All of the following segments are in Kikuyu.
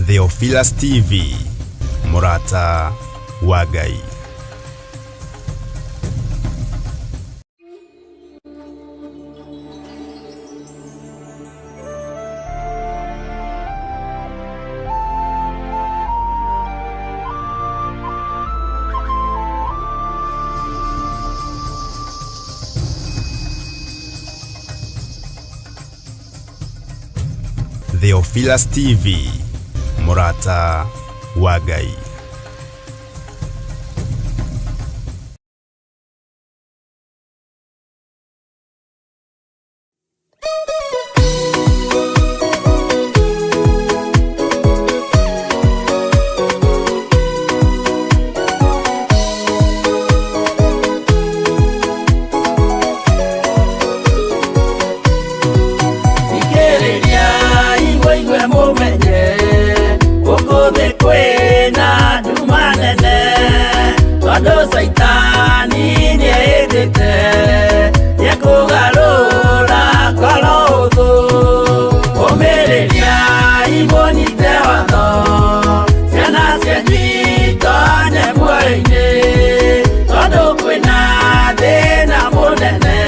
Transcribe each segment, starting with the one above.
Theophilus TV, mũrata wa Ngai. Theophilus TV, mũrata wa Ngai. Thikĩrĩria igwe mũmenye gũkũ thĩ kwĩna nduma nene tondũ caitani nĩehĩtĩte nĩekũgarũra ngoro ũthũ. Ũmĩrĩria imũnyite watho ciana cianyu itonye muoyo-inĩ tondũ kwĩna thĩna mũnene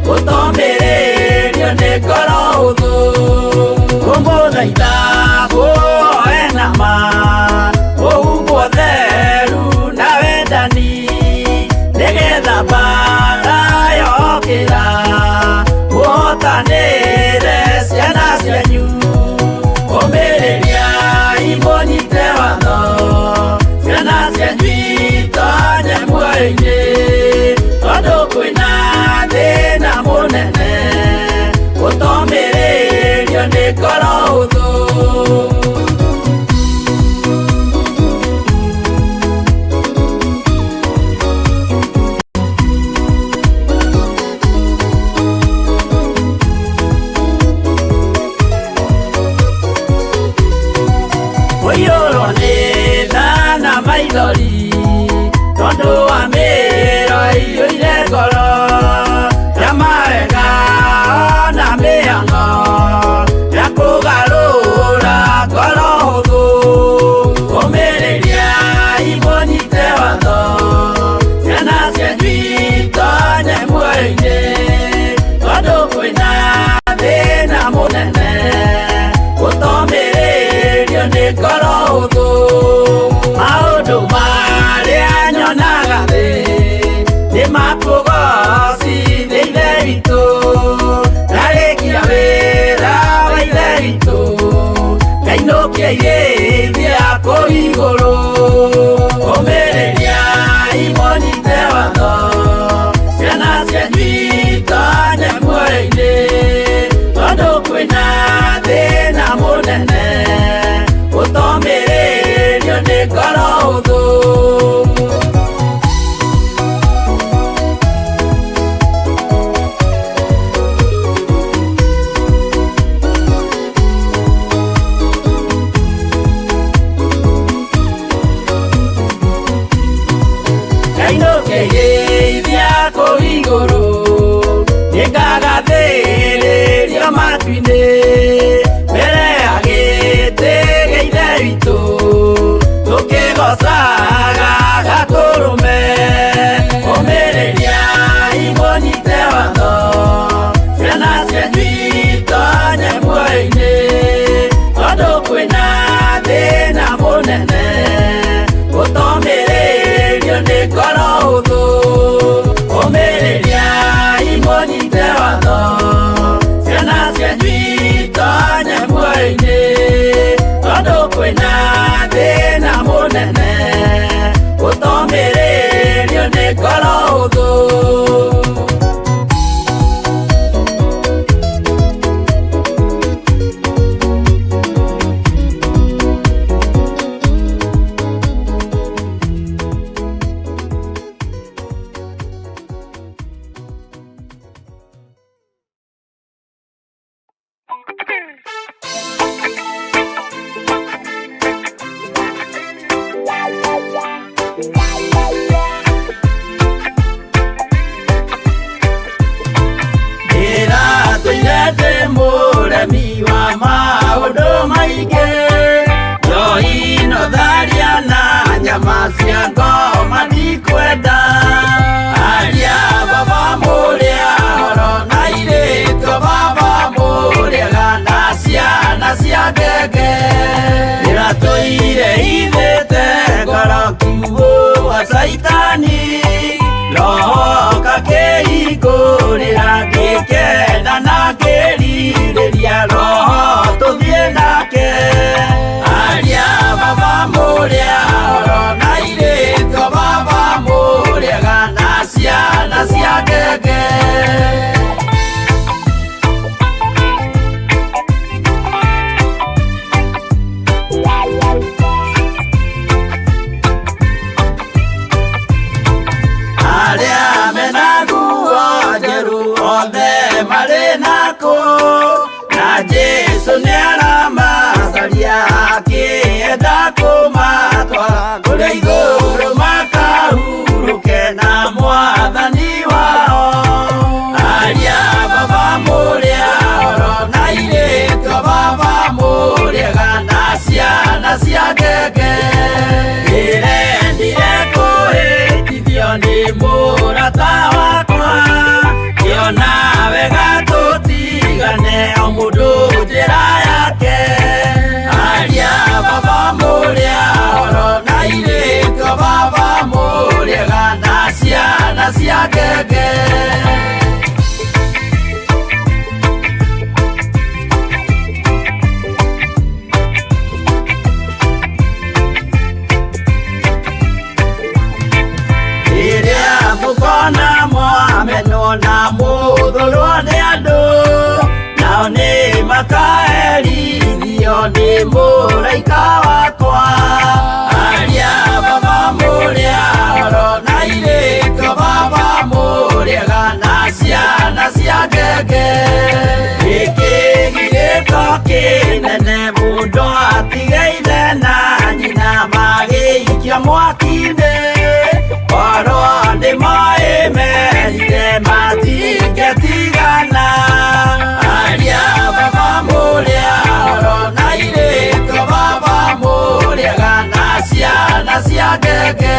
gũtomĩrĩrio nĩ ngoro ũthũ. Kũmũthaitha mũhoe na ma mũhumbwo theru na wendani nĩgetha mbara yokĩra mũhotanĩre ciana cianyu. Ũmĩrĩria imũnyite watho ciana cianyu itonye muoyo-inĩ tondũ kwĩna thĩna mũnene gũtomĩrĩrio nĩ ngoro ũthũ. Kũiyũrwo nĩ tha na maithori tondũ wa mĩro ĩiyũire ngoro ya mawega na mĩhang'o ya kũgarũra ngoro hũthũ. Ũmĩrĩria imũnyite watho ciana cianyu itonye muoyo-inĩ tondũ kwĩna thĩna mũnene gũtomĩrĩrio nĩ ngoro hũthũ. Maũndũ marĩa nyonaga thĩ nĩ makũgocithia Ithe witũ ndarĩkia wĩra wa Ithe witũ ngainũkia irĩithia kũu igũrũ. Ũmĩrĩria imũnyite watho ciana cianyu itonye muoyo-inĩ tondũ kwĩna thĩna mũnene gũtomĩrĩrio nĩ ngoro hũthũ. Ngainũkĩrĩithia kũu igũrũ nĩngagathĩrĩrio matu-inĩ mbere ya gĩtĩ gĩa Ithe witũ tũkĩgocaga Gatũrũme. Ũmĩrĩria imũnyite watho ciana cianyu itonye muoyo-inĩ tondũ kwĩna thĩna mũnene gũtomĩrĩrio nĩ ngoro hũthũ. Ũmĩrĩria imũnyite watho ciana cianyu itonye muoyo-inĩ tondũ kwĩna thĩna mũnene gũtomĩrĩrio nĩ ngoro hũthũ. Ndĩratũire ndĩ mũremi wa maũndũ maingĩ. O mũndũ njĩra yake. Aria baba mũrĩa oro na irĩko baba mũrĩega na ciana cia ngenge. Rĩrĩa mũkona mwamenwo na mũthũrwo nĩ andũ, nao nĩ makaherithio nĩ mũraika wakwa. Aria baba mũrĩa oro na irĩko baba mũrĩega na ciana cia ngenge. Gĩkĩ gĩgĩko kĩnene mũndũ atigaire na nyina magĩikio mwaki-inĩ. Oro nĩ moĩ merire matingĩtigana. Aria baba mũrĩa oro na irĩko baba mũrĩega na ciana cia ngenge.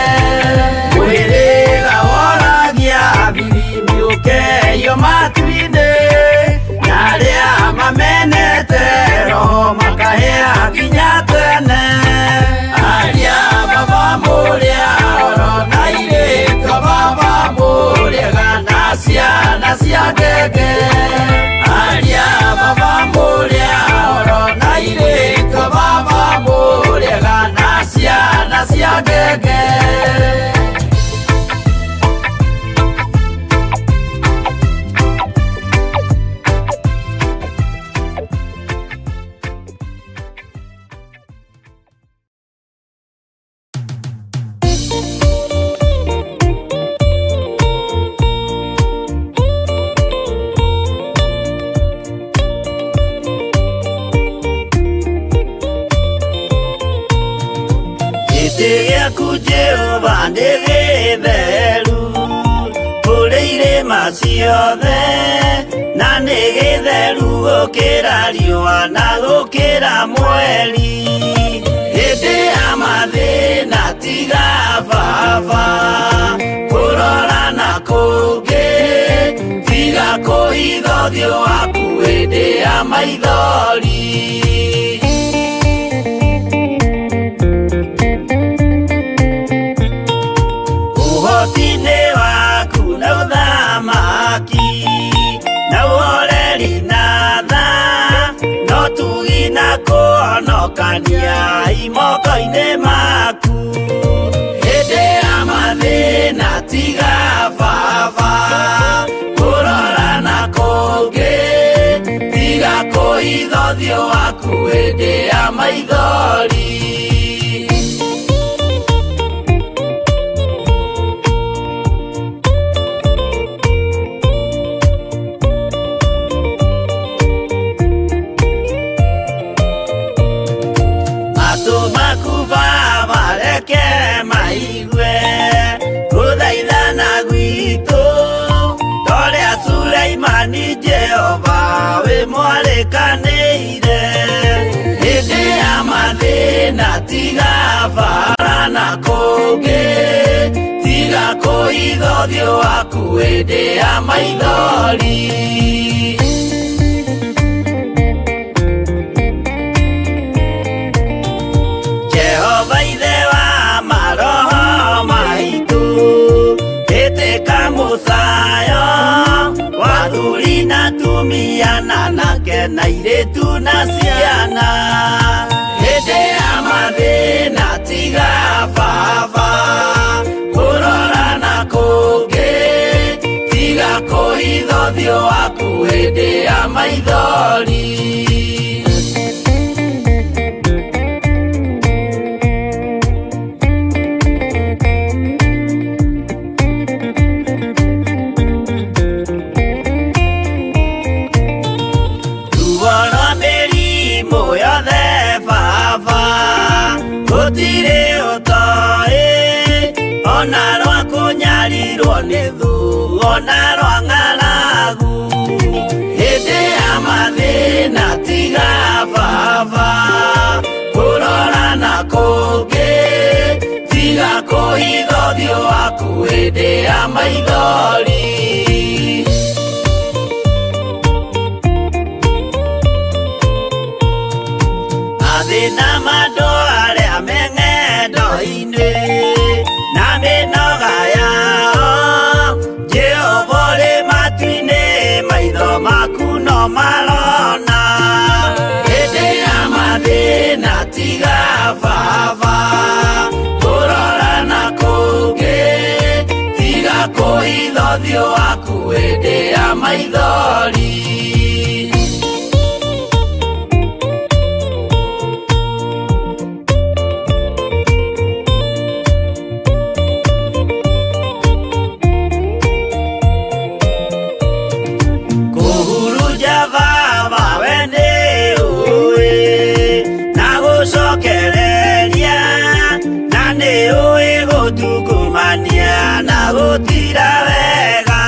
Mwĩrĩga woragia biribiri ũkeio matu-inĩ, na arĩa mamenete roho makahĩa nginya tene. Aria baba mũrĩa oro na irĩko baba mũrĩega na ciana cia ngenge. Aria baba mũrĩa oro na irĩko baba mũrĩega na ciana cia ngenge. Gĩtĩ gĩaku Jehova nĩ gĩtheru kũrĩ irĩma ciothe, na nĩ gĩtheru gũkĩra riũa na gũkĩra mweri. Hĩndĩ ya mathĩna tiga baba kũrora na kũngĩ, tiga kũhitha ũthiũ waku hĩndĩ ya maithori. Ũhoti-inĩ waku na ũthamaki na ũhoreri na tha, no tugi na kũhonokania imoko-inĩ maku. Hĩndĩ ya mathĩna tiga baba kũrora na kũngĩ, tiga kũhitha ũthiũ waku hĩndĩ ya maithori. Matũ maku baba reke maigue gũthaithana gwitũ, torĩa Suleimani Jehova wĩ mwarĩkanĩire. Hĩndĩ ya mathĩna tiga bara na kũngĩ, tiga kũhitha ũthiũ waku hĩndĩ ya maithori. Jehova ithe wa maroho maitũ, ĩtĩka mũcayo wa athuri na atumia na anake na airĩtu na ciana. Hĩndĩ ya mathĩna tiga baba kũrora na kũngĩ, tiga kũhitha ũthiũ waku hĩndĩ ya maithori. Ruo rwa mĩrimũ yothe baba gũtirĩ ũtoĩ, ona rwa kũnyarirwo nĩ thũ, ona rwa ng'aragu. Hĩndĩ ya mathĩna tiga baba kũrora na kũngĩ, tiga kũhitha ũthiũ waku hĩndĩ ya maithori. Mathĩna ma andũ arĩa me ng'endo-inĩ na mĩnoga yao, Jehova ũrĩ matu-inĩ, maitho maku no marona. Hĩndĩ ya mathĩna tiga baba kũrora na kũngĩ, tiga kũhitha ũthiũ waku hĩndĩ ya maithori. Kũhurunja baba we nĩ ũĩ na gũcokereria, na nĩ ũĩ gũtungumania na gũtira wega.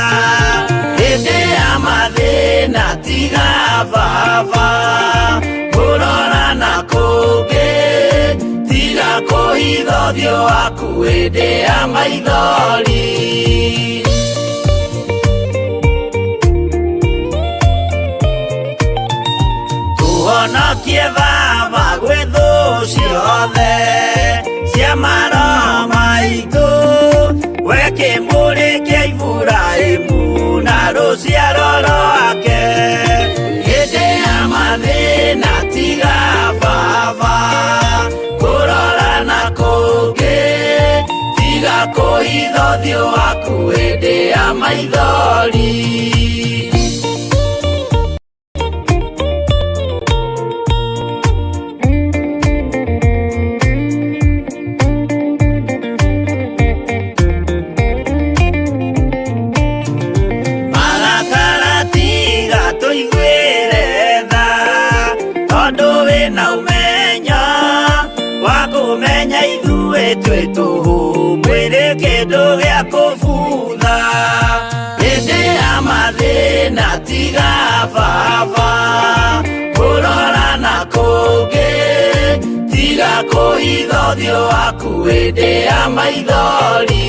Hĩndĩ ya mathĩna tiga baba kũrora na kũngĩ, tiga kũhitha ũthiũ waku hĩndĩ ya maithori. Tũhonokie baba gwĩ thũ ciothe cia maroho maitũ, we kĩmũrĩ kĩa Iburahĩmu na rũciaro rwake. Hĩndĩ ya mathĩna tiga baba kũrora na kũngĩ, tiga kũhitha ũthiũ waku hĩndĩ ya maithori. Marakara tiga tũiguĩre tha, tondũ wĩna ũmenyo wa kũmenya ithuĩ twĩ tũhũ, mwĩrĩ kĩndũ gĩa kũbutha. Hĩndĩ ya mathĩna tiga baba kũrora na kũngĩ, tiga kũhitha ũthiũ waku hĩndĩ ya maithori.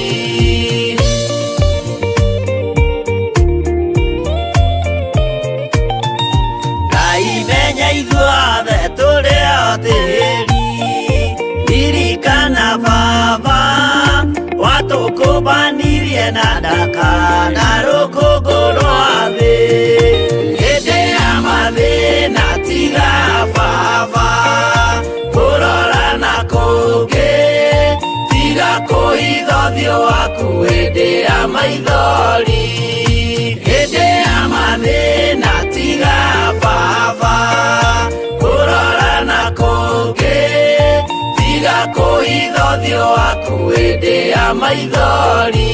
Ngai menya ithuothe tũrĩ o tĩri, ririkana baba watũkũmbanirie na ndaka na rũkũngũ rwa thĩ. Hĩndĩ ya mathĩna tiga baba kũrora na kũngĩ, tiga kũhitha ũthiũ waku hĩndĩ ya maithori. Hĩndĩ ya mathĩna tiga baba kũrora na kũngĩ, tiga kũhitha ũthiũ waku hĩndĩ ya maithori.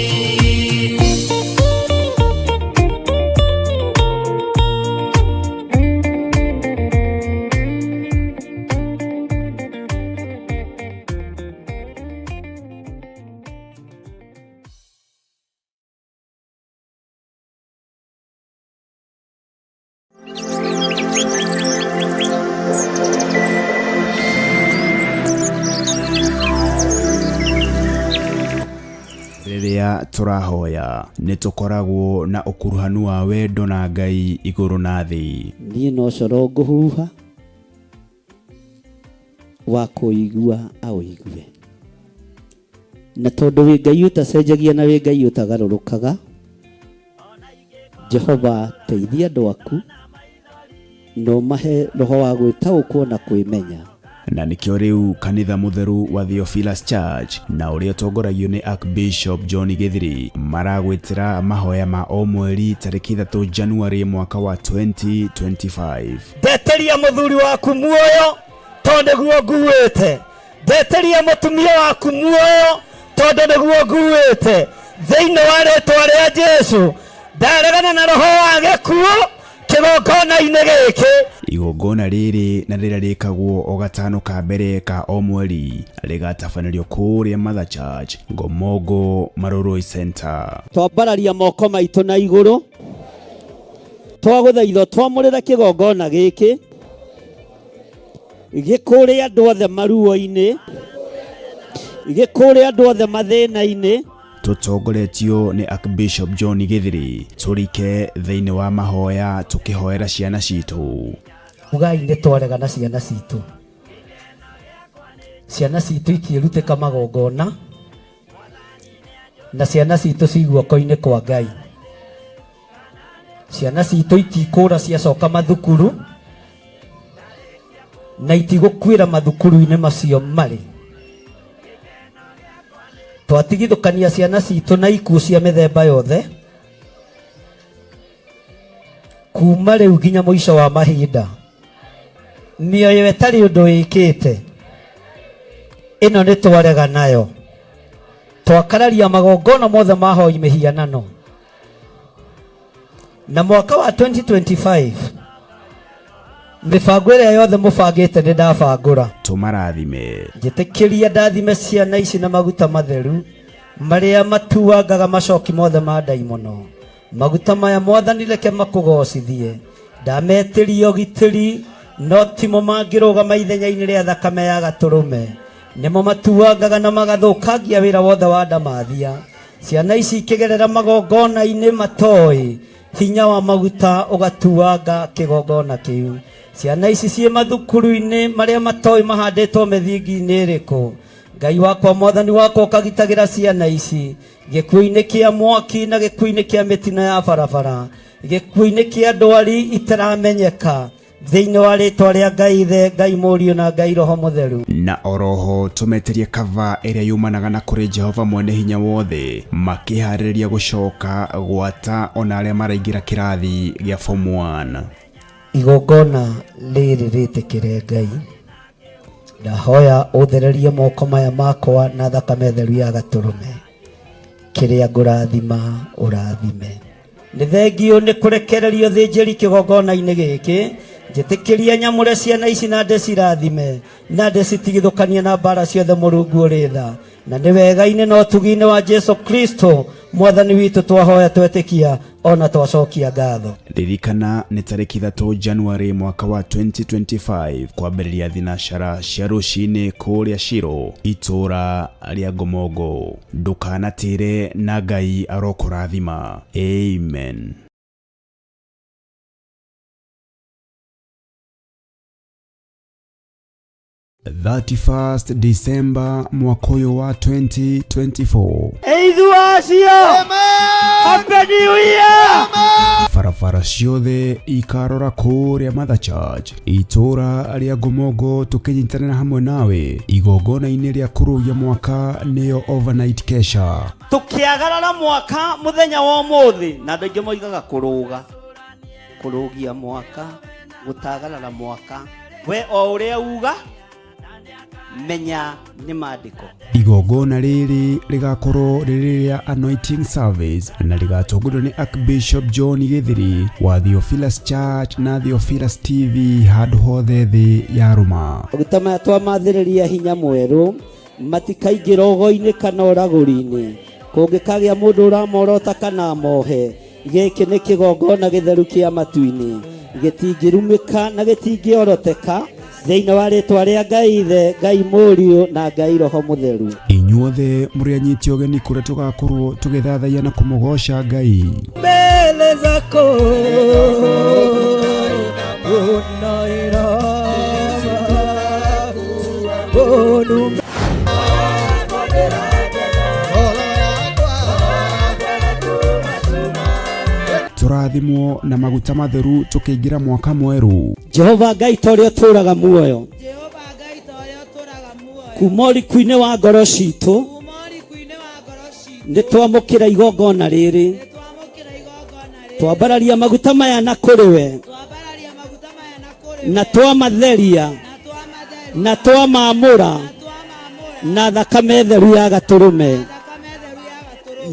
Rĩrĩa tũrahoya nĩ tũkoragwo na ũkuruhanu wa wendo na Ngai igũrũ na thĩ. Niĩ no coro ngũhuha wa kũigua aũigue, na tondũ wĩ Ngai ũtacenjagia na wĩ Ngai ũtagarũrũkaga, Jehova teithia andũ aku na ũmahe roho wa gwĩtaũkwo na kwĩmenya. Na nĩkĩo rĩu kanitha mũtheru wa Theophilus Church na ũrĩa ũtongoragio nĩ Archbishop John Gĩthiri maragwĩtĩra mahoya ma o mweri tarĩki 3 January mwaka wa 2025. Ndeteria mũthuri waku muoyo tondũ nĩguo nguĩte, ndeteria mũtumia waku muoyo tondũ nĩguo nguĩte. Thĩinĩ wa rĩtwa rĩa Jesu ndaregana na roho wa gĩkuũ kĩgongona-inĩ gĩkĩ. Igongona rĩrĩ na rĩrĩa rĩkagwo o gatano ka mbere ka o mweri rĩgatabanĩrio kũrĩa Mother Church, Ngomongo, Marurui Center. Twambararia moko maitũ na igũrũ, twagũthaitha twamũrĩre kĩgongona gĩkĩ gĩkũrĩ andũ othe maruo-inĩ, gĩkũrĩ andũ othe mathĩna-inĩ. Tũtongoretio nĩ Archbishop John Gĩthiri, tũrike thĩinĩ wa mahoya tũkĩhoera ciana citũ. Ugai nĩ twarega na ciana citũ. Ciana citũ itiĩrutĩka magongona, na ciana citũ ci guoko-inĩ kwa Ngai. Ciana citũ itikũra ciacoka mathukuru, na itigũkuĩra mathukuru-inĩ macio marĩ. Twatigithũkania ciana citũ na ikuũ cia mĩthemba yothe, kuma rĩu nginya mũico wa mahinda. Mĩoyo ĩtarĩ ũndũ ĩkĩte, ĩno nĩ twarega nayo. Twakararia magongona mothe ma hoi mĩhianano. Na mwaka wa 2025 mĩbango ĩrĩa yothe mũbangĩte nĩ ndabangũra. Tũmarathime. Njĩtĩkĩria ndathime ciana ici na maguta matheru marĩa matuangaga macoki mothe ma ndaimono. Maguta maya Mwathani reke makũgocithie. Ndametĩria ũgitĩri, no timo mangĩrũgama ithenya-inĩ rĩa thakame ya gatũrũme. Nĩmo matuangaga na magathũkangia wĩra wothe wa ndamathia. Ciana ici ikĩgerera magongona-inĩ matoĩ, hinya wa maguta ũgatuanga kĩgongona kĩu. Ciana ici ciĩ mathukuru-inĩ marĩa matoĩ mahandĩtwo mĩthingi-inĩ ĩrĩkũ. Ngai wakwa, Mwathani wakwa, ũkagitagĩra ciana ici gĩkuũ-inĩ kĩa mwaki na gĩkuũ-inĩ kĩa mĩtino ya barabara, gĩkuũ-inĩ kĩa ndwari itaramenyeka, thĩinĩ wa rĩtwa rĩa Ngai Ithe, Ngai Mũriũ na Ngai Roho Mũtheru. Na oroho tũmetĩrie kava ĩrĩa yumanaga na kũrĩ Jehova mwene hinya wothe, makĩharĩrĩria gũcoka gwata ona arĩa maraingĩra kĩrathi gĩa form 1. Igongona rĩrĩ rĩtĩkĩre Ngai, ndahoya ũthererie moko maya makwa na thakame theru ya gatũrũme, kĩrĩa ngũrathima ũrathime. Nĩ thengiũ nĩ kũrekererio thĩnjĩri kĩgongona-inĩ gĩkĩ, njĩtĩkĩrie nyamũre ciana ici na ndĩcirathime na ndĩcitigithũkanie na mbara ciothe Mũrungu ũrĩ tha, na nĩ wega-inĩ na ũtugi-inĩ wa Jesu Kristo Mwathani witũ twahoya twetĩkia ona twacokia ngatho. Ririkana nĩ tarĩki 3 January mwaka wa 2025 kwambĩrĩria thinacara cia rũcinĩ kũrĩa Shiro itũra rĩa Ngomongo. Ndũkanatĩre na Ngai arokũrathima. Amen. 31st December mwaka ũyũ wa 2024. Eithu acio, Happy New Year! Barabara ciothe ikarora kũrĩa Mother Church itũra rĩa Ngomongo, tũkĩnyitanĩra hamwe nawe igongona-inĩ rĩa kũrũgia mwaka, nĩyo overnight kesha. Tũkĩagarara mwaka mũthenya wa ũmũthĩ, na andũ aingĩ moigaga kũrũga, kũrũgia mwaka, gũtagarara mwaka, we o ũrĩa uga menya nĩ maandĩko. Igongona rĩrĩ rĩgakorwo rĩrĩ rĩa anointing service na rĩgatongorio nĩ Archbishop John Gĩthiri wa Theophilus Church na Theophilus TV handũ hothe thĩ ya rũma. Maguta maya twamathĩrĩria hinya mwerũ, matikaingĩra ũgo-inĩ kana ũragũri-inĩ. Kũngĩkagĩa mũndũ ũramorota kana amohe, gĩkĩ nĩ kĩgongona gĩtheru kĩa matu-inĩ, gĩtingĩrumĩka na gĩtingĩoroteka, thĩinĩ wa rĩtwa rĩa Ngai Ithe, Ngai Mũriũ na Ngai Roho Mũtheru. Inyuothe mũrĩ anyiti ũgeni kũrĩa tũgakorwo tũgĩthathaiya na kũmũgoca Ngai. Mbele zako unainama. Tũrathimwo na maguta matheru tũkĩingĩra mwaka mwerũ. Jehova Ngai ta ũrĩa ũtũũraga muoyo, Jehova Ngai ta ũrĩa ũtũũraga muoyo, kuma ũriku-inĩ wa ngoro citũ, kuma ũriku-inĩ wa ngoro citũ, nĩ twamũkĩra igongona rĩrĩ, nĩ twamũkĩra igongona rĩrĩ, twambararia maguta maya na kũrĩ we, twambararia maguta maya na kũrĩ na we, twamatheria na twamatheria, na twamamũra na twamamũra na thakame theru ya gatũrũme. na thakame theru ya gatũrũme.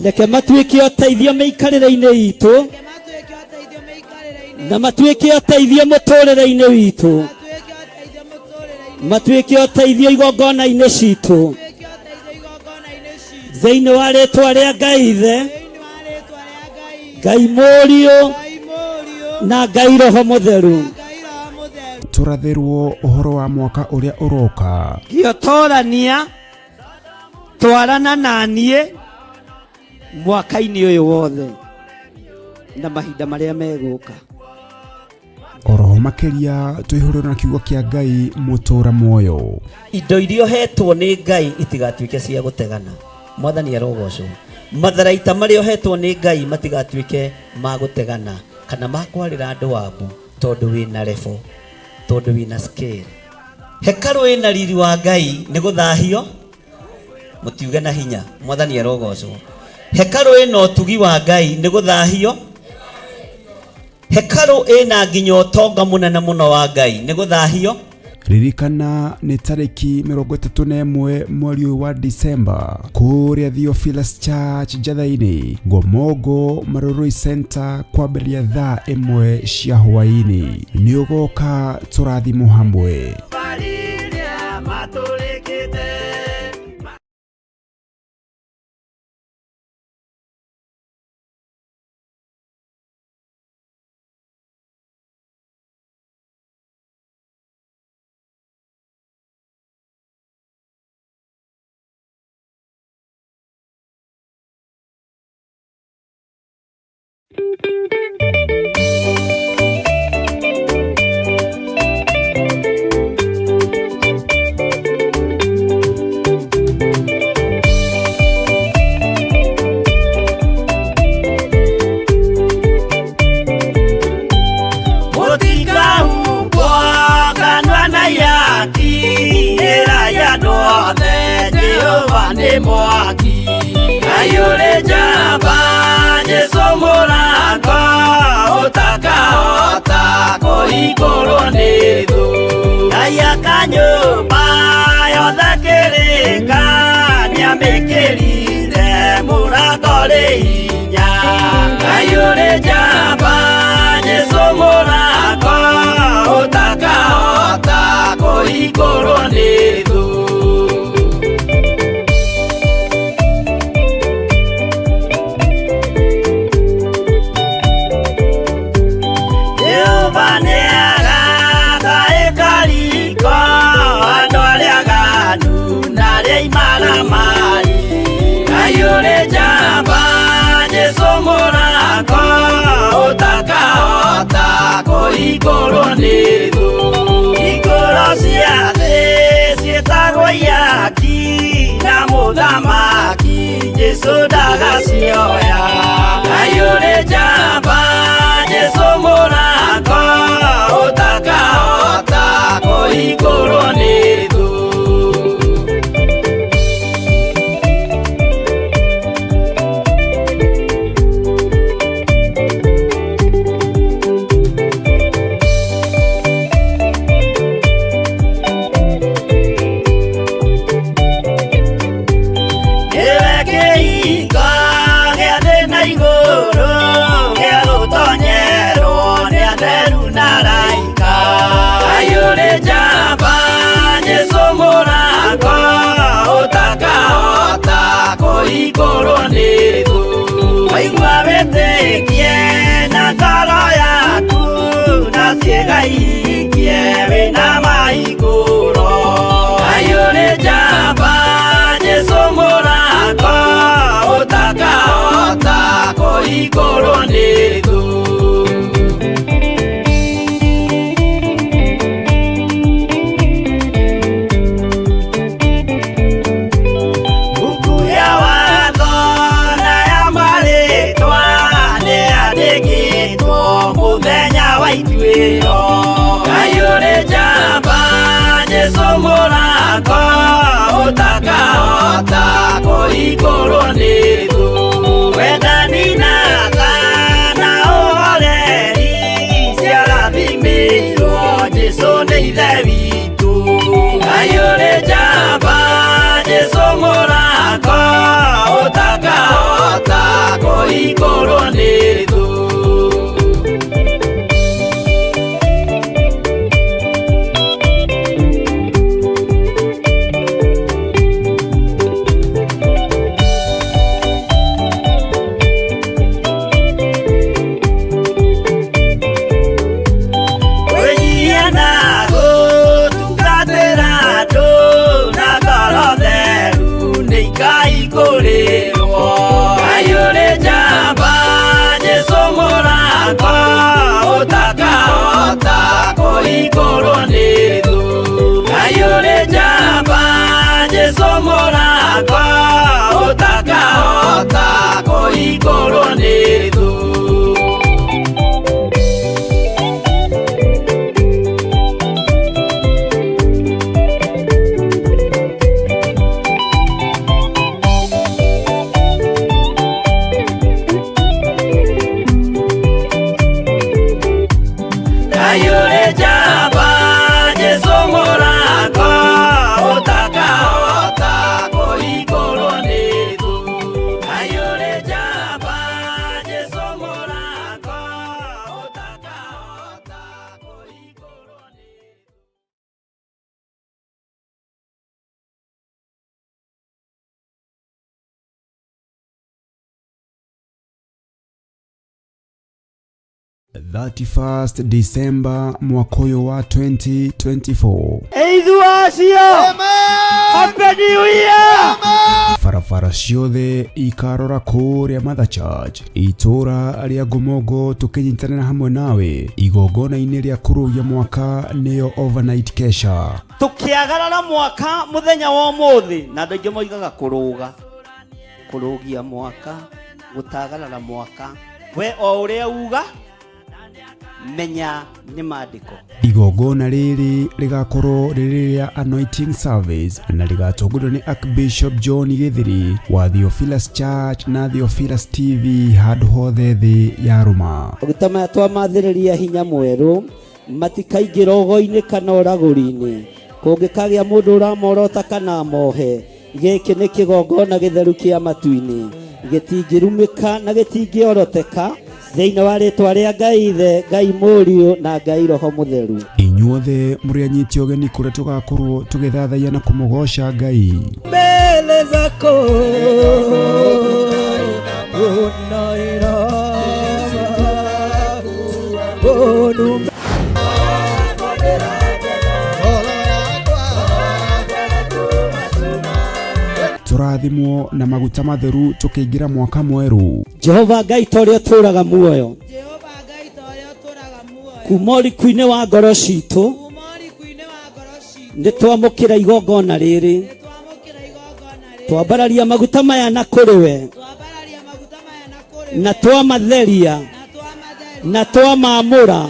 Reke matuĩke ũteithio mĩikarĩre-inĩ itũ, Reke matuĩke ũteithio mĩikarĩre-inĩ na matuĩke ũteithio mũtũrĩre-inĩ witũ, matuĩke ũteithio mũtũrĩre-inĩ, matuĩke ũteithio igongona-inĩ citũ, matuĩke ũteithio igongona-inĩ citũ, thĩinĩ wa rĩtwa rĩa Ngai Ithe, thĩinĩ wa rĩtwa rĩa Ngai Ngai Mũriũ Ngai Mũriũ na Ngai Roho Mũtheru. Ngai Roho Mũtheru. Tũrathĩrwo ũhoro wa mwaka ũrĩa ũroka. Gĩotorania twarana na niĩ mwaka-inĩ ũyũ wothe na mahinda marĩa megũka. Oroho makiria twihurwo na kiugo kia Ngai mutura muoyo. Indo iria ũhetwo nĩ Ngai itigatuĩke cia gũtegana. Mwathani arogocwo. Matharaita marĩa ũhetwo nĩ Ngai matigatuĩke ma gũtegana kana ma kwarĩra andũ wabu, tondũ wĩna level, tondũ wĩna scale. Hekarũ ĩna riri wa Ngai nĩ gũthahio, mũtiuge na hinya. Mwathani arogocwo. Hekarũ ĩna ũtugi wa Ngai nĩ gũthahio. Hekarũ ĩna nginya ũtonga mũnene mũno wa Ngai nĩ gũthahio. Ririkana nĩ tarĩki 31 mweri ũyũ wa Disemba kũrĩa Theophilus Church Njatha-inĩ, Ngomongo Marurui Center, kwambĩrĩria thaa 1 cia hwaĩ-inĩ. Nĩ ũgoka tũrathimwo hamwe. Mwaki ayure jamba Jesu mũrango ũtakahota kũhingũrwo nĩ thũ. Ngai akanyũmba yothe kĩrĩka nĩamĩkĩrire mũrango rĩ hinya. Ngai ũrĩ njamba Jesu mũrango ũtakahota kũhingũrwo nĩ thũ. Kũhingũrwo nĩ thũ. Hingũro cia thĩ ciĩtagwo ihaki na mũthamaki Jesũ ndagacioya. Ngai ũrĩ njamba Jesũ mũrango ũtakahota kũhingũrwo nĩ thũ. Kũhingũrwo nĩ thũ. Waigua wĩtĩkie na ngoro yaku na ciĩga ihingie wĩna mahingũro. Ngai ũrĩ njamba Jesũ mũrango ũtakahota kũhingũrwo nĩ thũ. Ngai ũrĩ njamba Jesũ mũrango ũtakahota kũhingũrwo nĩ thũ. Wendani na tha na ũhoreri ciarathimĩirwo Jesũ nĩ Ithe witũ. Ngai ũrĩ njamba Jesũ mũrango ũtakahota kũhingũrwo nĩ thũ. Kũrĩrwo. Ngai ũrĩ njamba Jesũ kũhingũrwo nĩ thũ. Ngai ũrĩ njamba, Jesũ mũraka, ũtakahota kũhingũrwo nĩ thũ. Ngai ũrĩ njamba, Jesũ mũraka, ũtakahota kũhingũrwo nĩ thũ. 31st December mwaka ũyũ wa 2024. Eithu acio. Happy New Year. Barabara ciothe ikarora kũrĩa Mother Church itũra rĩa Ngomongo, tũkĩnyitanĩra hamwe nawe igongona-inĩ rĩa kũrũgia mwaka, nĩyo overnight kesha. Tukiagarara mwaka muthenya wa umuthi, na andũ aingĩ moigaga kũrũga kũrũgia mwaka, gũtagarara mwaka, we o ũrĩa uga menya nĩ maandĩko. Igongona rĩrĩ rĩgakorwo rĩrĩ rĩa anointing service na rĩgatongorio nĩ Archbishop John Gĩthiri wa Theophilus Church na Theophilus TV handũ hothe thĩ ya rũma. Maguta maya twamathĩrĩria hinya mwerũ, matikaingĩra ũgo-inĩ kana ũragũri-inĩ. Kũngĩkagĩa mũndũ ũramorota kana amohe, gĩkĩ nĩ kĩgongona gĩtheru kĩa matu-inĩ, gĩtingĩrumĩka na gĩtingĩoroteka, thĩinĩ wa rĩtwa rĩa Ngai Ithe, Ngai Mũriũ na Ngai Roho Mũtheru. Inyuothe mũrĩ anyiti ũgeni kũrĩa tũgakorwo tũgĩthathaiya na kũmũgoca Ngai. Mbele zako unainama. Tũrathimwo na maguta matheru tũkĩingĩra mwaka mwerũ. Jehova Ngai ta ũrĩa ũtũũraga muoyo, Jehova Ngai ta ũrĩa ũtũũraga muoyo, kuma ũriku-inĩ wa ngoro citũ, kuma ũriku-inĩ wa ngoro citũ, nĩ twamũkĩra igongona rĩrĩ. Nĩ twamũkĩra igongona rĩrĩ. Twambararia maguta maya na kũrĩ we, Twambararia maguta maya na kũrĩ na we, twamatheria, na twamatheria, na twamamũra na twamamũra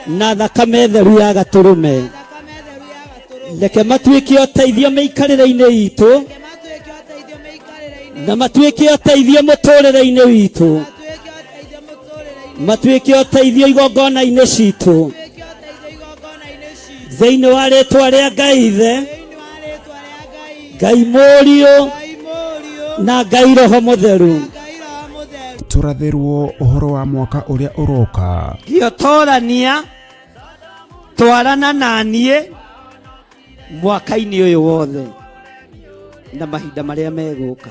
na thakame theru ya gatũrũme. Thakame theru ya gatũrũme. Reke matuĩke ũteithio mĩikarĩre-inĩ itũ, Reke matuĩke ũteithio mĩikarĩre-inĩ, na matuĩke ũteithio mũtũrĩre-inĩ witũ, matuĩke ũteithio mũtũrĩre-inĩ, matuĩke ũteithio igongona-inĩ citũ, matuĩke ũteithio igongona-inĩ citũ, thĩinĩ wa rĩtwa rĩa Ngai Ithe, thĩinĩ wa rĩtwa rĩa Ngai, Ngai Mũriũ Ngai Mũriũ na Ngai Roho Mũtheru. Ngai Roho Mũtheru. Tũrathĩrwo ũhoro wa mwaka ũrĩa ũroka. Ngĩotorania twarana na niĩ mwaka-inĩ ũyũ wothe na mahinda marĩa megũka.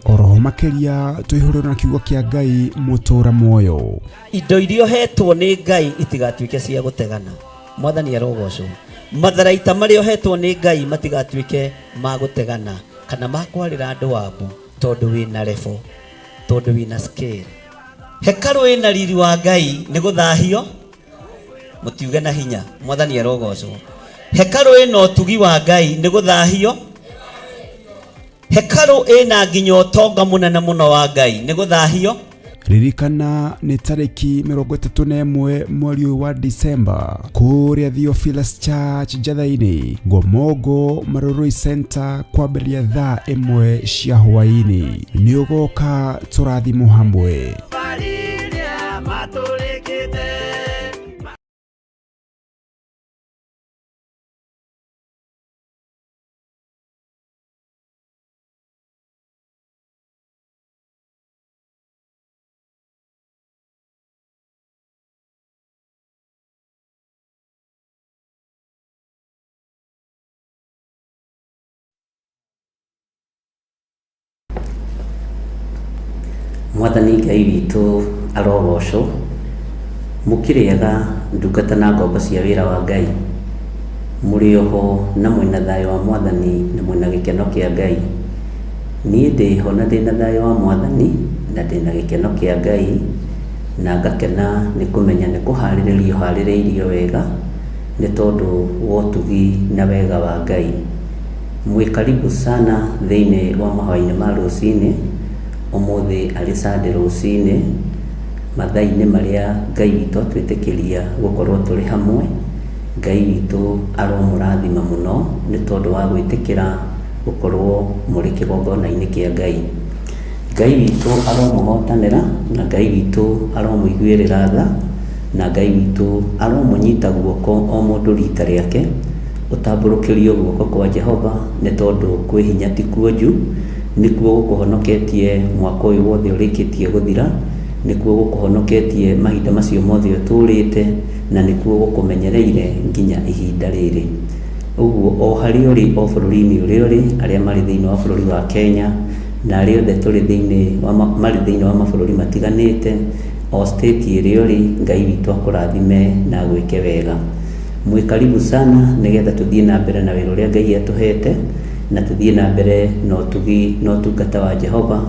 Oroho makĩria tũihũrĩrwo na kiugo kĩa Ngai mũtũra muoyo. Indo iria ũhetwo nĩ Ngai itigatuĩke cia gũtegana. Mwathani arogocwo. Matharaita marĩa ũhetwo nĩ Ngai matigatuĩke ma gũtegana kana ma kwarĩra andũ wambu, tondũ wĩna level, tondũ wĩna scale. Hekarũ ĩna riri wa Ngai nĩ gũthahio, mũtiuge na hinya. Mwathani arogocwo. Hekarũ ĩna ũtugi wa Ngai nĩ gũthahio. Hekarũ ĩna nginya ũtonga mũnene mũno wa Ngai nĩ gũthahio. Ririkana nĩ tarĩki 31 mweri ũyũ wa Disemba kũrĩa Theophilus Church Njatha-inĩ, Ngomongo Marurui Center, kwambĩrĩria thaa 1 cia hwaĩ-inĩ. Nĩ ũgoka tũrathimwo hamwe. Mariria matũrĩkĩte. Mwathani Ngai witũ arogocwo. Mũkĩrĩega ndungata na ngombo cia wĩra wa Ngai, mũrĩ oho na mwĩna thayũ wa Mwathani na mwĩna gĩkeno kĩa Ngai. Niĩ ndĩho na ndĩna thayũ wa Mwathani na ndĩna gĩkeno kĩa Ngai, na ngakena nĩ kũmenya nĩ kũharĩrĩrio harĩrĩirio wega nĩ tondũ wa ũtugi na wega wa Ngai. Mwĩ karibu sana thĩinĩ wa mahoya-inĩ ma rũcinĩ. Ũmũthĩ arĩ Sunday rũcinĩ, mathaa-inĩ marĩa Ngai witũ atwĩtĩkĩria gũkorwo tũrĩ hamwe. Ngai witũ aromũrathima mũno nĩ tondũ wa gwĩtĩkĩra gũkorwo mũrĩ kĩgongona-inĩ kĩa Ngai. Ngai witũ aromũhotanĩra, na Ngai witũ aromũiguĩrĩra tha, na Ngai witũ aromũnyita guoko o mũndũ rita rĩake, ũtambũrũkĩrio guoko kwa Jehova, nĩ tondũ kwĩ hinya ti kuonju, nĩkuo gũkũhonoketie mwaka ũyũ wothe ũrĩkĩtie gũthira, nĩkuo gũkũhonoketie mahinda macio mothe ũtũrĩte, na nĩkuo gũkũmenyereire nginya ihinda rĩrĩ. Ũguo o harĩa ũrĩ, o bũrũri-inĩ ũrĩa ũrĩ, arĩa marĩ thĩinĩ wa bũrũri wa Kenya, na arĩa othe tũrĩ thĩinĩ wa marĩ thĩinĩ wa mabũrũri matiganĩte, o state ĩrĩa ũrĩ, Ngai witũ akũrathime na agwĩke wega. Mwĩ karibu sana nĩgetha tũthiĩ na mbere na wĩra ũrĩa Ngai atũhete, na tũthiĩ na mbere na ũtugi na ũtungata wa Jehova,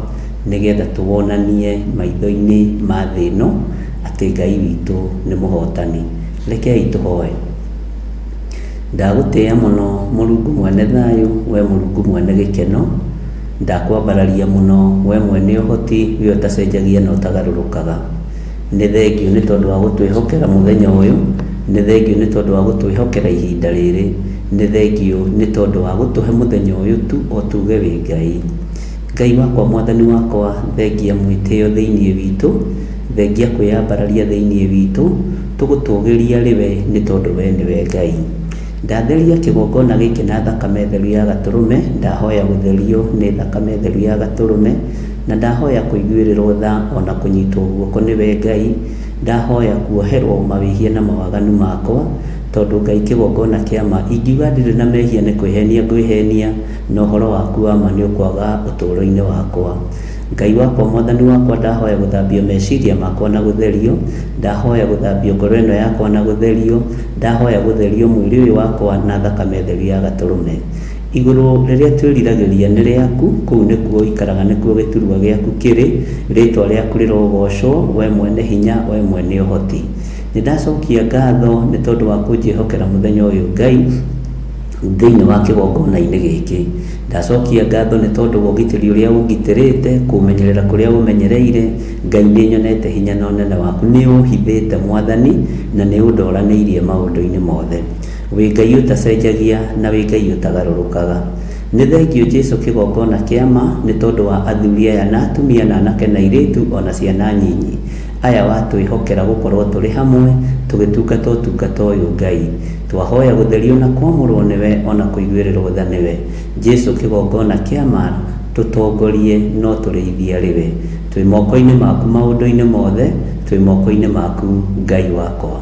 nĩgetha tũwonanie maitho-inĩ ma thĩ ĩno atĩ Ngai witũ nĩ mũhotani. Rekei tũhoe. Ndagũtĩĩa mũno Mũrungu mwene thayũ, we Mũrungu mwene gĩkeno, ndakwambararia mũno we mwene ũhoti, we ũtacenjagia na ũtagarũrũkaga. Nĩ thengiũ nĩ tondũ wa gũtwĩhokera mũthenya ũyũ, nĩ thengiũ nĩ tondũ wa gũtwĩhokera ihinda rĩrĩ, nĩ thengiũ nĩ tondũ wa gũtũhe mũthenya ũyũ tu o tuge wĩ Ngai. Ngai wakwa Mwathani wakwa, thengia mwĩtĩo thĩinĩ witũ, thengia kwĩyambararia thĩinĩ witũ, tũgũtũgĩria arĩ we nĩ tondũ we nĩwe Ngai. Ndatheria kĩgongona gĩkĩ na thakame theru ya Gatũrũme, ndahoya gũtherio nĩ thakame theru ya Gatũrũme, na ndahoya kũiguĩrĩrwo tha o na kũnyitwo guoko nĩwe Ngai, ndahoya kuoherwo mawĩhia na mawaganu makwa, tondũ Ngai kĩgongona kĩa ma, ingiuga ndirĩ na mehia nĩ kwĩhenia ngwĩhenia, na ũhoro waku wa ma nĩ ũkwaga ũtũũro-inĩ wakwa. Ngai wakwa Mwathani wakwa ndahoya gũthambio meciria makwa na gũtherio, ndahoya gũthambio ngoro ĩno yakwa na gũtherio, ndahoya gũtherio mwĩrĩ ũyũ wakwa na thakame theru ya Gatũrũme. Igũrũ rĩrĩa twĩriragĩria nĩ rĩaku, kũu nĩkuo ũikaraga nĩkuo gĩturwa gĩaku kĩrĩ, rĩtwa rĩaku rĩrogocwo, we mwene hinya, we mwene ũhoti. Nĩ ndacokia ngatho nĩ tondũ wa kũnjĩhokera mũthenya ũyũ Ngai, thĩinĩ wa kĩgongona-inĩ gĩkĩ. Ndacokia ngatho nĩ tondũ wa ũgitĩri ũrĩa ũngitĩrĩte, kũmenyerera kũrĩa ũmenyereire. Ngai nĩ nyonete hinya na ũnene waku, nĩ ũhithĩte Mwathani na nĩ ũndoranĩirie maũndũ-inĩ mothe. Wĩ Ngai ũtacenjagia na wĩ Ngai ũtagarũrũkaga. Nĩ thengiũ Jesu kĩgongona kĩa ma nĩ tondũ wa athuri aya na atumia na anake na airĩtu ona ciana nyinyi. Aya watwĩhokera gũkorwo tũrĩ hamwe tũgĩtungata ũtungata ũyũ Ngai. Twahoya gũtherio na kwamũrwo nĩwe ona kũiguĩrĩrwo tha nĩwe. Jesu kĩgongona kĩa ma tũtongorie no tũrĩithie arĩ we. Twĩ moko-inĩ maku maũndũ-inĩ mothe, twĩ moko-inĩ maku Ngai wakwa.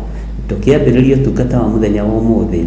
Tũkĩambĩrĩria ũtungata wa mũthenya wa ũmũthĩ,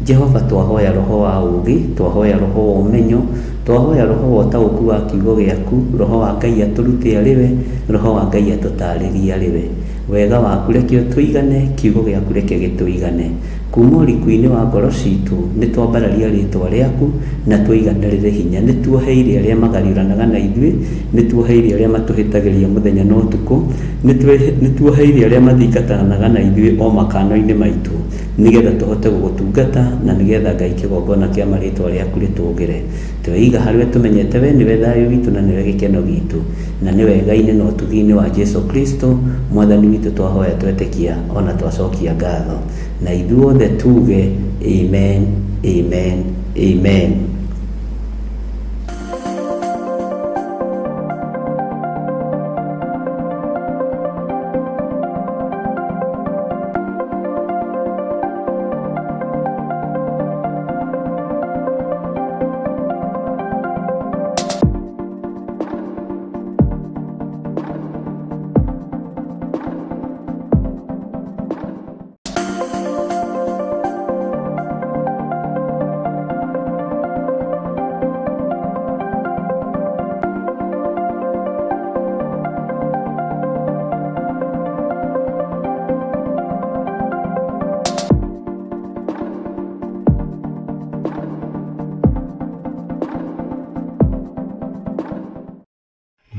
Jehova twahoya roho wa ũũgĩ, twahoya roho wa ũmenyo, twahoya roho wa ũtaũku wa kiugo gĩaku, roho wa Ngai atũrute arĩ we, roho wa Ngai atũtarĩrie arĩ we. Wega waku reke ũtũigane, kiugo gĩaku reke gĩtũigane. Kuma ũriku-inĩ wa ngoro citũ, nĩ twambararia rĩtwa rĩaku na tũigane rĩrĩ hinya. Nĩ tuoheire arĩa magariũranaga na ithuĩ, nĩ tuoheire arĩa matũhĩtagĩria mũthenya na ũtukũ, nĩ tuoheire arĩa mathingatanaga na ithuĩ o makano-inĩ maitũ, nĩgetha tũhote gũgũtungata na nĩgetha Ngai kĩgongona kĩa marĩtwa rĩaku rĩtũgĩre. Tweiga harĩ we tũmenyete we nĩwe thayũ witũ na nĩwe gĩkeno gitũ, na nĩ wega-inĩ na ũtugi-inĩ wa Jesu Kristo Mwathani witũ twahoya twetĩkia ona twacokia ngatho. Na ithuothe tuge amen, amen, amen.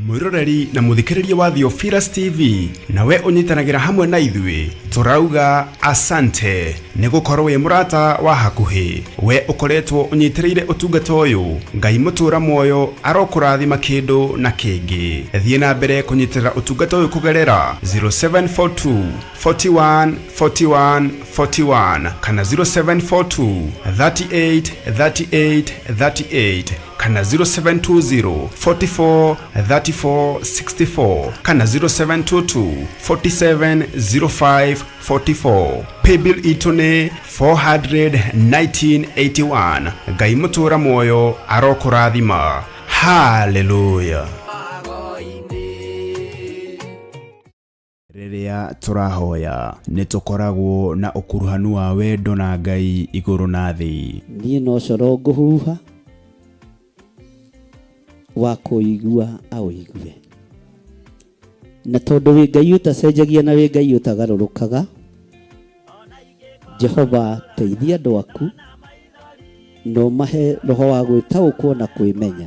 Mwĩroreri na mũthikĩrĩria wa Theophilus TV, nawe ũnyitanagĩra hamwe na ithuĩ. Tũrauga asante nĩ gũkorwo wĩ mũrata wa hakuhĩ. We ũkoretwo ũnyitĩrĩire ũtungata ũyũ, Ngai mũtũra muoyo arokũrathima kĩndũ na kĩngĩ. Thiĩ na mbere kũnyitĩrĩra ũtungata ũyũ kũgerera 0742 41 41 41 kana 0742 38 38 38 kana 0720 44 34 64 kana 0722 47 05 44. Paybill itũ nĩ 41981. Ngai mũtũra muoyo arokũrathima. Haleluya. Rĩrĩa tũrahoya nĩ tũkoragwo na ũkuruhanu wa wendo na Ngai igũrũ na thĩ. Niĩ no coro ngũhuha wa kũigua aũigue, na tondũ wĩ Ngai ũtacenjagia na wĩ Ngai ũtagarũrũkaga, Jehova teithia andũ aku na ũmahe roho wa gwĩtaũkwo na kwĩmenya.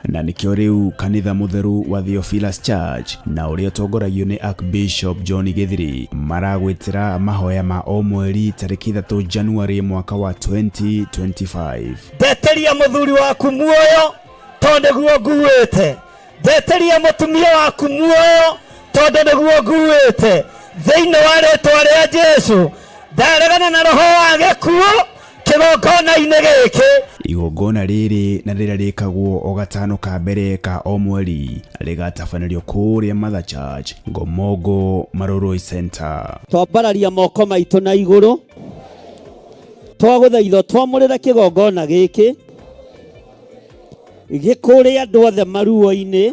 Na nĩkĩo rĩu kanitha mũtheru wa Theophilus Church na ũrĩa ũtongoragio nĩ Archbishop John Gĩthiri maragwĩtĩra mahoya ma o mweri tarĩki 3 January mwaka wa 2025. Ndeteria mũthuri waku muoyo tondũ nĩguo nguĩte, ndeteria mũtumia waku muoyo tondũ nĩguo nguĩte. Thĩinĩ wa rĩtwa rĩa Jesu ndaregana na roho wa gĩkuũ kĩgongona-inĩ gĩkĩ. Igongona rĩrĩ na rĩrĩa rĩkagwo o gatano ka mbere ka o mweri rĩgatabanĩrio kũrĩa Mother Church, Ngomongo, Marurui Center. Twambararia moko maitũ na igũrũ, twagũthaitha twamũrĩre kĩgongona gĩkĩ gĩkũrĩ andũ othe maruo-inĩ,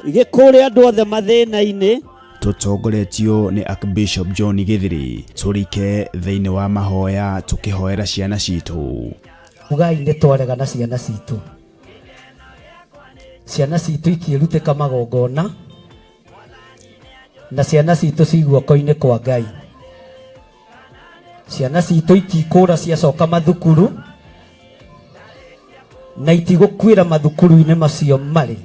gĩkũrĩ andũ othe mathĩna-inĩ. Tũtongoretio nĩ Archbishop John Gĩthiri, tũrike thĩinĩ wa mahoya tũkĩhoera ciana citũ. Ugai nĩ twarega na ciana citũ. Ciana citũ itiĩrutĩka magongona, na ciana citũ ci guoko-inĩ kwa Ngai. Ciana citũ itikũra ciacoka mathukuru, na itigũkuĩra mathukuru-inĩ macio marĩ.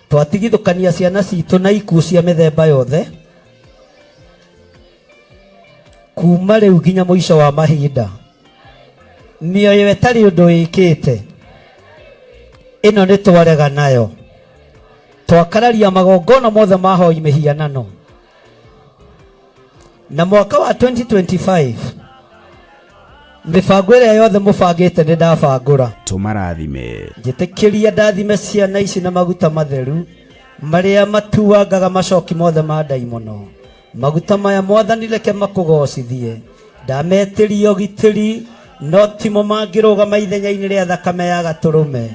Twatigithũkania ciana citũ na ikuũ cia mĩthemba yothe kuma rĩu nginya mũico wa mahinda. Mĩoyo ĩtarĩ ũndũ ĩkĩte ĩno nĩ twarega nayo. Twakararia magongona mothe ma hoi mĩhianano. Na mwaka wa 2025 mĩbango ĩrĩa yothe mũbangĩte nĩ ndabangũra. Tũmarathime. Njĩtĩkĩria ndathime ciana ici na maguta matheru marĩa matuangaga macoki mothe ma ndaimono. Maguta maya Mwathani reke makũgocithie. Ndametĩria ũgitĩri no timo mangĩrũgama ithenya-inĩ rĩa thakame ya gatũrũme.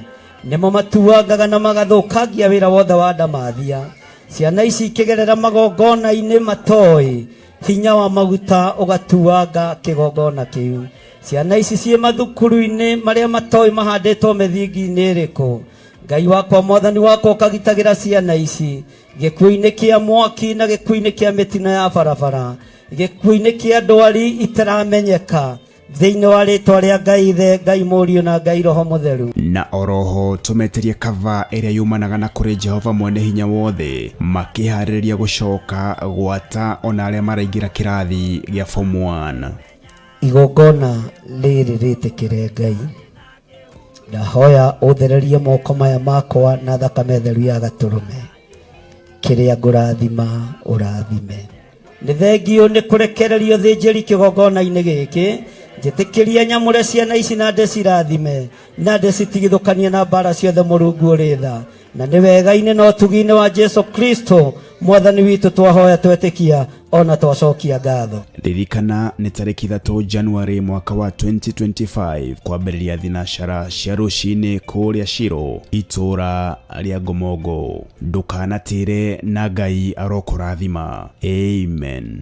Nĩmo matuangaga na magathũkangia wĩra wothe wa ndamathia. Ciana ici ikĩgerera magongona-inĩ matoĩ hinya wa maguta ũgatuanga kĩgongona kĩu. Ciana ici ciĩ mathukuru-inĩ marĩa matoĩ mahandĩtwo mĩthingi-inĩ ĩrĩkũ. Ngai wakwa Mwathani wakwa ũkagitagĩra ciana ici gĩkuũ-inĩ kĩa mwaki na gĩkuũ-inĩ kĩa mĩtino ya barabara, gĩkuũ-inĩ kĩa ndwari itaramenyeka, thĩinĩ wa rĩtwa rĩa Ngai Ithe, Ngai Mũriũ na Ngai Roho Mũtheru. Na oroho tũmeterie kava ĩrĩa yumanaga na kũrĩ Jehova mwene hinya wothe, makĩharĩrĩria gũcoka gwata ona arĩa maraingĩra kĩrathi gĩa form 1. Igongona rĩrĩ rĩtĩkĩre Ngai, ndahoya ũthererie moko maya makwa na thakame theru ya gatũrũme. Kĩrĩa ngũrathima ũrathime. Nĩ thengio nĩ kũrekererio thĩnjĩri kĩgongona-inĩ gĩkĩ. Njĩtĩkĩria nyamũre ciana ici na ndĩcirathime na ndĩcitigithũkanie na mbara ciothe Mũrungu ũrĩ tha. Na nĩ wega-inĩ na ũtugi-inĩ wa Jesu Kristo Mwathani witũ twahoya twetĩkia ona twacokia ngatho. Ririkana nĩ tarĩki 3 January mwaka wa 2025 kwambĩrĩria thinacara cia rũcinĩ kũrĩa Shiro itũra rĩa Ngomongo. Ndũkanatĩre na Ngai arokũrathima. Amen.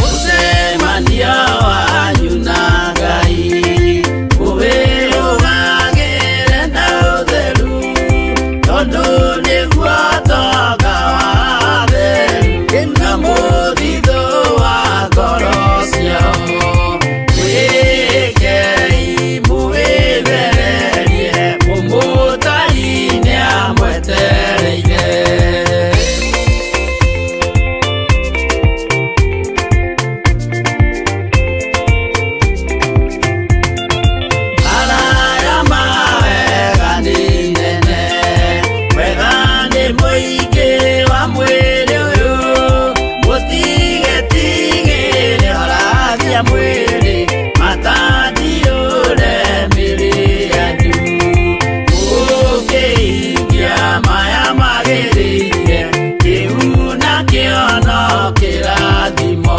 Ũcemania wanyu na Ngai ũwĩrũgagĩre na ũtheru. Mũingĩ wa mwĩrĩ ũyũ mũtigetigĩre horagia mwĩrĩ matandiũre mĩrĩ yanyu mũkĩhingia maya magĩrĩire kĩu nakĩo no kĩrathimo.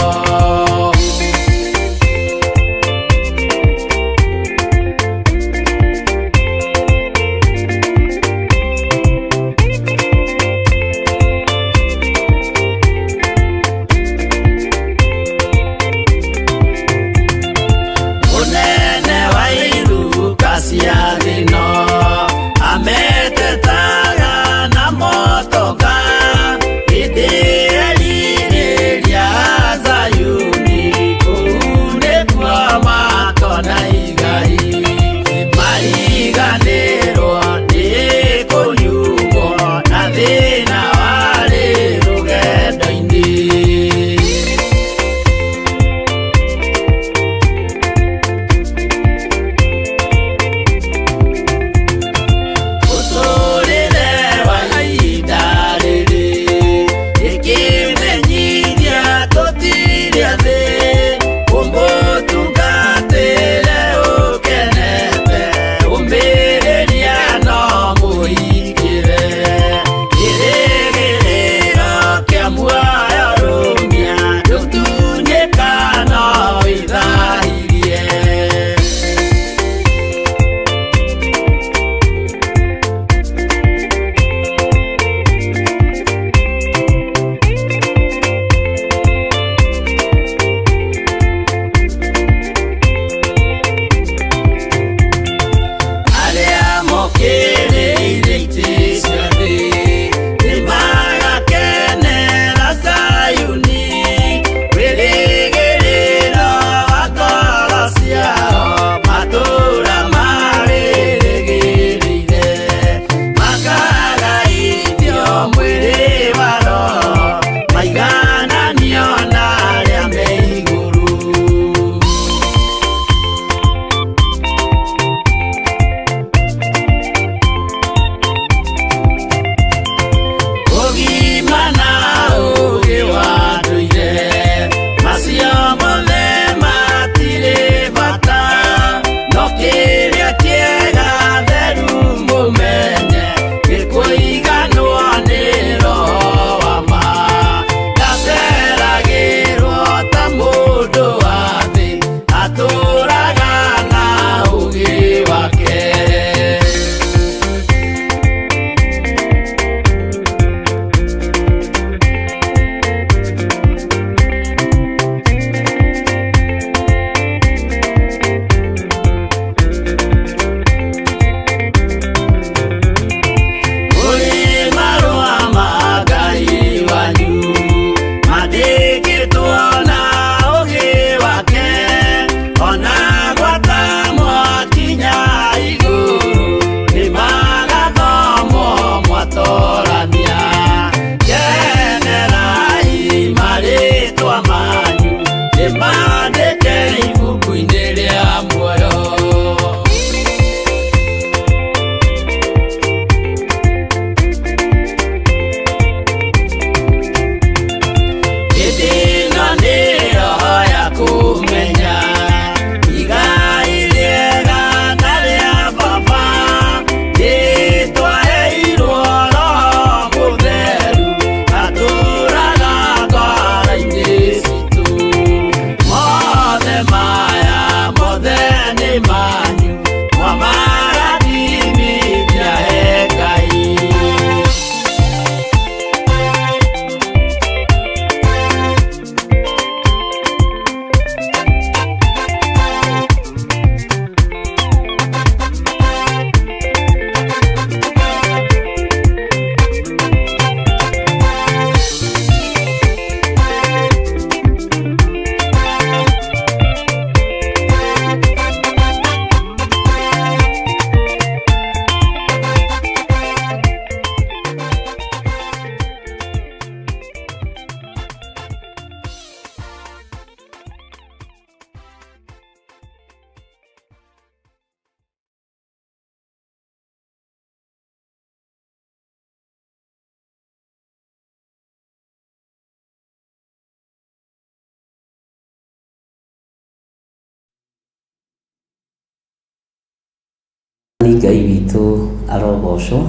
Ngai witũ arogocwo.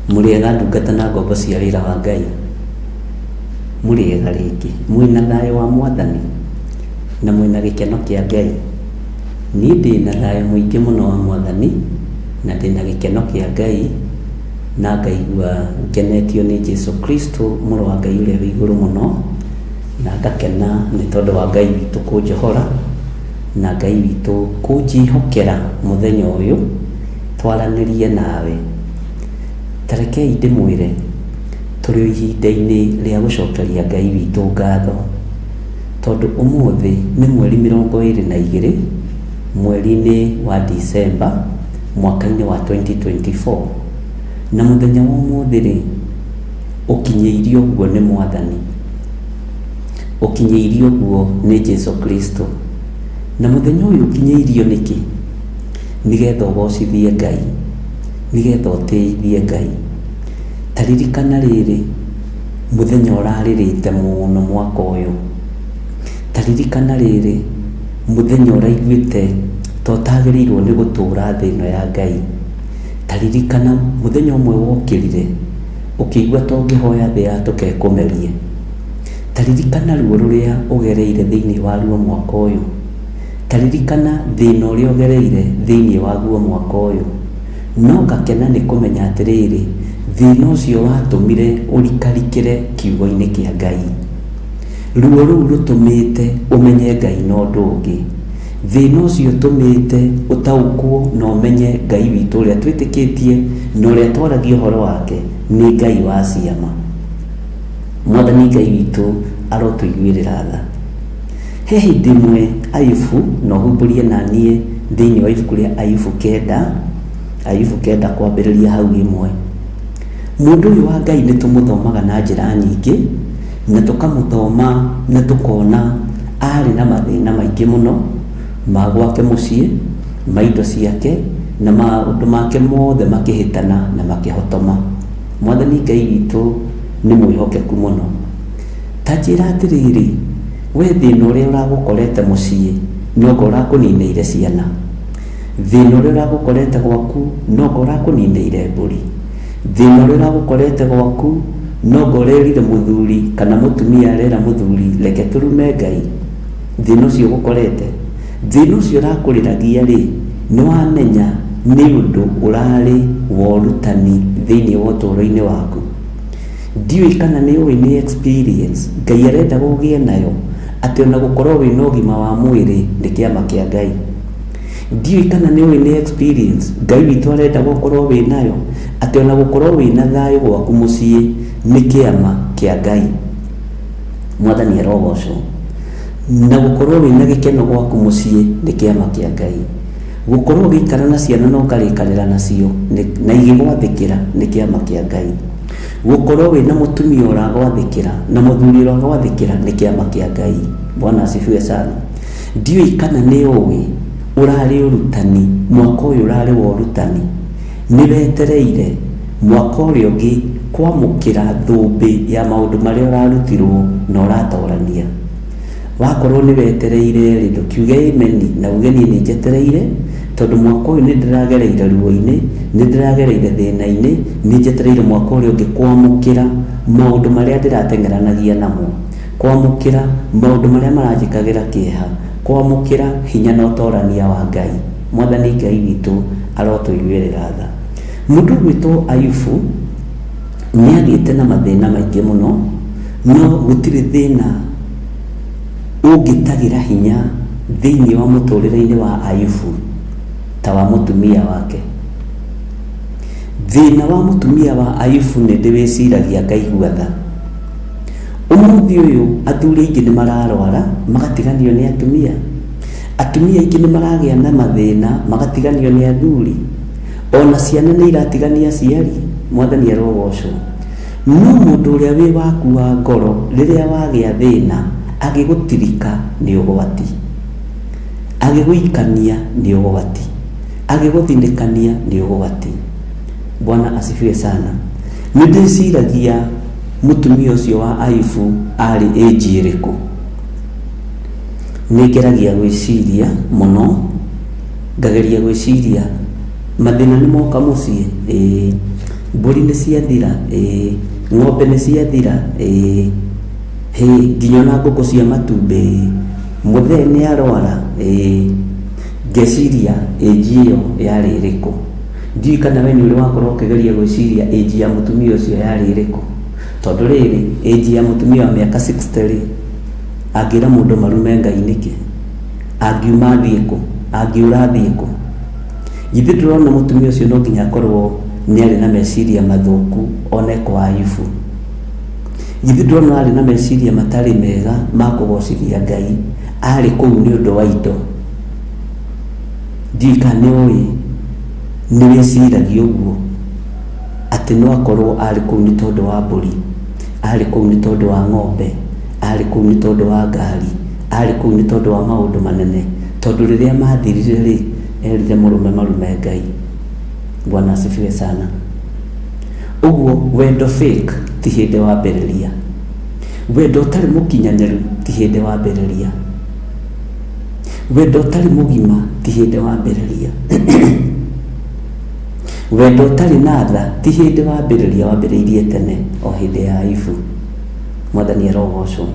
Mũrĩega ndungata na ngombo cia wĩra wa Ngai. Mũrĩega rĩngĩ. Mwĩna thayũ wa Mwathani na mwĩna gĩkeno kĩa Ngai. Niĩ ndĩna thayũ mũingĩ mũno wa Mwathani na ndĩna gĩkeno kĩa Ngai na ngaigua ngenetio nĩ Jesu Kristo mũrũ wa Ngai ũrĩa wĩ igũrũ mũno, na ngakena nĩ tondũ wa Ngai witũ kũnjohora na Ngai witũ kũnjĩhokera mũthenya ũyũ twaranĩrie nawe. Ta rekei ndĩmwĩre, tũrĩ o ihinda-inĩ rĩa gũcokeria Ngai witũ ngatho, tondũ ũmũthĩ nĩ mweri 22 mweri-inĩ wa Dicemba mwaka-inĩ wa 2024, na mũthenya wa ũmũthĩ-rĩ, ũkinyĩirio ũguo nĩ Mwathani, ũkinyĩirio ũguo nĩ Jesu Kristo. Na mũthenya ũyũ ũkinyĩirio nĩkĩ? Nĩgetha ũgocithie Ngai, nĩgetha ũtĩithie Ngai. Ta ririkana rĩrĩ, mũthenya ũrarĩrĩte mũno mwaka ũyũ. Ta ririkana rĩrĩ, mũthenya ũraiguĩte ta ũtagĩrĩirwo nĩ gũtũra thĩ ĩno ya Ngai. Ta ririkana mũthenya ũmwe wokĩrire ũkĩigua ta ũngĩhoya thĩ yatũke ĩkũmerie. Ta ririkana ruo rũrĩa ũgereire thĩinĩ wa ruo mwaka ũyũ. Ta ririkana thĩna ũrĩa ũgereire thĩinĩ waguo mwaka ũyũ. No ngakena nĩ kũmenya atĩrĩrĩ, thĩna ũcio watũmire ũrikarikĩre kiugo-inĩ kĩa Ngai. Ruo rũu rũtũmĩte ũmenye Ngai na ũndũ ũngĩ. Thĩna ũcio ũtũmĩte ũtaũkwo na ũmenye Ngai witũ ũrĩa twĩtĩkĩtie na ũrĩa twaragia ũhoro wake nĩ Ngai wa ciama. Mwathani Ngai witũ arotũiguĩrĩra tha. He hĩndĩ ĩmwe Ayubu, na ũhumbũrie na niĩ thĩinĩ wa ibuku rĩa Ayubu 9, Ayubu 9 kwambĩrĩria hau 1. Mũndũ ũyũ wa Ngai nĩ tũmũthomaga na njĩra nyingĩ, na tũkamũthoma na tũkona arĩ na mathĩna maingĩ mũno ma gwake mũciĩ, ma indo ciake, na maũndũ make mothe makĩhĩtana na makĩhotoma. Mwathani Ngai witũ nĩ mwĩhokeku mũno. Ta njĩra atĩrĩrĩ, we thĩna ũrĩa ũragũkorete mũciĩ nonga ũrakũninĩire ciana? Thĩna ũrĩa ũragũkorete gwaku nonga ũrakũninĩire mbũri? Thĩna ũrĩa ũragũkorete gwaku nonga ũrerire mũthuri kana mũtumia arera mũthuri reke tũrume Ngai? Thĩna ũcio ũgũkorete, thĩna ũcio ũrakũrĩragia rĩ, nĩ wamenya nĩ ũndũ ũrarĩ wa ũrutani thĩinĩ wa ũtũũro-inĩ waku? Ndiũĩ kana nĩ ũĩ nĩ experience Ngai arendaga ũgĩe nayo, atĩ ona gũkorwo wĩna ũgima wa mwĩrĩ nĩ kĩama kĩa Ngai. Ndiũĩ kana nĩ ũĩ nĩ experience Ngai witũ arendaga ũkorwo wĩ nayo, atĩ ona gũkorwo wĩna thayũ gwaku mũciĩ nĩ kĩama kĩa Ngai. Mwathani arogocwo. Na gũkorwo wĩna gĩkeno gwaku mũciĩ nĩ kĩama kĩa Ngai. Gũkorwo ũgĩikara na ciana na ũkarĩkanĩra nacio na igĩgwathĩkĩra nĩ kĩama kĩa Ngai. Gũkorwo wĩna mũtumia ũragwathĩkĩra na mũthuri ũragwathĩkĩra nĩ kĩama kĩa Ngai. Bwana asifiwe sana. Ndiũĩ kana nĩ ũĩ ũrarĩ ũrutani, mwaka ũyũ ũrarĩ wa ũrutani. Nĩ wetereire mwaka ũrĩa ũngĩ kwamũkĩra thũmbĩ ya maũndũ marĩa ũrarutirwo na ũratorania. Wakorwo nĩ wetereire rĩ, ndũkiuge amen na uge niĩ nĩ njetereire, tondũ mwaka ũyũ nĩ ndĩragereire ruo-inĩ, nĩ ndĩragereire thĩna-inĩ, nĩ njetereire mwaka ũrĩa ũngĩ kwamũkĩra maũndũ marĩa ndĩrateng'eranagia namo, kwamũkĩra maũndũ marĩa maranjĩkagĩra kĩeha, kwamũkĩra hinya na ũtorania wa Ngai. Mwathani Ngai witũ arotũiguĩrĩra tha. Mũndũ ũgwĩtwo Ayubu nĩ agĩte na mathĩna maingĩ mũno, no gũtirĩ thĩna ũngĩtagĩra hinya thĩinĩ wa mũtũrĩre-inĩ wa Ayubu ta wa mũtumia wake. Thĩna wa mũtumia wa Ayubu nĩ ndĩwĩciragia ngaigua tha. Ũmũthĩ ũyũ athuri aingĩ nĩ mararwara magatiganio nĩ atumia. Atumia aingĩ nĩ maragĩa na mathĩna magatiganio nĩ athuri. Ona ciana nĩ iratigania aciari. Mwathani arogocwo. No mũndũ ũrĩa wĩ waku wa ngoro rĩrĩa wagĩa thĩna agĩgũtirika nĩ ũgwati, agĩgũikania nĩ ũgwati, agĩgũthinĩkania nĩ ũgwati. Bwana asifiwe sana. Nĩ ndĩciragia mũtumia ũcio wa Ayubu arĩ ĩnji ĩrĩkũ. Nĩ ngeragia gwĩciria mũno, ngageria gwĩciria Mathĩna nĩ moka mũciĩ, ĩĩ. Mbũri nĩ ciathira, ĩĩ. Ng'ombe nĩ ciathira, ĩĩ. Hĩ, nginya ona ngũkũ cia matumbĩ, ĩĩ. Mũthee nĩ arwara, ĩĩ. Ngeciria ĩnji ĩyo yarĩ ĩrĩkũ. Ndiũĩ kana we nĩ ũrĩ wakorwo ũkĩgeria gwĩciria ĩnji ya mũtumia ũcio yarĩ ĩrĩkũ. Tondũ rĩrĩ, ĩnji ya mũtumia wa mĩaka 60 rĩ, angĩra mũndũ marume Ngai nĩkĩ? Angiuma athiĩ kũ? Angĩũra athiĩ kũ? Githĩ ndũrona mũtumia ũcio no nginya akorwo nĩ arĩ na meciria mathũku one kwa Ayubu? Githĩ ndũrona arĩ na meciria matarĩ mega ma kũgocithia Ngai arĩ kũu nĩ ũndũ wa indo? Ndiũĩ kana nĩ ũĩ nĩ wĩciragia ũguo atĩ no akorwo arĩ kũu nĩ tondũ wa mbũri, arĩ kũu nĩ tondũ wa ng'ombe, arĩ kũu nĩ tondũ wa ngari, arĩ kũu nĩ tondũ wa maũndũ manene, tondũ rĩrĩa mathirire rĩ, erire mũrũme marume Ngai. Bwana asifiwe sana. Ũguo wendo fake ti hĩndĩ wambĩrĩria. Wendo ũtarĩ mũkinyanĩru ti hĩndĩ wambĩrĩria. Wendo ũtarĩ mũgima ti hĩndĩ wambĩrĩria. Wendo ũtarĩ na tha ti hĩndĩ wambĩrĩria, wambĩrĩirie tene o hĩndĩ ya Ayubu. Mwathani arogocwo.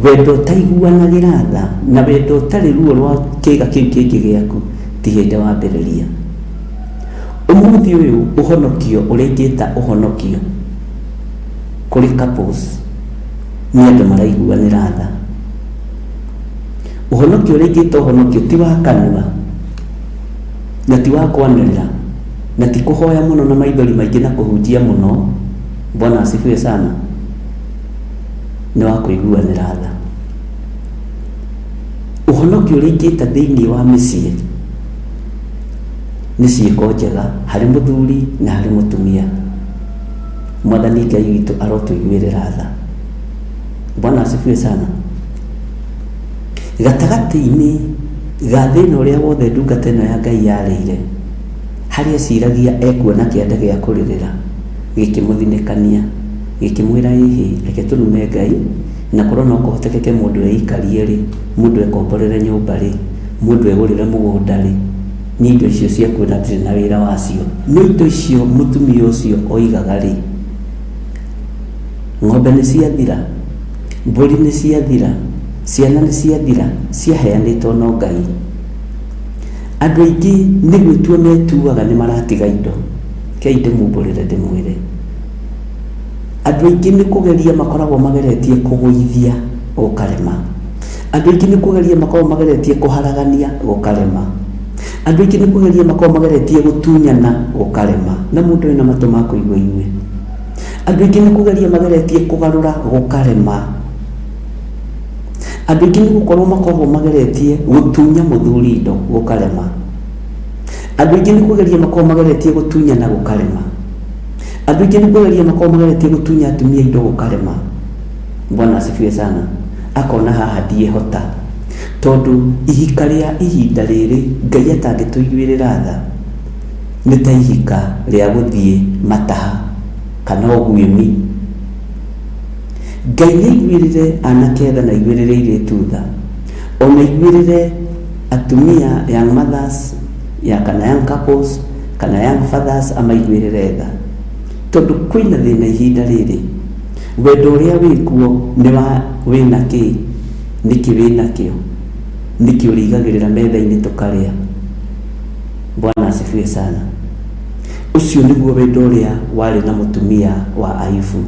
Wendo ũtaiguanagĩra tha na wendo ũtarĩ ruo rwa kĩga kĩu kĩngĩ gĩaku ti hĩndĩ wambĩrĩria. Ũmũthĩ ũyũ ũhonokio ũrĩa ingĩta ũhonokio kũrĩ couples nĩ andũ maraiguanĩra tha. Ũhonokio ũrĩa ingĩta ũhonokio ti wa kanua na ti wa kwanĩrĩra na ti kũhoya mũno na maithori maingĩ na kũhunjia mũno. Bwana asifiwe sana. Nĩ wa kũiguanĩra tha. Ũhonokio ũrĩa ingĩta thĩinĩ wa mĩciĩ nĩ ciĩko njega harĩ mũthuri na harĩ mũtumia. Mwathani Ngai witũ arotũiguĩrĩra tha. Bwana asifiwe sana. Gatagatĩ-inĩ ga thĩna ũrĩa wothe ndungata ĩno ya Ngai yarĩire, harĩa eciragia ekuona kĩanda gĩa kũrĩrĩra, gĩkĩmũthinĩkania, gĩkĩmwĩra ĩhĩ, reke tũrume Ngai, na korwo no kũhotekeke mũndũ eikarie rĩ, mũndũ ekomborere nyũmba rĩ, mũndũ egũrĩre mũgũnda rĩ, niĩ indo icio ciaku ona ndirĩ na wĩra wacio. No indo icio mũtumia ũcio oigaga rĩ, ng'ombe nĩ ciathira, mbũri nĩ ciathira, ciana nĩ ciathira, ciaheanĩtwo no Ngai. Andũ aingĩ nĩ gwĩtua metuaga nĩ maratiga indo. Rekei ndĩmumbũrĩre ndĩmwĩre. Andũ aingĩ nĩ kũgeria makoragwo mageretie kũgũithia gũkarema. Andũ aingĩ nĩ kũgeria makoragwo mageretie kũharagania gũkarema. Andũ aingĩ nĩ kũgeria makoragwo mageretie gũtunyana gũkarema. Na mũndũ wĩna matũ ma kũigua aigue. Andũ aingĩ nĩ kũgeria mageretie kũgarũra gũkarema. Andũ aingĩ nĩ gũkorwo makoragwo mageretie gũtunya mũthuri indo gũkarema. Andũ aingĩ nĩ kũgeria makoragwo mageretie gũtunyana gũkarema. Andũ aingĩ nĩ kũgeria makoragwo mageretie gũtunya atumia indo gũkarema. Bwana asifiwe sana. Akona haha ndiĩhota. Tondũ ihika rĩa ihinda rĩrĩ Ngai atangĩtũiguĩrĩra tha nĩ ta ihika rĩa gũthiĩ mataha kana ũguĩmi. Ngai nĩ aiguĩrĩre anake tha na aiguĩrĩre airĩtu tha. Ona aiguĩrĩre atumia young mothers ya kana young couples kana young fathers amaiguĩrĩre tha. Tondũ kwĩna thĩna ihinda rĩrĩ. Wendo ũrĩa wĩkuo nĩ wa wĩna kĩ? Nĩkĩ wĩna kĩo? Nĩkĩ ũrĩigagĩrĩra metha-inĩ tũkarĩa? Bwana asifiwe sana. Ũcio nĩguo wendo ũrĩa warĩ na mũtumia wa Ayubu.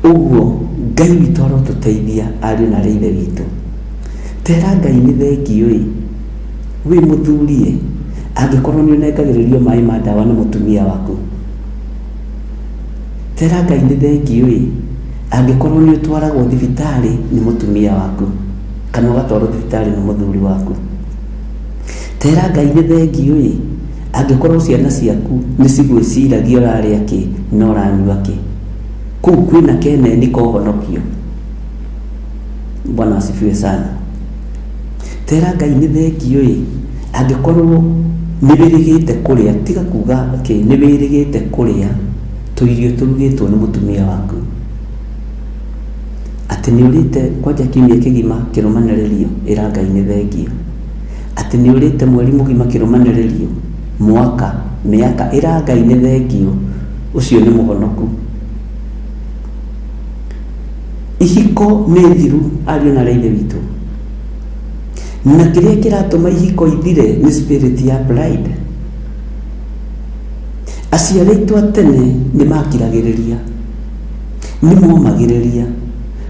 Ũguo Ngai witũ arotũteithia ariũ na arĩ ithe witũ. Tera Ngai nĩ thengiũ ĩ, wĩ mũthuri ĩ, angĩkorwo nĩ ũnengagĩrĩrio maĩ ma ndawa nĩ mũtumia waku. Tera Ngai nĩ thengiũ ĩ, angĩkorwo nĩ ũtwaragwo thibitarĩ nĩ mũtumia waku, kana ũgatwarwo thibitarĩ nĩ mũthuri waku. Tera Ngai nĩ thengiũ ĩ, angĩkorwo ciana ciaku nĩ cigwĩciragia ũrarĩa kĩ na ũranyua kĩ. Kũu kwĩna keneni ka ũhonokio. Bwana asifiwe sana. Tera Ngai nĩ thengiũ ĩ, angĩkorwo nĩ wĩrĩgĩte kũrĩa, tiga kuga kĩ, nĩ wĩrĩgĩte kũrĩa tũirio tũrugĩtwo nĩ mũtumia waku. Atĩ nĩ ũrĩte kwanja kiumia kĩgima kĩrũmanĩrĩrio, ĩra Ngai nĩ thengiũ. Atĩ nĩ ũrĩte mweri mũgima kĩrũmanĩrĩrio, Mwaka, mĩaka, ĩra Ngai nĩ thengiũ, ũcio nĩ mũhonoku. Ihiko nĩ thiru ariũ na ithe witũ, na kĩrĩa kĩratũma ihiko ithire nĩ spirit ya pride. Aciari aitũ a tene nĩ makiragĩrĩria, nĩ momagĩrĩria,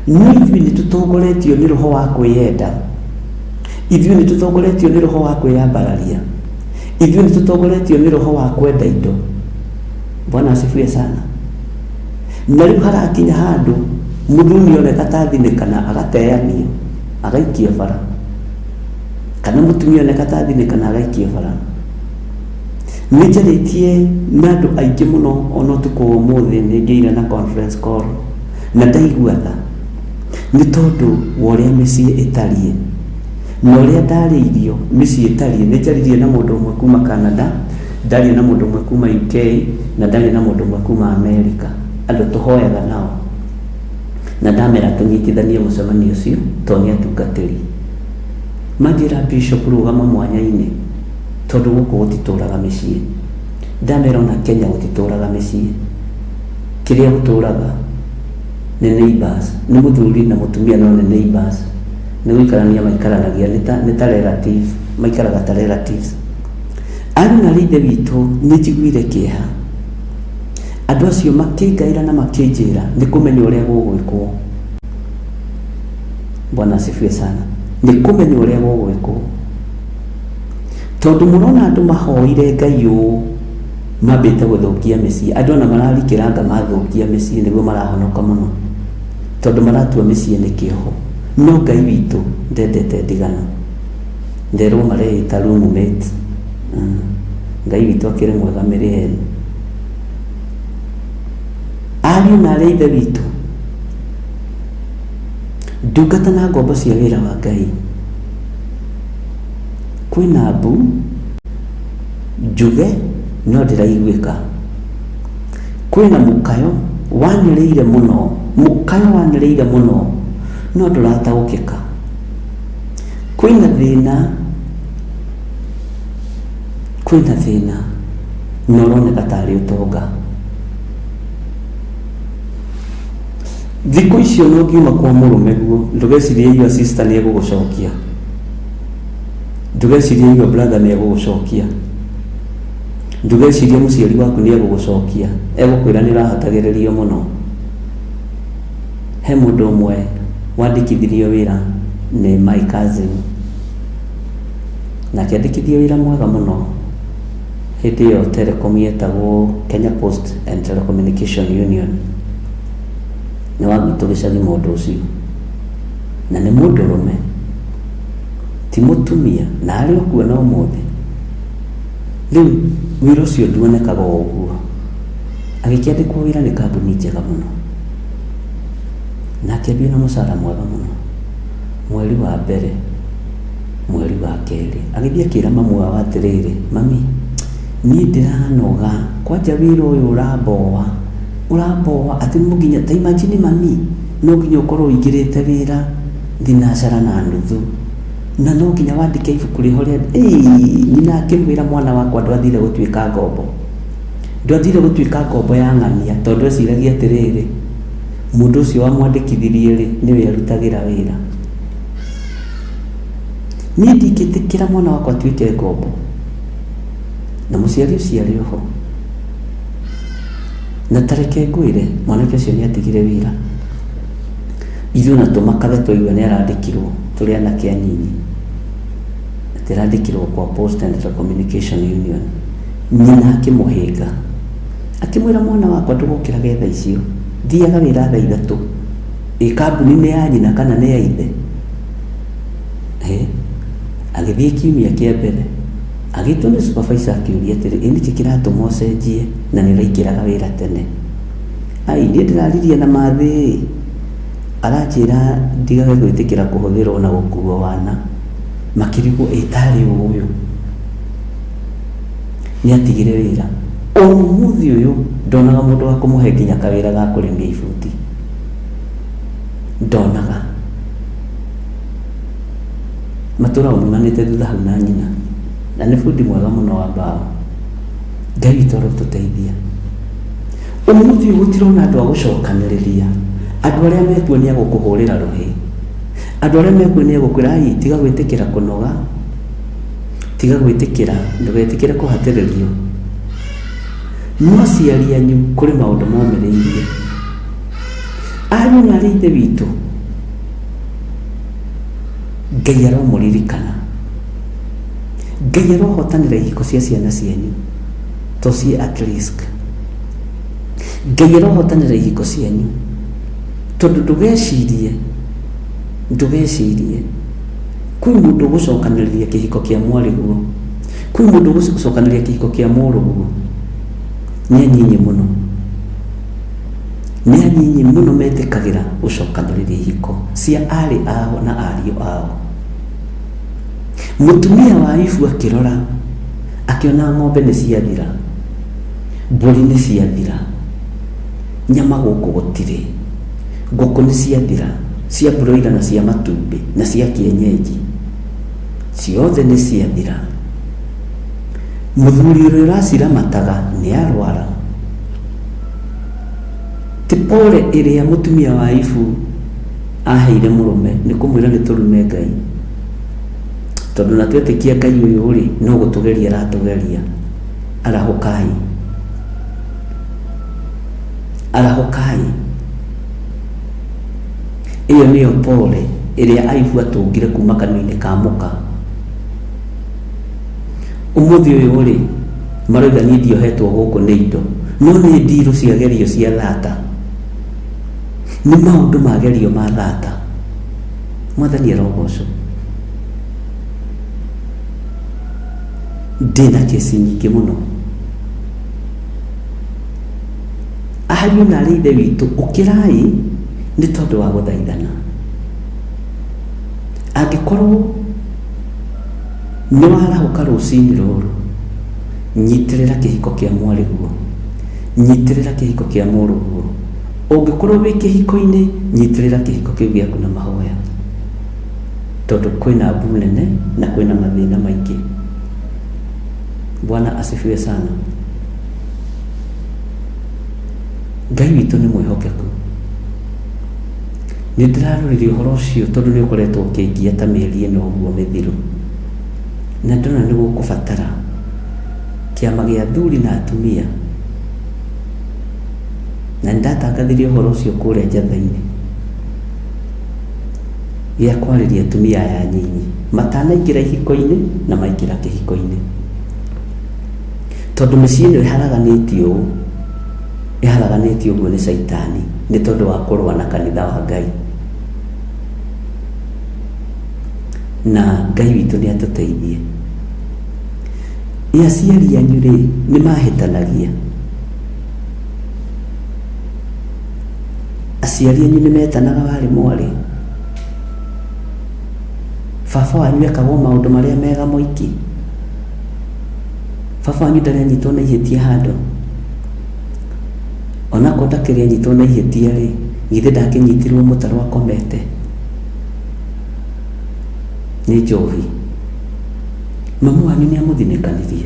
no ithuĩ nĩ tũtongoretio nĩ roho wa kwĩyenda, ithuĩ nĩ tũtongoretio nĩ roho wa kwĩyambararia, ithuĩ nĩ tũtongoretio nĩ roho wa kwenda indo. Bwana asifiwe sana. Na rĩu harakinya handũ mũthuri oneka ta thinĩkana agateanio agaikio bara, kana mũtumia oneka ta thinĩkana agaikio bara. Nĩ njarĩtie na andũ aingĩ mũno ona ũtukũ wa ũmũthĩ, nĩ ngĩire na conference call na ndaigua tha nĩ tondũ wa ũrĩa mĩciĩ ĩtariĩ na ũrĩa ndarĩirio mĩciĩ ĩtariĩ. Nĩ njaririe na mũndũ ũmwe kuma Canada, ndaria na mũndũ ũmwe kuma UK, na ndaria na mũndũ ũmwe kuma America, andũ tũhoyaga nao, na ndamera tũnyitithanie mũcemanio ũcio tondũ nĩ atungatĩri. Manjĩra, "Bishop, rũgama mwanya-inĩ tondũ gũkũ gũtitũraga mĩciĩ." Ndamera ona Kenya gũtitũraga mĩciĩ, kĩrĩa gũtũraga nĩ neighbors, nĩ mũthuri na mũtumia, no nĩ neighbors, nĩ gũikarania maikaranagia, nĩ ta relative, maikaraga ta relatives. Ariũ na ithe witũ, nĩ njiguire kĩeha andũ acio makĩngaĩra na makĩnjĩra nĩ kũmenya ũrĩa gũgwĩkwo. Bwana asifiwe sana. Nĩ kũmenya ũrĩa gũgwĩkwo, tondũ mũrona andũ mahoire Ngai ũũ mambĩte gũthũkia mĩciĩ. Andũ ona mararikĩranga mathũkia mĩciĩ nĩguo marahonoka mũno, tondũ maratua mĩciĩ nĩ kĩoho. No Ngai witũ ndendete ndigano. Nderwo mareĩta roommate. Ngai witũ akĩrĩ mwega mĩrĩ yenu. Ariũ na arĩa ithe witũ, ndungata na ngombo cia wĩra wa Ngai, kwĩna mbu njuge no ndĩraiguĩka, kwĩna mũkayo wanĩrĩire mũno, mũkayo wanĩrĩire mũno no ndũrataũkĩka, kwĩna thĩna, kwĩna thĩna na ũroneka tarĩ ũtonga. Thikũ icio no ngiuma kwa mũrũme guo, ndũgecirie your sister nĩ egũgũcokia, ndũgecirie your brother nĩ egũgũcokia, ndũgecirie mũciari waku nĩ egũgũcokia, egũkwĩra nĩ ũrahatagĩrĩrio mũno. He mũndũ ũmwe wandĩkithirio wĩra nĩ my cousin, na akĩandĩkithio wĩra mwega mũno. Hĩndĩ ĩyo telecom yetagwo Kenya Post and Telecommunication Union. Nĩ wa gwitũ gĩcagi mũndũ ũcio, na nĩ mũndũrũme ti mũtumia, na arĩ o kuo na ũmũthĩ rĩu. Wĩra ũcio nduonekaga o ũguo. Agĩkĩandĩkwo wĩra nĩ kambuni njega mũno na akĩambia na mũcara mwega mũno. Mweri wa mbere, mweri wa kerĩ, agĩthiĩ akĩra mamu wao atĩrĩrĩ, "Mami, niĩ ndĩranoga kwanja, wĩra ũyũ ũramboa, ũramboa atĩ no nginya, ta imagine mami, no nginya ũkorwo ũingĩrĩte wĩra thinacara na nuthu na no nginya wandĩke ibuku rĩho rĩa." Ĩĩ, nyina akĩmwĩra, "Mwana wakwa, ndwathire gũtuĩka ngombo, ndwathire gũtuĩka ngombo ya ng'ania." Tondũ eciragia atĩrĩrĩ, mũndũ ũcio wamwandĩkithirie rĩ, nĩwe arutagĩra wĩra. "Niĩ ndingĩtĩkĩra mwana wakwa atuĩke ngombo." Na mũciari ũcio arĩ oho. Na tareke ngwĩre, mwanake ũcio nĩ atigire wĩra. Ithuĩ ona tũmakage twaigua nĩ arandĩkirwo, tũrĩ anake anyinyi, atĩ arandĩkirwo kwa Post and Telecommunication Union. Nyina akĩmũhĩnga, akĩmwĩra, "Mwana wakwa, ndũgũkĩrage thaa icio, thiaga wĩra thaa 3." Ĩ kambuni nĩ ya nyina kana nĩ ya ithe? Agĩthiĩ kiumia kĩa mbere, agĩtwo nĩ supervisor, akĩũria atĩrĩ, "Ĩ nĩkĩ kĩratũma ũcenjie na nĩ ũraingĩraga wĩra tene?" "Ai, niĩ ndĩraririe na mathĩ, aranjĩra ndigage gwĩtĩkĩra kũhũthĩrwo na gũkuo wana." Makĩrigwo ĩ tarĩ ũyũ nĩ atigire wĩra. Ona ũmũthĩ ũyũ ndonaga mũndũ wa kũmũhe nginya kawĩra ga kũrĩmia ibuti, ndonaga. Matũraga maumanĩte thutha hau na nyina, na nĩ bundi mwega mũno wa mbaũ. Ngai witũ arotũteithia. Ũmũthĩ ũyũ gũtirona andũ a gũcokanĩrĩria, andũ arĩa mekuo nĩ agũkũhũrĩra rũhĩ, andũ arĩa mekuo nĩ agũkwĩra ai tiga gwĩtĩkĩra kũnoga, tiga gwĩtĩkĩra, ndũgetĩkĩre kũhatĩrĩrio. No aciari anyu kũrĩ maũndũ momĩrĩirie. Ariũ na arĩ ithe witũ, Ngai aromũririkana. Ngai arohotanĩra ihiko cia ciana cianyu to ciĩ at risk. Ngai arohotanĩra ihiko cianyu tondũ ndũgecirie, ndũgecirie kwĩ mũndũ ũgũcokanĩrĩria kĩhiko kĩa mwarĩguo, kwĩ mũndũ ũgũcokanĩrĩria kĩhiko kĩa mũrũguo. Nĩ anyinyi mũno, nĩ anyinyi mũno metĩkagĩra gũcokanĩrĩria ihiko cia arĩ ao na ariũ ao. Mũtumia wa Ayubu akĩrora akĩona ng'ombe nĩ ciathira, mbũri nĩ ciathira, nyama gũkũ gũtirĩ, ngũkũ nĩ ciathira, cia broiler na cia matumbĩ na cia kienyeji, ciothe nĩ ciathira. Mũthuri ũrĩa ũraciramataga nĩ arwara. Ti pole ĩrĩa mũtumia wa Ayubu aheire mũrũme nĩ kũmwĩra nĩ tũrume Ngai, tondũ na twetĩkia Ngai ũyũ rĩ, no gũtũgeria aratũgeria. Arahũkai, arahũkai. Ĩyo nĩyo pole ĩrĩa Ayubu atũngire kuma kanua-inĩ ka mũka. Ũmũthĩ ũyũ rĩ, maroiga niĩ ndiohetwo gũkũ nĩ indo, no nĩ ndirũ ciagerio cia thata. Nĩ maũndũ magerio ma thata. Mwathani arogocwo. Ndĩna kesi nyingĩ mũno. Ariũ na arĩ ithe witũ, ũkĩrai nĩ tondũ wa gũthaithana. Angĩkorwo nĩ warahũka rũcinĩ rũrũ, nyitĩrĩra kĩhiko kĩa mwarĩguo, nyitĩrĩra kĩhiko kĩa mũrũguo. Ũngĩkorwo wĩ kĩhiko-inĩ, nyitĩrĩra kĩhiko kĩu gĩaku na mahoya, tondũ kwĩna mbu nene na kwĩna mathĩna maingĩ. Bwana asifiwe sana. Ngai witũ nĩ mwĩhokeku. Nĩ ndĩraroririe ũhoro ũcio tondũ nĩ ũkoretwo ũkĩngia ta mĩeri ĩno ũguo mĩthiru, na ndona nĩ gũkũbatara kĩama gĩa athuri na atumia, na nĩ ndatangathire ũhoro ũcio kũrĩa njatha-inĩ gĩa kwarĩria atumia aya anyinyi matanaingĩra ihiko-inĩ na maingĩra kĩhiko-inĩ, tondũ mĩciĩ ĩno ĩharaganĩtio ũũ, ĩharaganĩtio ũguo nĩ caitani nĩ tondũ wa kũrũa na kanitha wa Ngai. Na Ngai witũ nĩ atũteithie. Ĩ aciari anyu rĩ, nĩ mahĩtanagia? Aciari anyu nĩ metanaga warĩ mwarĩ? Baba wanyu ekaga o maũndũ marĩa mega moiki? Baba wanyu ndarĩ anyitwo na ihĩtia handũ? Onakorwo ndakĩrĩ anyitwo na ihĩtia rĩ, githĩ ndakĩnyitirwo mũtaro akomete nĩ njohi? Mamu wanyu nĩ amũthinĩkanirie?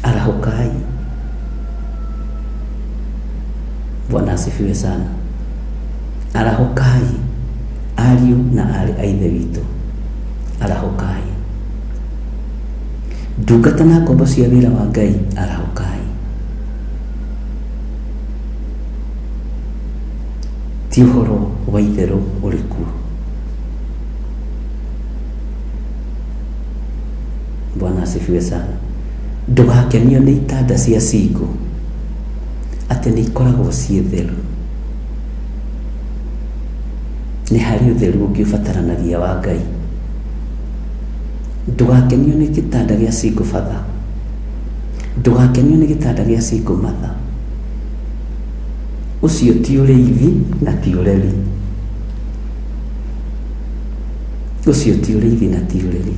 Arahũkai. Bwana asifiwe sana. Arahũkai ariũ na arĩ a ithe witũ, arahũkai. Ndungata na ngombo cia wĩra wa Ngai, arahũkai. Ti ũhoro wa itherũ ũrĩ kuo. Bwana asifiwe sana. Ndũgakenio nĩ itanda cia single atĩ nĩ ikoragwo ciĩ theru. Nĩ harĩ ũtheru ũngĩ ũbataranagia wa Ngai. Ndũgakenio nĩ gĩtanda gĩa single father. Ndũgakenio nĩ gĩtanda gĩa single mother. Ũcio ti ũrĩithi na ti ũreri. Ũcio ti ũrĩithi na ti ũreri.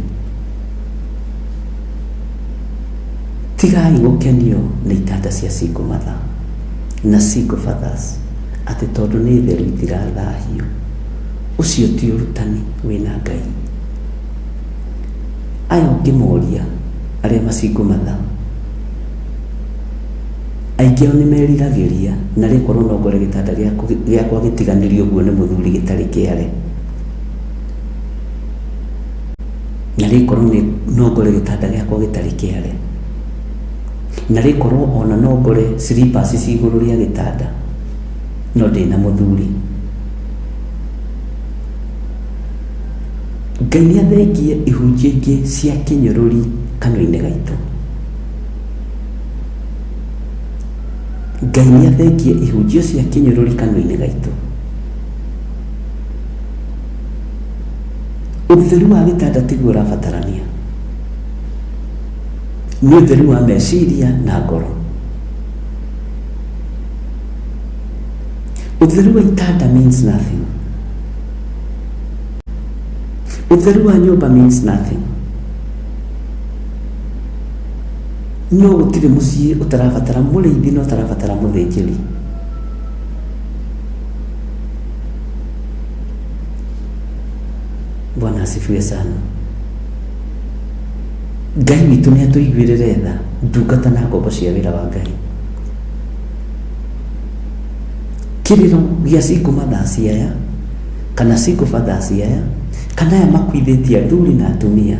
Tigai gũkenio nĩ itanda cia single mother na single fathers atĩ tondũ nĩ theru itirathahio. Ũcio ti ũrutani wĩna Ngai. Aya ũngĩmoria arĩa ma single mother, Aingĩ ao nĩ meriragĩria na rĩkorwo no ngore gĩtanda gĩakwa gĩtiganĩrio ũguo nĩ mũthuri gĩtarĩ kĩare, na rĩkorwo no ngore gĩtanda gĩakwa gĩtarĩ kĩare, na rĩkorwo ona no ngore slippers ci igũrũ rĩa gĩtanda no ndĩna mũthuri. Ngai nĩ athengie ihunjio ingĩ cia kĩnyũrũri kanua-inĩ gaitũ. Ngai nĩ athengie ihunjio cia kĩnyũrũri kanua-inĩ gaitũ. Ũtheru wa gĩtanda tiguo ũrabatarania, nĩ ũtheru wa meciria na ngoro. Ũtheru wa itanda means nothing. Ũtheru wa nyũmba means nothing. No gũtirĩ mũciĩ ũtarabatara mũrĩithi na ũtarabatara mũthĩnjĩri. Bwana asifiwe sana. Ngai witũ nĩ atũiguĩrĩre tha, ndungata na ngombo cia wĩra wa Ngai. Kĩrĩro gĩa single mothers aya kana single fathers aya kana aya makuithĩtie athuri na atumia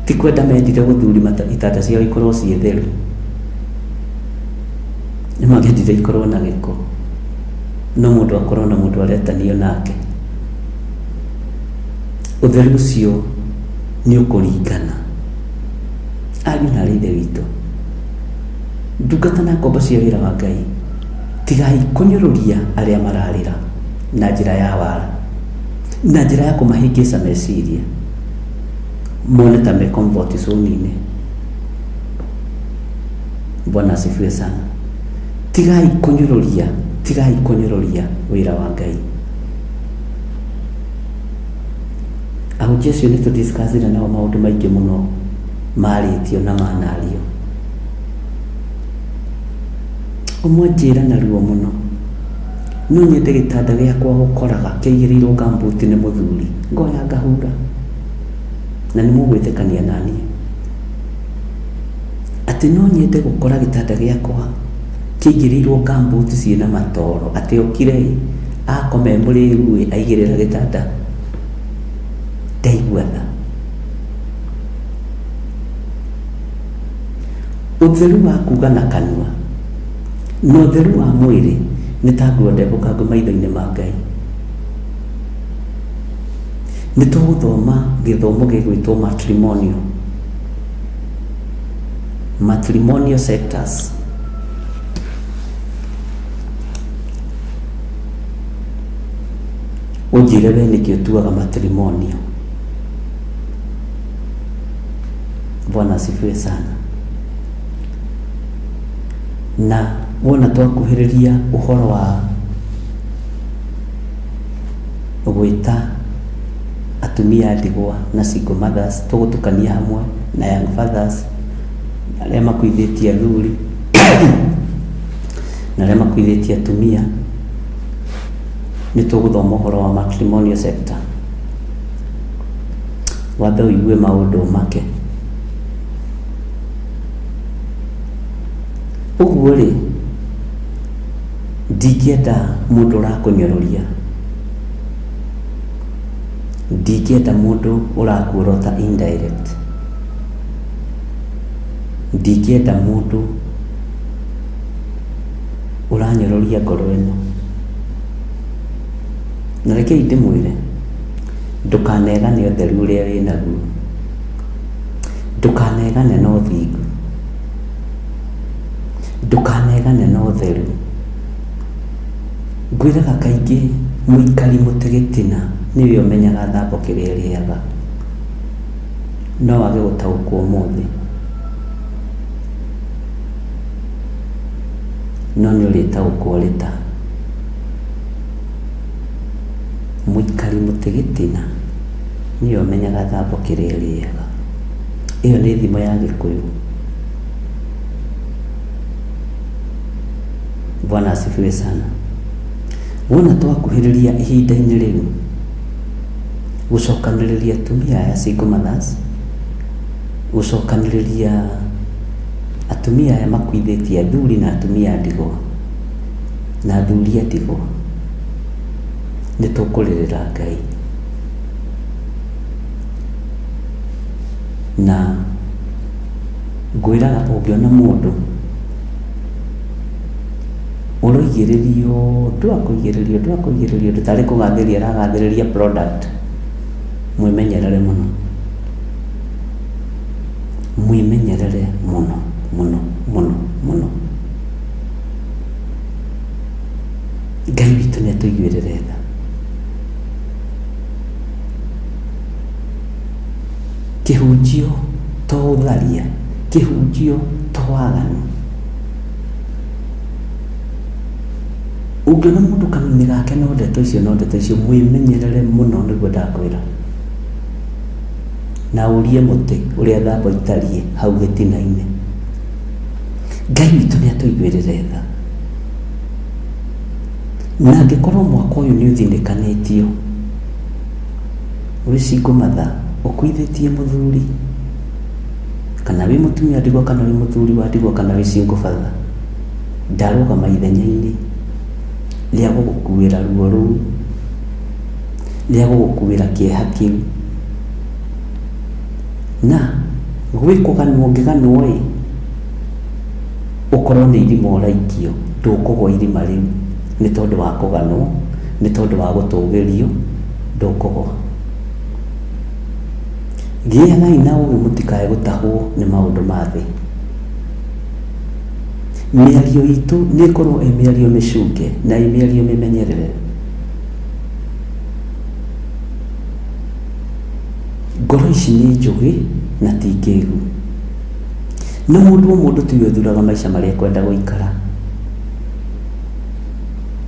ti kwenda mendire gũthuri itanda ciao ikorwo ciĩ theru, nĩ mangĩendire ikorwo na gĩko, no mũndũ akorwo na mũndũ aretanio nake. Ũtheru ũcio nĩ ũkũringana. Ariũ na arĩ ithe witũ, ndungata na ngombo cia wĩra wa Ngai, tigai kũnyũrũria arĩa mararĩra na njĩra ya wara, na njĩra ya kũmahĩngĩca meciria mone ta me comfort zone-inĩ. Bwana asifiwe sana. Tigai kũnyũrũria, tigai kũnyũrũria wĩra wa Ngai. Ahunjia acio nĩ tũdiscussire nao maũndũ maingĩ mũno marĩtio na manario. Ũmwe anjĩra na ruo mũno, no nyende gĩtanda gĩakwa gũkoraga kĩigĩrĩirwo gumboot nĩ mũthuri, ngoya ngahura. Na nĩ mũgwĩtĩkania naniĩ atĩ no nyende gũkora gĩtanda gĩakwa kĩigĩrĩirwo gumboot ciĩna matoro, atĩ okire ĩ akoma e mũrĩu ĩ aigĩrĩra gĩtanda, ndaigua tha. Ũtheru wa kuga na kanua na ũtheru wa mwĩrĩ nĩ ta nguo ndembũkangu maitho-inĩ ma Ngai. Nĩ tũgũthoma gĩthomo gĩgwĩtwo matrimonial, matrimonial sectors. Ũnjĩre we nĩkĩ ũtuaga matrimonial. Bwana asifiwe sana. Na wona twakuhĩrĩria ũhoro wa gwĩta atumia a ndigwa na single mothers, tũgũtukania hamwe na young fathers arĩa makuithĩtie athuri na arĩa makuithĩtie atumia, nĩ tũgũthoma ũhoro wa matrimonial sector. Wambe ũigue maũndũ make. Ũguo rĩ, ndingĩenda mũndũ ũrakũnyũrũria, ndingĩenda mũndũ ũrakuorota indirect, ndingĩenda mũndũ ũranyũrũria ngoro ĩno. Na rekei ndĩmwĩre, ndũkanegane ũtheru ũrĩa wĩnaguo, ndũkanegane na ũthingu, ndũkanegane na ũtheru. Ngwĩraga kaingĩ mũikari mũtĩ gĩtina nĩwe ũmenyaga thambo kĩrĩa ĩrĩaga. No wage gũtaũkwo ũmũthĩ, no nĩ ũrĩtaũkwo rĩta. Mũikari mũtĩ gĩtina nĩwe ũmenyaga thambo kĩrĩa ĩrĩaga. Ĩyo nĩ thimo ya Gĩkũyũ. Bwana asifiwe sana. Wona twakuhĩrĩria ihinda-inĩ rĩu gũcokanĩrĩria atumia aya single mothers, gũcokanĩrĩria Atumia aya makuithĩtie athuri na atumia a ndigwa na athuri a ndigwa. Nĩ tũkũrĩrĩra Ngai. Na ngwĩraga ũngĩona mũndũ ũroigĩrĩrio ũndũ akũigĩrĩria ũndũ akũigĩrĩria ũndũ tarĩ kũgathĩrĩria aragathĩrĩria product, mwĩmenyerere mũno. Mwĩmenyerere mũno mũno mũno mũno. Ngai witũ nĩ atũiguĩrĩre tha. Kĩhunjio to ũtharia, kĩhunjio to waganu. Ũngĩona mũndũ kanua-inĩ gake no ndeto icio no ndeto icio, mwĩmenyerere mũno nĩguo ndakwĩra. Na ũrie mũtĩ ũrĩa thambo itariĩ hau gĩtina-inĩ. Ngai witũ nĩ atũiguĩrĩre tha. Na angĩkorwo mwaka ũyũ nĩ ũthinĩkanĩtio, wĩ single mother, ũkuithĩtie mũthuri, kana wĩ mũtumia ndigwa kana wĩ mũthuri wa ndigwa kana wĩ single father, ndarũgama ithenya-inĩ rĩa gũgũkuĩra ruo rũu, rĩa gũgũkuĩra kĩeha kĩu. Na gwĩ kũganwo ũngĩganwo ĩ, ũkorwo nĩ irima ũraikio, ndũkũgwa irima rĩu nĩ tondũ wa kũganwo, nĩ tondũ wa gũtũgĩrio, ndũkũgwa. Gĩagai na ũgĩ mũtikae gũtahwo nĩ maũndũ ma thĩ. Mĩario itũ nĩ ĩkorwo ĩ mĩario mĩcunge na ĩ mĩario mĩmenyerere. Ngoro ici nĩ njũgĩ na ti ngĩgu. Na mũndũ o mũndũ tiwe ũthuraga maica marĩa ekwenda gũikara.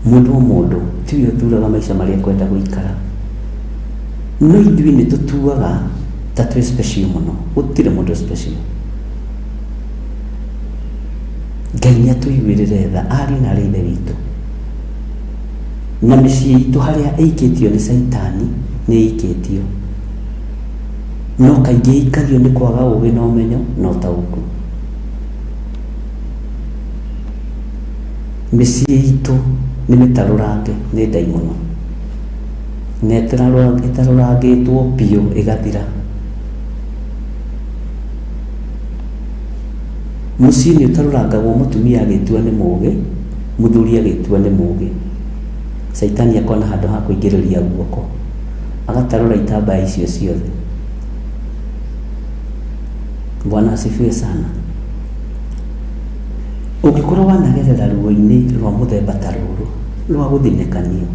Mũndũ o mũndũ tiwe ũthuraga maica marĩa ekwenda gũikara. No ithuĩ nĩ tũtuaga ta twĩ special mũno. Gũtirĩ mũndũ special. Ngai nĩ atũiguĩrĩre tha ariũ na arĩ ithe witũ. Na mĩciĩ itũ harĩa ĩikĩtio nĩ caitani nĩ ĩikĩtio. No kaingĩ ĩikagio nĩ kwaga ũgĩ na ũmenyo na ũtaũku. Mĩciĩ itũ nĩ mĩtarũrange nĩ ndaimono. Na ĩtarũrangĩtwo biũ ĩgathira. Mũciĩ nĩ ũtarũrangagwo mũtumia agĩtua nĩ mũgĩ, mũthuri agĩtua nĩ mũgĩ. Caitani akona handũ ha kũingĩrĩria guoko, agatarũra itambaya icio ciothe. Bwana asifiwe sana. Ũngĩkorwo wanagerera ruo-inĩ rwa mũthemba ta rũrũ rwa gũthinĩkanio,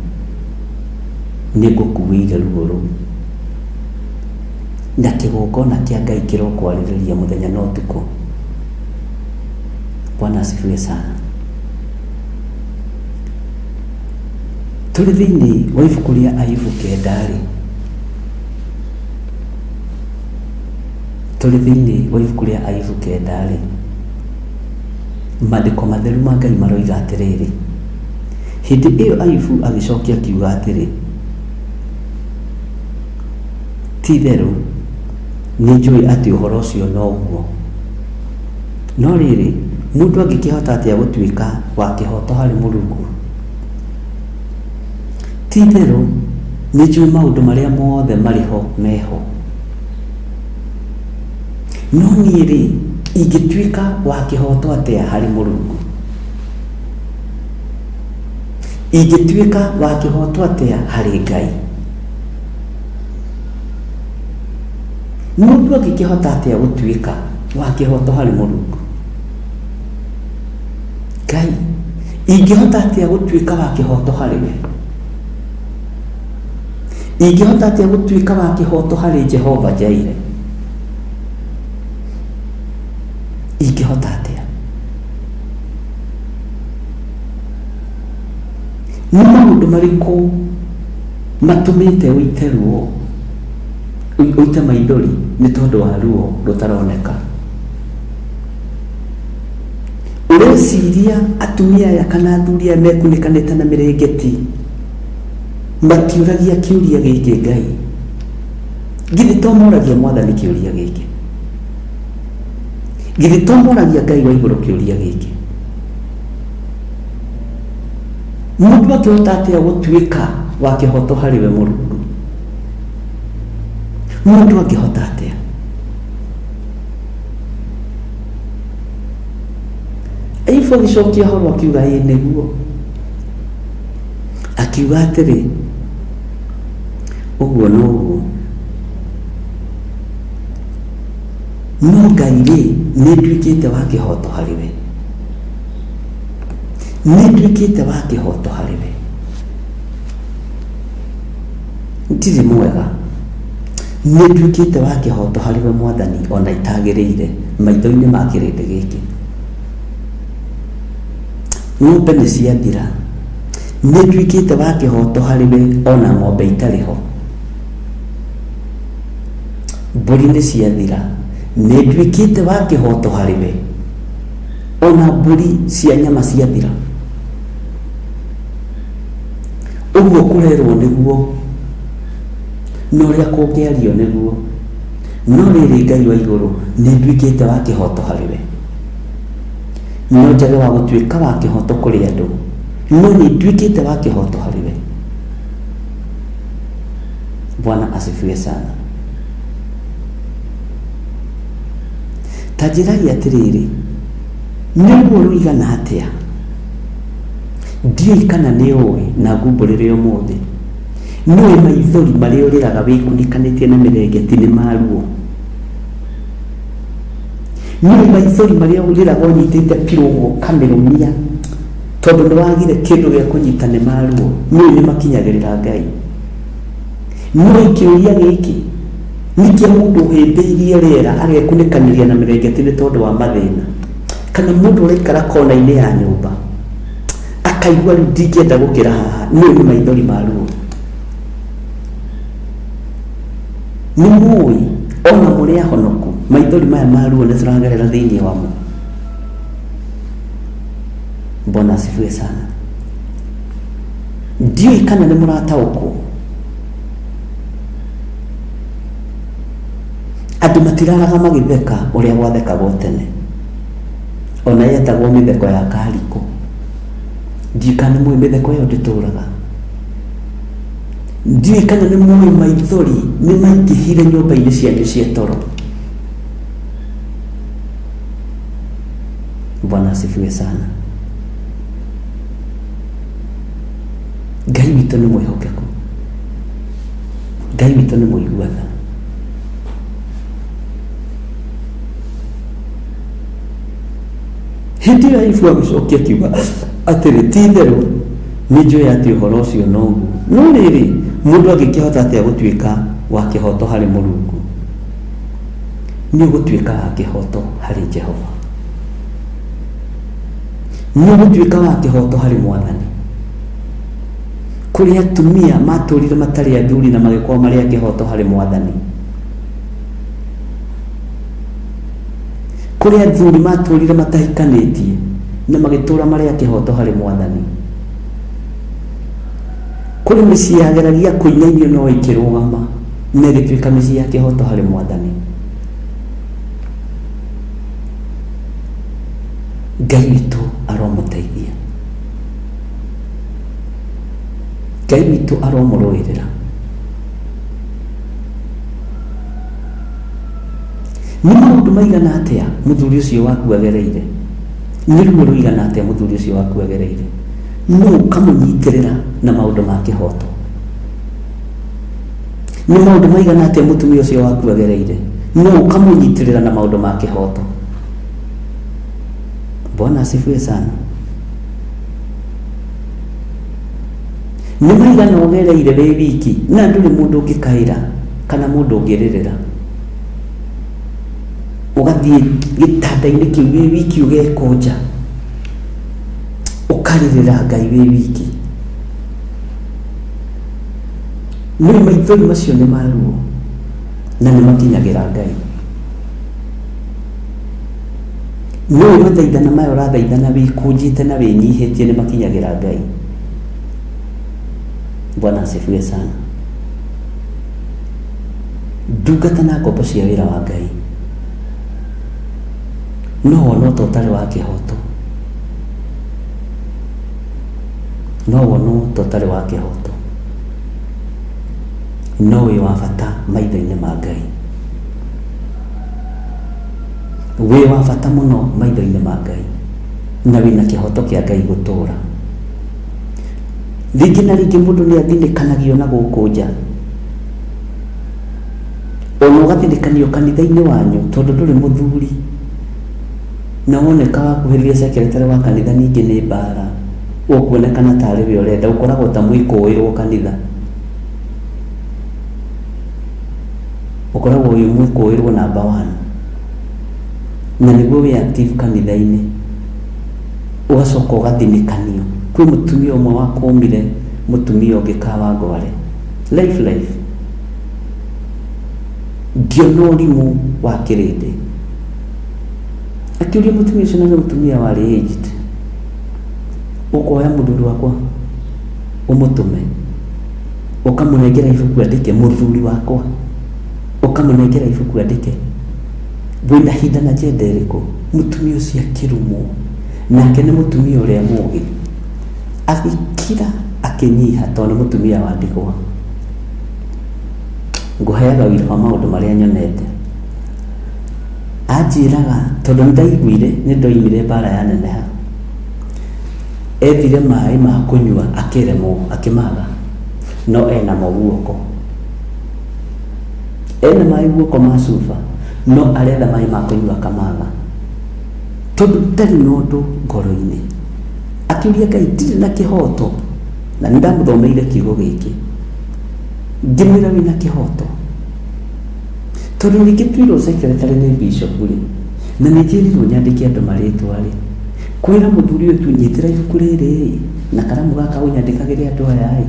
nĩ ngũkuĩire ruo rũu. Na kĩgongona kĩa Ngai kĩrokwarĩrĩria mũthenya na ũtukũ. Bwana asifiwe sana. Tũrĩ thĩinĩ wa ibuku rĩa Ayubu kenda-rĩ, tũrĩ thĩinĩ wa ibuku rĩa Ayubu kenda-rĩ, maandĩko matheru ma Ngai maroiga atĩrĩrĩ, hĩndĩ ĩyo Ayubu agĩcokia akiuga atĩrĩ, ti-itherũ nĩnjũĩ atĩ ũhoro ũcio noguo. No rĩrĩ, mũndũ angĩkĩhota atĩa gũtuĩka wa kĩhooto harĩ Mũrungu? Ti-itherũ nĩnjũĩ maũndũ marĩa mothe marĩ ho me ho. No niĩ-rĩ, ingĩtuĩka wa kĩhooto atĩa harĩ Mũrungu? Ingĩtuĩka wa kĩhooto atĩa harĩ Ngai? Mũndũ angĩkĩhota atĩa gũtuĩka wa kĩhooto harĩ Mũrungu? Ngai, ingĩhota atĩa gũtuĩka wa kĩhooto harĩ we? Ingĩhota atĩa gũtuĩka wa kĩhooto harĩ Jehova Jaire? Ingĩhota atĩa? Nĩ maũndũ marĩkũ matũmĩte ũite ruo, ũite maithori nĩ tondũ wa ruo rũtaroneka? Ũreciria atumia aya kana athuri aya mekunĩkanĩte na mĩrĩngĩti matiũragia kĩũria gĩkĩ Ngai? Githĩ to moragia Mwathani kĩũria gĩkĩ? Githĩ to moragia Ngai wa igũrũ kĩũria gĩkĩ? Mũndũ angĩhota atĩa gũtuĩka wa kĩhoto harĩ we Mũrungu? Mũndũ angĩhota atĩa? Ayubu agĩcokia ũhoro akiuga ĩĩ nĩguo. Akiuga atĩrĩ, ũguo noguo. No Ngai-rĩ, nĩ nduĩkĩte wa kĩhooto harĩ we, nĩ nduĩkĩte wa kĩhooto harĩ we. Ndirĩ mwega, nĩ nduĩkĩte wa kĩhooto harĩ we Mwathani, o na itagĩrĩire maitho-inĩ ma kĩrĩndĩ gĩkĩ. Ng'ombe nĩ ciathira, nĩ nduĩkĩte wa kĩhooto harĩ we o na ng'ombe itarĩ ho. Mbũri nĩ ciathira, nĩ nduĩkĩte wa kĩhooto harĩ we, o na mbũri cia nyama ciathira. Ũguo kũrerwo nĩguo, na ũrĩa kũngĩario nĩguo. No rĩrĩ, Ngai wa igũrũ, nĩ nduĩkĩte wa kĩhooto harĩ we. No njage wa gũtuĩka wa kĩhooto kũrĩ andũ, no nĩ nduĩkĩte wa kĩhooto harĩ we. Bwana asifiwe sana. Ta njĩrai atĩrĩrĩ, nĩ ruo rũigana atĩa? Ndiũĩ kana nĩ ũĩ na ngumbũrĩre ũmũthĩ. Nĩũĩ maithori marĩa ũrĩraga wĩkunĩkanĩtie na mĩrengeti nĩ ma ruo? Nĩũĩ maithori marĩa ũrĩraga ũnyitĩte pillow ũguo ũkamĩrũmia tondũ nĩ wagire kĩndũ gĩa kũnyita nĩ ma ruo? Nĩũĩ nĩ makinyagĩrĩra Ngai? Nĩũĩ kĩũria gĩkĩ nĩ kĩa mũndũ ũhĩmbĩirie rĩera agekunĩkanĩria na mĩrengeti nĩ tondũ wa mathĩna, kana mũndũ ũraikara kona-inĩ ya nyũmba akaigua rĩu ndingĩenda gũkĩra haha, nĩũĩ nĩ maithori ma ruo? Nĩ mũĩ ona mũrĩ ahonoku maithori maya ma ruo nĩ tũragerera thĩinĩ wamo? Bwana asifiwe sana. Ndiũĩ kana nĩ mũrataũkwo. Andũ matiraraga magĩtheka ũrĩa gwathekagwo tene. Ona yetagwo mĩtheko ya karikũ. Ndiũĩ kana nĩ mũĩ mĩtheko ĩyo ndĩtũraga. Ndiũĩ kana nĩ mũĩ maithori nĩ maingĩhire nyũmba-inĩ cianyu cia toro. Bwana asifiwe sana. Ngai witũ nĩ mwĩhokeku. Ngai witũ nĩ mũigua tha. Hĩndĩ ĩyo Ayubu agĩcokia akiuga atĩrĩ, ti itherũ nĩ njũĩ atĩ ũhoro ũcio noguo, no rĩrĩ, mũndũ angĩkĩhota atĩa gũtuĩka wa kĩhooto harĩ Mũrungu? Nĩ ũgũtuĩka wa kĩhooto harĩ Jehova. Nĩ ũgũtuĩka wa kĩhooto harĩ Mwathani. Kũrĩ atumia matũrire matarĩ athuri na magĩkorwo marĩ a kĩhooto harĩ Mwathani. Kũrĩ athuri matũrire matahikanĩtie na magĩtũra marĩ a kĩhooto harĩ Mwathani. Kũrĩ mĩciĩ yageragia kũinainio no ĩkĩrũgama na ĩgĩtuĩka mĩciĩ ya kĩhooto harĩ Mwathani. Ngai witũ aromũteithia. Ngai witũ aromũrũĩrĩra. Nĩ maũndũ maigana atĩa mũthuri ũcio waku agereire? Nĩ ruo rũigana atĩa mũthuri ũcio waku agereire? No ũkamũnyitĩrĩra na maũndũ ma kĩhooto. Nĩ maũndũ maigana atĩa mũtumia ũcio waku agereire? No ũkamũnyitĩrĩra na maũndũ ma kĩhooto. Bwana asifiwe sana. Nĩ maigana ũgereire wĩ wiki na ndũrĩ mũndũ ũngĩkaĩra kana mũndũ ũngĩrĩrĩra. Ũgathiĩ gĩtanda-inĩ kĩu wĩ wiki ũgekũnja, ũkarĩrĩra Ngai wĩ wiki. Nĩ maithori macio nĩ ma ruo na nĩ makinyagĩra Ngai. Nĩ ũĩ mathaithana maya ũrathaithana wĩkũnjĩte na wĩnyihĩtie nĩ makinyagĩra Ngai. Bwana asifiwe sana. Ndungata na ngombo cia wĩra wa Ngai. No wonwo ta ũtarĩ wa kĩhoto, no wonwo ta ũtarĩ wa kĩhoto, no wĩ wa bata maitho-inĩ ma Ngai, wĩ wa bata mũno maitho-inĩ ma Ngai, na wĩna kĩhoto kĩa Ngai gũtũra. Rĩngĩ na rĩngĩ mũndũ nĩ athinĩkanagio na gũkũ nja, ona ũgathinĩkanio kanitha-inĩ wanyu tondũ ndũrĩ mũthuri, na woneka wakuhĩrĩria secretary wa kanitha ningĩ nĩ mbara, ũkuonekana tarĩ we ũrenda, ũkoragwo ta mwĩkũĩrwo kanitha, ũkoragwo wĩ mwĩkũĩrwo number one, na nĩguo wĩ active kanitha-inĩ, ũgacoka ũgathinĩkanio. Kwĩ mũtumia ũmwe wakũmire mũtumia ũngĩ Kawangware, life life, ngĩona ũrimũ wa kĩrĩndĩ. Akĩũria mũtumia ũcio, na nĩ mũtumia warĩ aged, ũkoya mũthuri wakwa ũmũtũme, ũkamũnengera ibuku andĩke, mũthuri wakwa ũkamũnengera ibuku andĩke, wĩna hinda na njenda ĩrĩkũ? Mũtumia ũcio akĩrumwo, nake nĩ mũtumia ũrĩa mũgĩ, agĩkira akĩnyiha tondũ nĩ mũtumia wa ndigwa. Ngũheaga ũira wa maũndũ marĩa nyonete. Anjĩraga tondũ nĩ ndaiguire nĩ ndoimire mbara yaneneha, ethire maĩ ma kũnyua akĩremwo akĩmaga, no enamo guoko, ena maĩ guoko ma cuba, no aretha maĩ ma kũnyua akamaga, tondũ ndarĩ na ũndũ ngoro-inĩ. Akĩũria Ngai, ndirĩ na kĩhoto, na nĩ ndamũthomeire kiugo gĩkĩ, ngĩmwĩra wĩna kĩhoto, tondũ ningĩ tuirwo secretary nĩ bishop rĩ, na nĩ njĩrirwo nyandĩke andũ marĩtwa rĩ, kwĩra mũthuri ũyũ tu nyitĩra ibuku rĩrĩ ĩ, na karamu gaka ũnyandĩkagĩre andũ aya ĩ,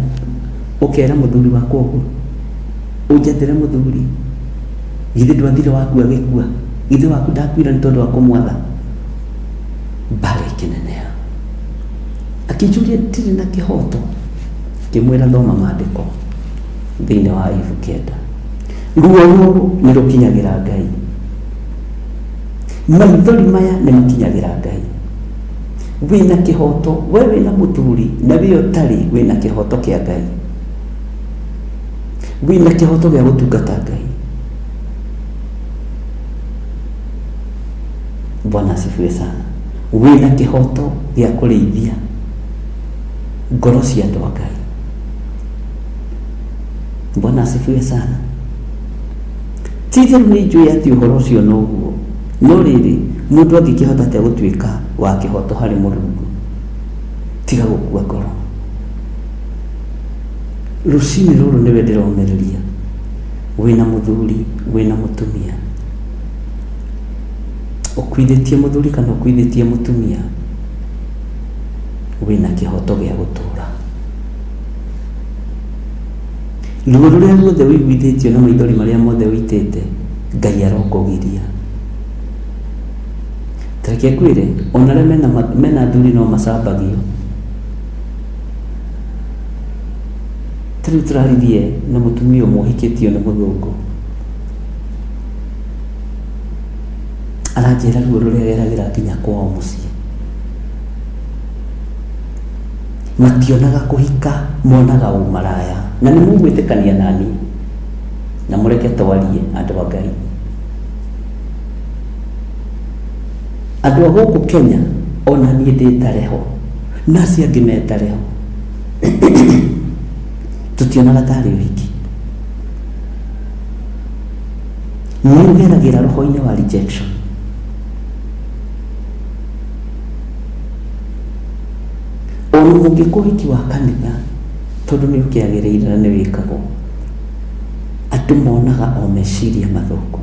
ũkera mũthuri wakwa ũguo, ũnjathĩre mũthuri, githĩ ndwathire waku agĩkua, githĩ waku ndakuire nĩ tondũ wa kũmwatha? Mbara ĩkĩneneha. Akĩnjũria ndirĩ na kĩhoto, ngĩmwĩra thoma maandĩko thĩinĩ wa Ayubu 9. Ruo rũrũ nĩ rũkinyagĩra Ngai, maithori maya nĩ makinyagĩra Ngai. Wĩna kĩhoto, we wĩna mũthuri na wĩ ũtarĩ, wĩna kĩhoto kĩa Ngai, wĩna kĩhoto gĩa gũtungata Ngai. Bwana asifiwe sana. Wĩna kĩhoto gĩa kũrĩithia ngoro cia andũ a Ngai. Bwana asifiwe sana. Ti itherũ nĩ njũĩ atĩ ũhoro ũcio noguo, no rĩrĩ, mũndũ angĩkĩhota atĩa gũtuĩka wa kĩhoto harĩ Mũrungu tiga gũkua ngoro? Rũcinĩ rũrũ nĩwe ndĩromĩrĩria, wĩna mũthuri, wĩna mũtumia, ũkuithĩtie mũthuri kana ũkuithĩtie mũtumia, wĩna kĩhoto gĩa gũtũra. Ruo rũrĩa ruothe ũiguithĩtio na maithori marĩa mothe ũitĩte, Ngai arokũgiria. Ta reke ngwĩre, ona arĩa mena, mena athuri no macambagio. Ta rĩu tũraririe na mũtumia ũmwe ũhikĩtio nĩ mũthũngũ, aranjĩra ruo rũrĩa ageragĩra nginya kwao mũciĩ. Mationaga kũhika, monaga ũmaraya. Na nĩ mũgwĩtĩkania nani, na mũreke twarie andũ a Ngai. Andũ a gũkũ Kenya, ona niĩ ndĩtare ho, na acio angĩ metare ho, tũtionaga tarĩ ũhiki. Nĩ ũgeragĩra roho-inĩ wa rejection. Ona mũngĩka ũhiki wa kanitha, tondũ nĩ ũkĩagĩrĩire na nĩ wĩkagwo, andũ monaga o meciria mathũku.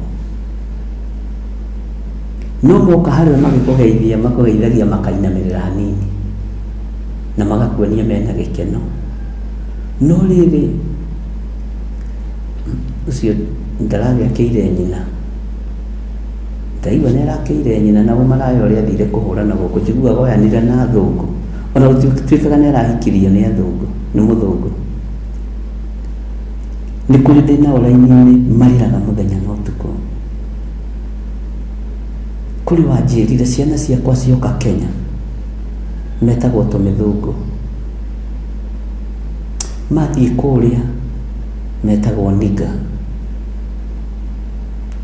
No moka harĩwe magĩkũgeithia, makũgeithagia makainamĩrĩra hanini, na magakuonia mena gĩkeno. No rĩrĩ, ũcio ndaragĩakĩire nyina, ndaigua nĩ arakĩire nyina na ũmaraya ũrĩa athire kũhũra na gũkũ, njiguaga oyanire na athũngũ, ona gũtuĩkaga nĩ arahikirio nĩ athũngũ, nĩ mũthũngũ. Nĩ kũrĩ ndĩ nao raini-inĩ marĩraga mũthenya na ũtukũ. Kũrĩ wanjĩrire ciana ciakwa cioka Kenya metagwo tũmĩthũngũ, mathiĩ kũrĩa metagwo niga.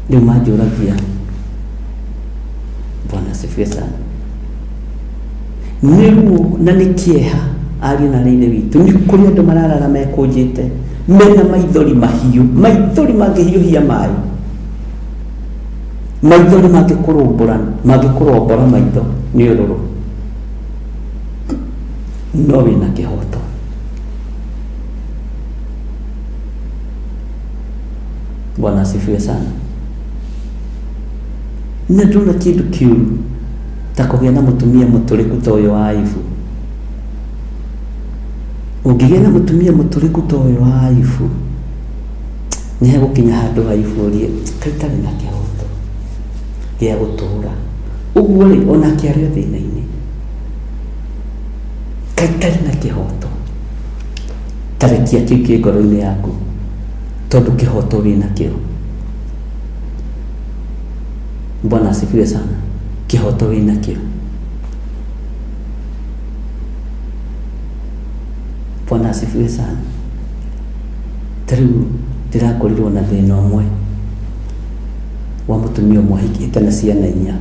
Rĩu manjũragia, Bwana asifiwe sana. Nĩ ruo na nĩ kĩeha, ariũ na arĩ ithe witũ, nĩ kũrĩ andũ mararara mekũnjĩte mena maithori mahiũ, maithori mangĩhiũhia maĩ, maithori mangĩkũrũmbũra, mangĩkũrombora maitho nĩ ũrũrũ, no wĩna kĩhoto. Bwana asifiwe sana. Na ndona kĩndũ kĩũru ta kũgĩa na mũtumia mũtũrĩku ta ũyũ wa Ayubu. Ũngĩgĩa na mũtumia mũtũrĩku ta ũyũ wa Ayubu, nĩ hegũkinya handũ Ayubu ũrie, kaĩ itarĩ na kĩhoto gĩa gũtũra ũguo rĩ, onake arĩ o thĩna-inĩ, kaĩ itarĩ na kĩhoto. Tarekia kĩu kĩ ngoro-inĩ yaku, tondũ kĩhoto wĩ nakĩo. Bwana asifiwe sana. Kĩhoto wĩ nakĩo. Bwana asifiwe sana. Ta rĩu ndĩrakorirwo na thĩna ũmwe wa mũtumia ũmwe ahikĩte na ciana inya.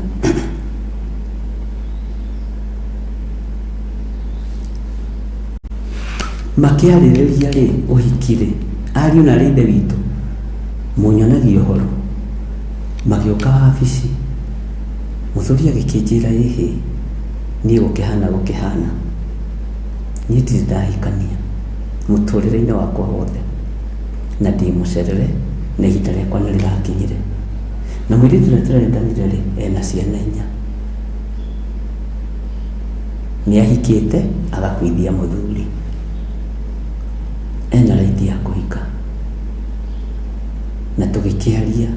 Makĩarĩrĩria rĩ ũhiki rĩ, ariũ na arĩ ithe witũ, mũnyonagia ũhoro. Magĩũka wabici, mũthuri agĩkĩnjĩra ĩhĩ, niĩ gũkĩhana gũkĩhana, niĩ ndirĩ ndahikania mũtũrĩre-inĩ wakwa wothe, na ndĩ mũcerere na ihinda rĩakwa nĩ rĩrakinyire. Na mũirĩtu ũrĩa tũrendanire rĩ, ena ciana inya. Nĩ ahikĩte agakuithia mũthuri, ena right ya kũhika. Na tũgĩkĩaria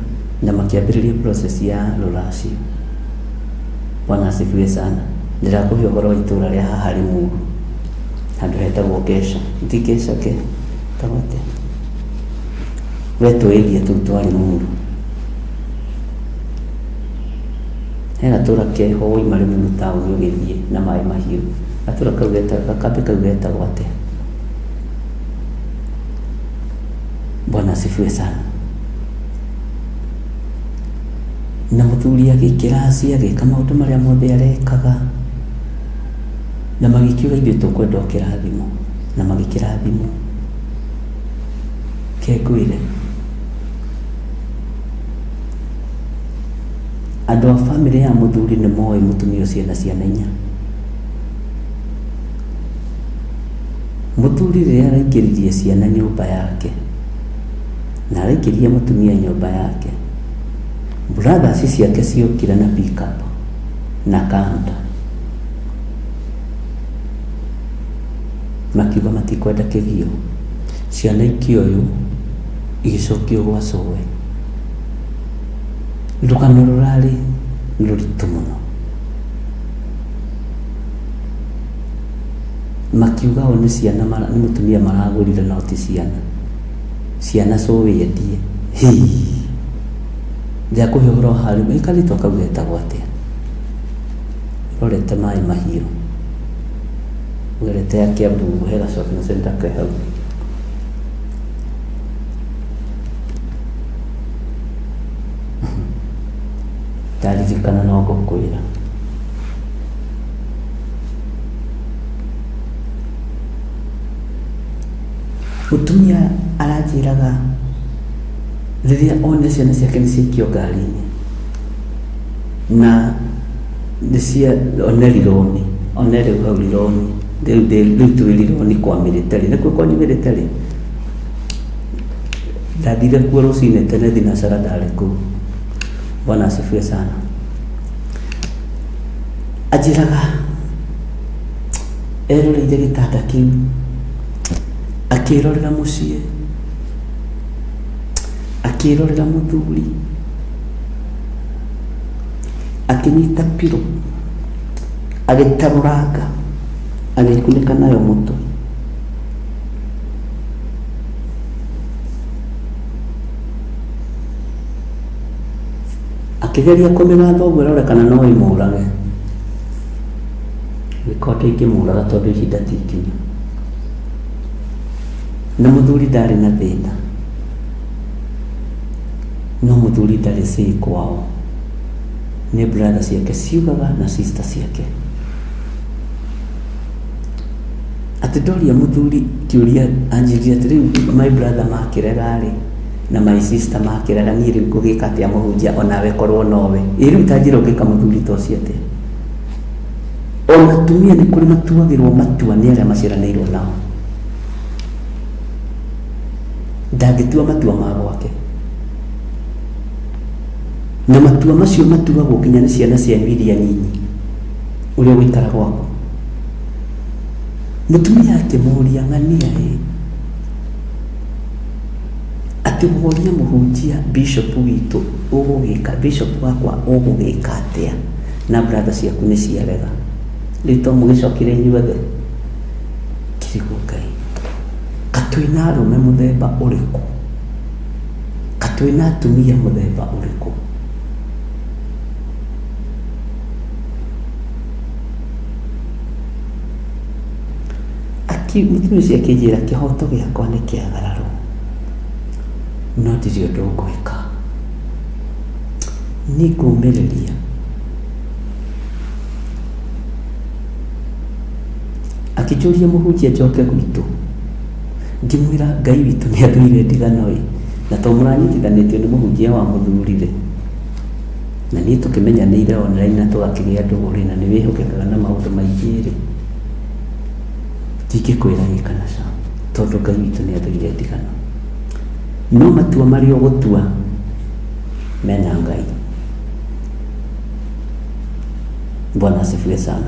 na makĩambĩrĩria process ya rũracio. Bwana asifiwe sana. Ndĩrakũhe ũhoro wa itũra rĩa haha Limuru, handũ hetagwo Ngeca. Ti Ngeca ke hetagwo atĩa? We tũĩrie tũu twa Limuru. He gatũra keho wauma Limuru taũni ũgĩthiĩ na maĩ mahiũ. Gatũra kau getagwo, gakambĩ kau getagwo atĩa? Bwana asifiwe sana. Na mũthuri agĩkĩracia, agĩka maũndũ marĩa mothe arekaga, na magĩkiuga ithuĩ tũkwenda o kĩrathimo, na magĩkĩrathimwo. Ke ngwĩre, andũ a bamĩrĩ ya mũthuri nĩ moĩ mũtumia ũcio ena ciana inya. Mũthuri rĩrĩa araingĩririe ciana nyũmba yake, na araingĩria mũtumia nyũmba yake, brothers ciake ciokire na pick-up na kanta, makiuga matikwenda kĩgio. Ciana ikĩoywo igĩcokio gwa cũwe. Rũgano rũrarĩ rũritũ mũno. Makiuga o nĩ ciana nĩ mũtumia maragũrire no ti ciana. Ciana cũwe endie. Hii! Ndĩrakũhe ũhoro wa harĩa, ĩ karĩtwa kau getagwo atĩa? Ũrorete maĩ mahiũ. Ũgerete ya Kiambu he ga shopping center ke hau. Ndaririkana no ngũkwĩra. Mũtumia aranjĩraga rĩrĩa onire ciana ciake nĩ ciaikio ngari-inĩ na nĩ cia one rironi, one rĩu hau rironi, rĩu rĩu twĩ rironi kwa military, nĩkuo kwanyu military? Ndathire kuo rũcinĩ tene thinacara ndarĩ kũu. Bwana asifiwe sana. Anjĩraga eroreire gĩtanda kĩu, akĩrorera mũciĩ, akĩrorera mũthuri, akĩnyita pillow, agĩtarũranga, agĩkunĩka nayo mũtwe. Akĩgeria kũmĩgatha ũguo ĩrore kana no ĩmũrage. Gĩko ndĩngĩmũraga tondũ ihinda ti ikinyu. Na mũthuri ndarĩ na thĩna. No mũthuri ndarĩ say kwao. Nĩ brother ciake ciugaga na sister ciake. Atĩ ndoria mũthuri kĩũria anjĩrire atĩ rĩu my brother makĩrega rĩ na my sister makĩrega niĩ rĩu ngũgĩka atĩa mũhunjia onawe korwo nowe. Ĩ rĩu ta njĩra ũngĩka mũthuri ta ũcio atĩa? Ona atumia nĩ kũrĩ matuagĩrwo matua nĩ arĩa maciaranĩirwo nao. Ndangĩtua matua ma gwake. Na matua macio matuagwo nginya nĩ ciana cianyu iria nyinyi ũrĩa ũgũikara gwaku. Mũtumia akĩmũria ng'ania ĩ atĩ woria mũhunjia bishop witũ ũgũgĩka bishop wakwa ũgũgĩka atĩa na brother ciaku nĩ ciarega. Rĩu to mũgĩcokire inyuothe kĩrigwo Ngai katwĩna arũme mũthemba ũrĩkũ katwĩna atumia mũthemba ũrĩkũ. Mũtumia ũcio akĩnjĩra kĩhoto gĩakwa nĩ kĩagararwo no ndirĩ ũndũ ngwĩka nĩ ngũmĩrĩria. Akĩnjũria mũhunjia njoke gwitũ ngĩmwĩra Ngai witũ nĩ athũire ndigano ĩ na to mũranyitithanĩtio nĩ mũhunjia wa mũthuri rĩ na niĩ tũkĩmenyanĩire online na tũgakĩgĩa ndũgũ rĩ na nĩ wĩhokekaga na maũndũ maingĩ rĩ ndingĩkwĩra ĩ kana ca tondũ Ngai witũ nĩ athũire ndigano. No matua marĩa ũgũtua mena Ngai. Bwana asifiwe sana.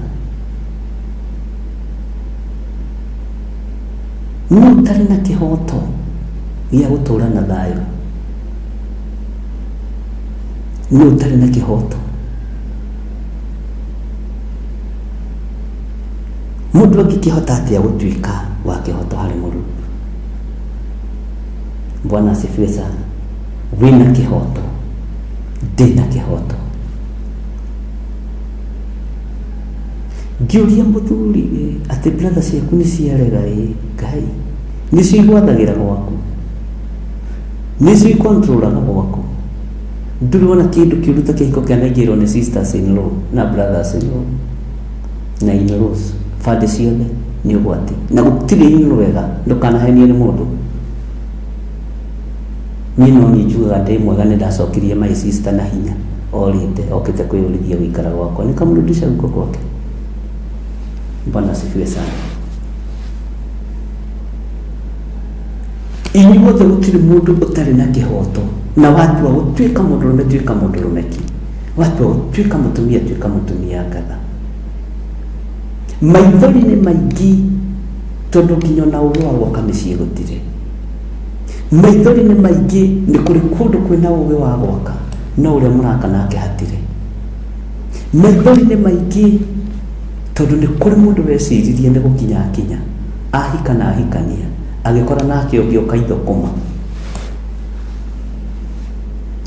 Nũ ũtarĩ na kĩhoto gĩa gũtũũra na thayũ? Nũ ũtarĩ na kĩhoto? Mũndũ angĩkĩhota atĩa gũtuĩka wa kĩhoto harĩ Mũrungu? Bwana asifiwe sana. Wĩna kĩhoto, ndĩna kĩhoto. Ngĩũria mũthuri ĩ atĩ brother ciaku nĩ ciarega ĩ Ngai nĩcio igwathagĩra gwaku nĩcio ikontrolaga gwaku ndũrĩ wona kĩndũ kĩũru ta kĩhiko kĩanaingĩrwo nĩ sisters in law na brothers in law na in laws bandĩ ciothe nĩ ũgwati na gũtirĩ in law ega ndũkanahenio nĩ mũndũ. Niĩ no niĩ njugaga ndĩ mwega nĩ ndacokirie my sister na hinya orĩte okĩte kwĩyũrithia gũikara gwakwa nikamrudisha huko kwake. Bwana asifiwe sana. Inyuothe gũtirĩ mũndũ ũtarĩ na kĩhoto na watua gũtuĩka mũndũrũme tuĩka mũndũrũme ki watua gũtuĩka mũtumia tuĩka mũtumia ngatha. Maithori nĩ maingĩ tondũ nginya ona ũgĩ wa gwaka mĩciĩ gũtirĩ. Maithori nĩ maingĩ nĩ kũrĩ kũndũ kwĩna ũgĩ wa gwaka no ũrĩa mũraka nake hatirĩ. Maithori nĩ maingĩ tondũ nĩ kũrĩ mũndũ weciririe nĩ gũkinya akinya ahika na ahikania agĩkora nake ũngĩ ũka ithũkũma.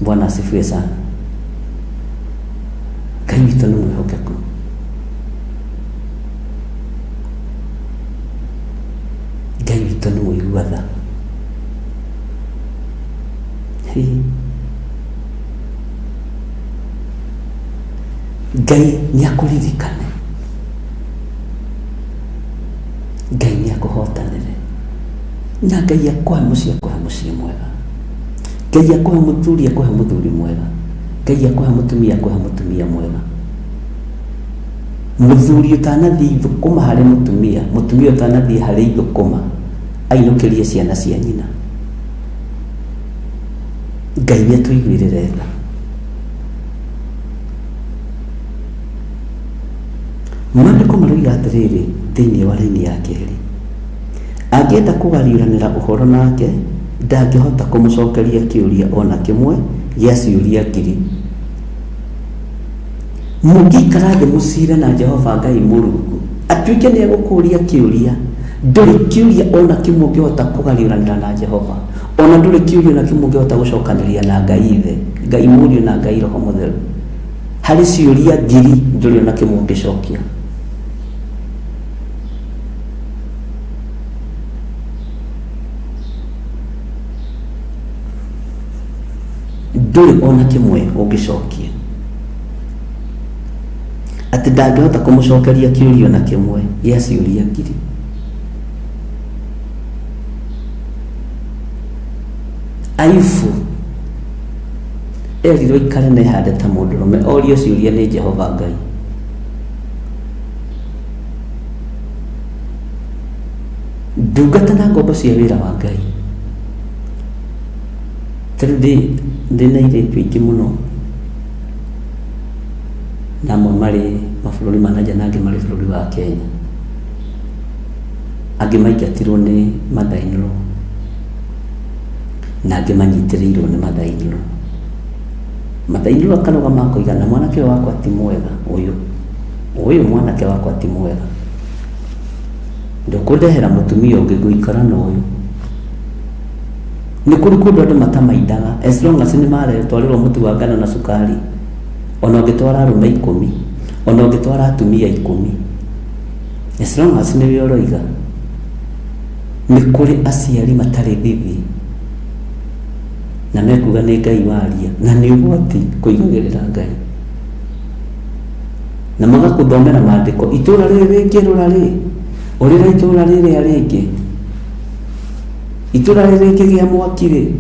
Bwana asifiwe sana. Ngai witũ nĩ mwĩhokeku. Ngai witũ nĩ mũigua tha. Hĩ. Ngai nĩ akũririkane. Ngai nĩ akũhotanĩre. Na Ngai akũhe mũciĩ akũhe mũciĩ mwega. Ngai akũhe mũthuri akũhe mũthuri mwega. Ngai akũhe mũtumia akũhe mũtumia mwega. Mũthuri ũtanathiĩ ithũkũma harĩ mũtumia, mũtumia ũtanathiĩ harĩ ithũkũma ainũkĩrie ciana cia nyina. Ngai nĩ atũiguĩrĩre tha. Maandĩko maroiga atĩrĩrĩ thĩinĩ wa raini ya kerĩ, angĩenda kũgariũranĩra ũhoro nake, ndangĩhota kũmũcokeria kĩũria o na kĩmwe gĩa ciũria ngiri. Mũngĩikara thĩ mũcire na Jehova Ngai Mũrungu, atuĩke nĩ egũkũũria kĩũria, ndũrĩ kĩũria o na kĩmwe ũngĩhota kũgariũranĩra na Jehova, o na ndũrĩ kĩũria o na kĩmwe ũngĩhota gũcokanĩria na Ngai Ithe, Ngai Mũriũ na Ngai Roho Mũtheru, harĩ ciũria ngiri ndũrĩ ona kĩmwe ũngĩcokia. Ndũrĩ ona kĩmwe ũngĩcokia. Atĩ ndangĩhota kũmũcokeria kĩũria ona kĩmwe gĩa ciũria ngiri. Ayubu erirwo aikare na ehande ta mũndũrũme orio ciũria nĩ Jehova Ngai. Ndungata na ngombo cia wĩra wa Ngai. Ta rĩu ndĩ ndĩna airĩtu aingĩ mũno na amwe marĩ mabũrũri ma na nja na angĩ marĩ bũrũri wa Kenya. Angĩ maingatirwo nĩ mother in law na angĩ manyitĩrĩirwo nĩ mother in law. Mother in law akarũgama akoiga na mwanake ũyũ wakwa ti mwega ũyũ, ũyũ mwanake wakwa ti mwega. Ndũkũndehera mũtumia ũngĩ ngũikara na ũyũ. Nĩ kũrĩ kũndũ andũ matamaindaga as long as nĩ maretwarĩrwo mũtu wa ngano na cukari, ona ũngĩtwara arũme ikũmi, ona ũngĩtwara atumia ikũmi, as long as nĩwe ũroiga. Nĩ kũrĩ aciari matarĩ thithi na mekuga nĩ Ngai waria, na nĩ ũgwati kũigagĩrĩra Ngai. Na magakũthomera maandĩko, itũra rĩrĩ rĩngĩrũra rĩ, ũrĩra itũra rĩrĩa rĩngĩ. Itũra rĩrĩ rĩngĩgĩa mwaki rĩ,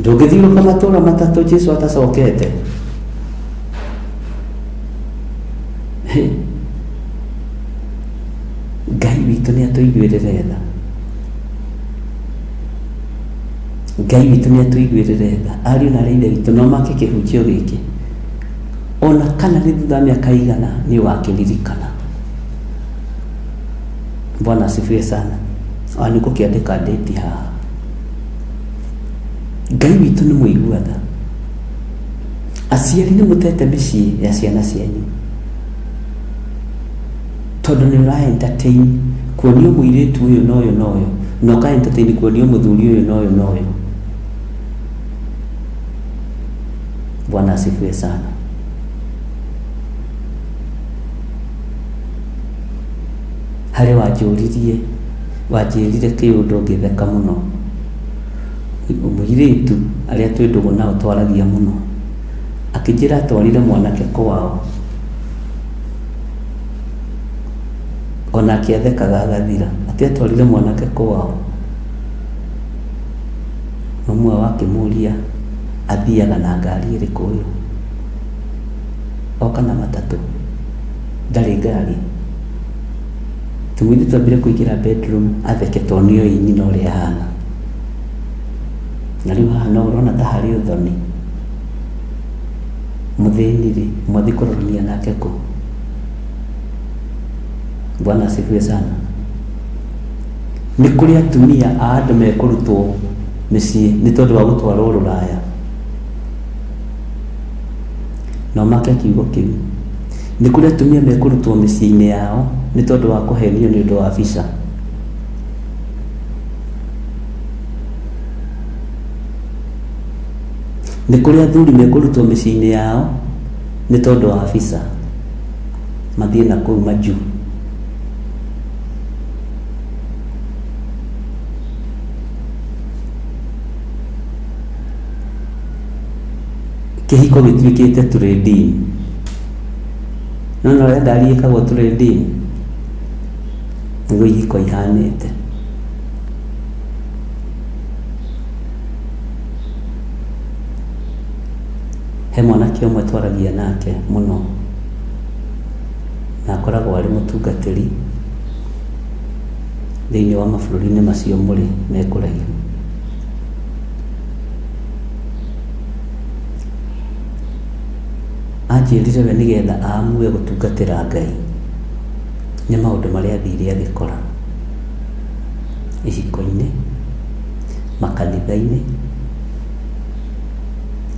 ndũngĩthiũrũka matũra matatũ Jesu atacokete. Hĩ. Ngai witũ nĩ atũiguĩrĩre tha. Ngai witũ nĩ atũiguĩrĩre tha. Ariũ na aarĩ a Ithe witũ no make kĩhunjio gĩkĩ. Ona kana nĩ thutha wa mĩaka igana nĩ ũgakĩririkana. Bwana asifiwe sana. Ona nĩ ngũkĩandĩka date haha. Ngai witũ nĩ mũigua tha. Aciari nĩ mũtete mĩciĩ ya ciana cianyu. Tondũ nĩ ũra entertain kuonio mũirĩtu ũyũ na ũyũ na ũyũ, na ũka entertain kuonio mũthuri ũyũ na ũyũ na ũyũ. Bwana asifiwe sana. Harĩ wanjũririe, wanjĩrire kĩũndũ ngĩtheka mũno. Mũirĩtu arĩa twĩ ndũgũ nao twaragia mũno, akĩnjĩra atwarire mwanake kwao, onake athekaga agathira, atĩ atwarire mwanake kwao, mamu wao akĩmũria athiaga na ngari ĩrĩkũ ũyũ, oka na matatũ, ndarĩ ngari. Tũmũirĩtu ambire kũingĩra bedroom atheke tondũ nĩoĩ nyina ũrĩa ahana. Na rĩu haha no ũrona ta harĩ ũthoni. Mũthĩni rĩ, mwathiĩ kũrorania nake kũ? Bwana asifiwe sana. Nĩ kũrĩ atumia a andũ mekũrutwo mĩciĩ nĩ tondũ wa gũtwarwo rũraya. Na ũmake kiugo kĩu. Nĩ kũrĩ atumia mekũrutwo mĩciĩ-inĩ yao nĩ tondũ wa kũhenio nĩ ũndũ wa visa. Nĩ kũrĩ athuri mekũrutwo mĩciĩ-inĩ yao nĩ tondũ wa visa. Mathiĩ na kũu majuu. Kĩhiko gĩtuĩkĩte trading. Nĩwona ũrĩa ngari ĩkagwo trading? Nĩguo ihiko ihanĩte. He mwanake ũmwe twaragia nake mũno, na akoragwo arĩ mũtungatĩri thĩinĩ wa mabũrũri-inĩ macio mũrĩ me kũraihu. Anjĩrire we nĩgetha aamue gũtungatĩra Ngai nĩ maũndũ marĩa athire agĩkora ihiko-inĩ, makanitha-inĩ,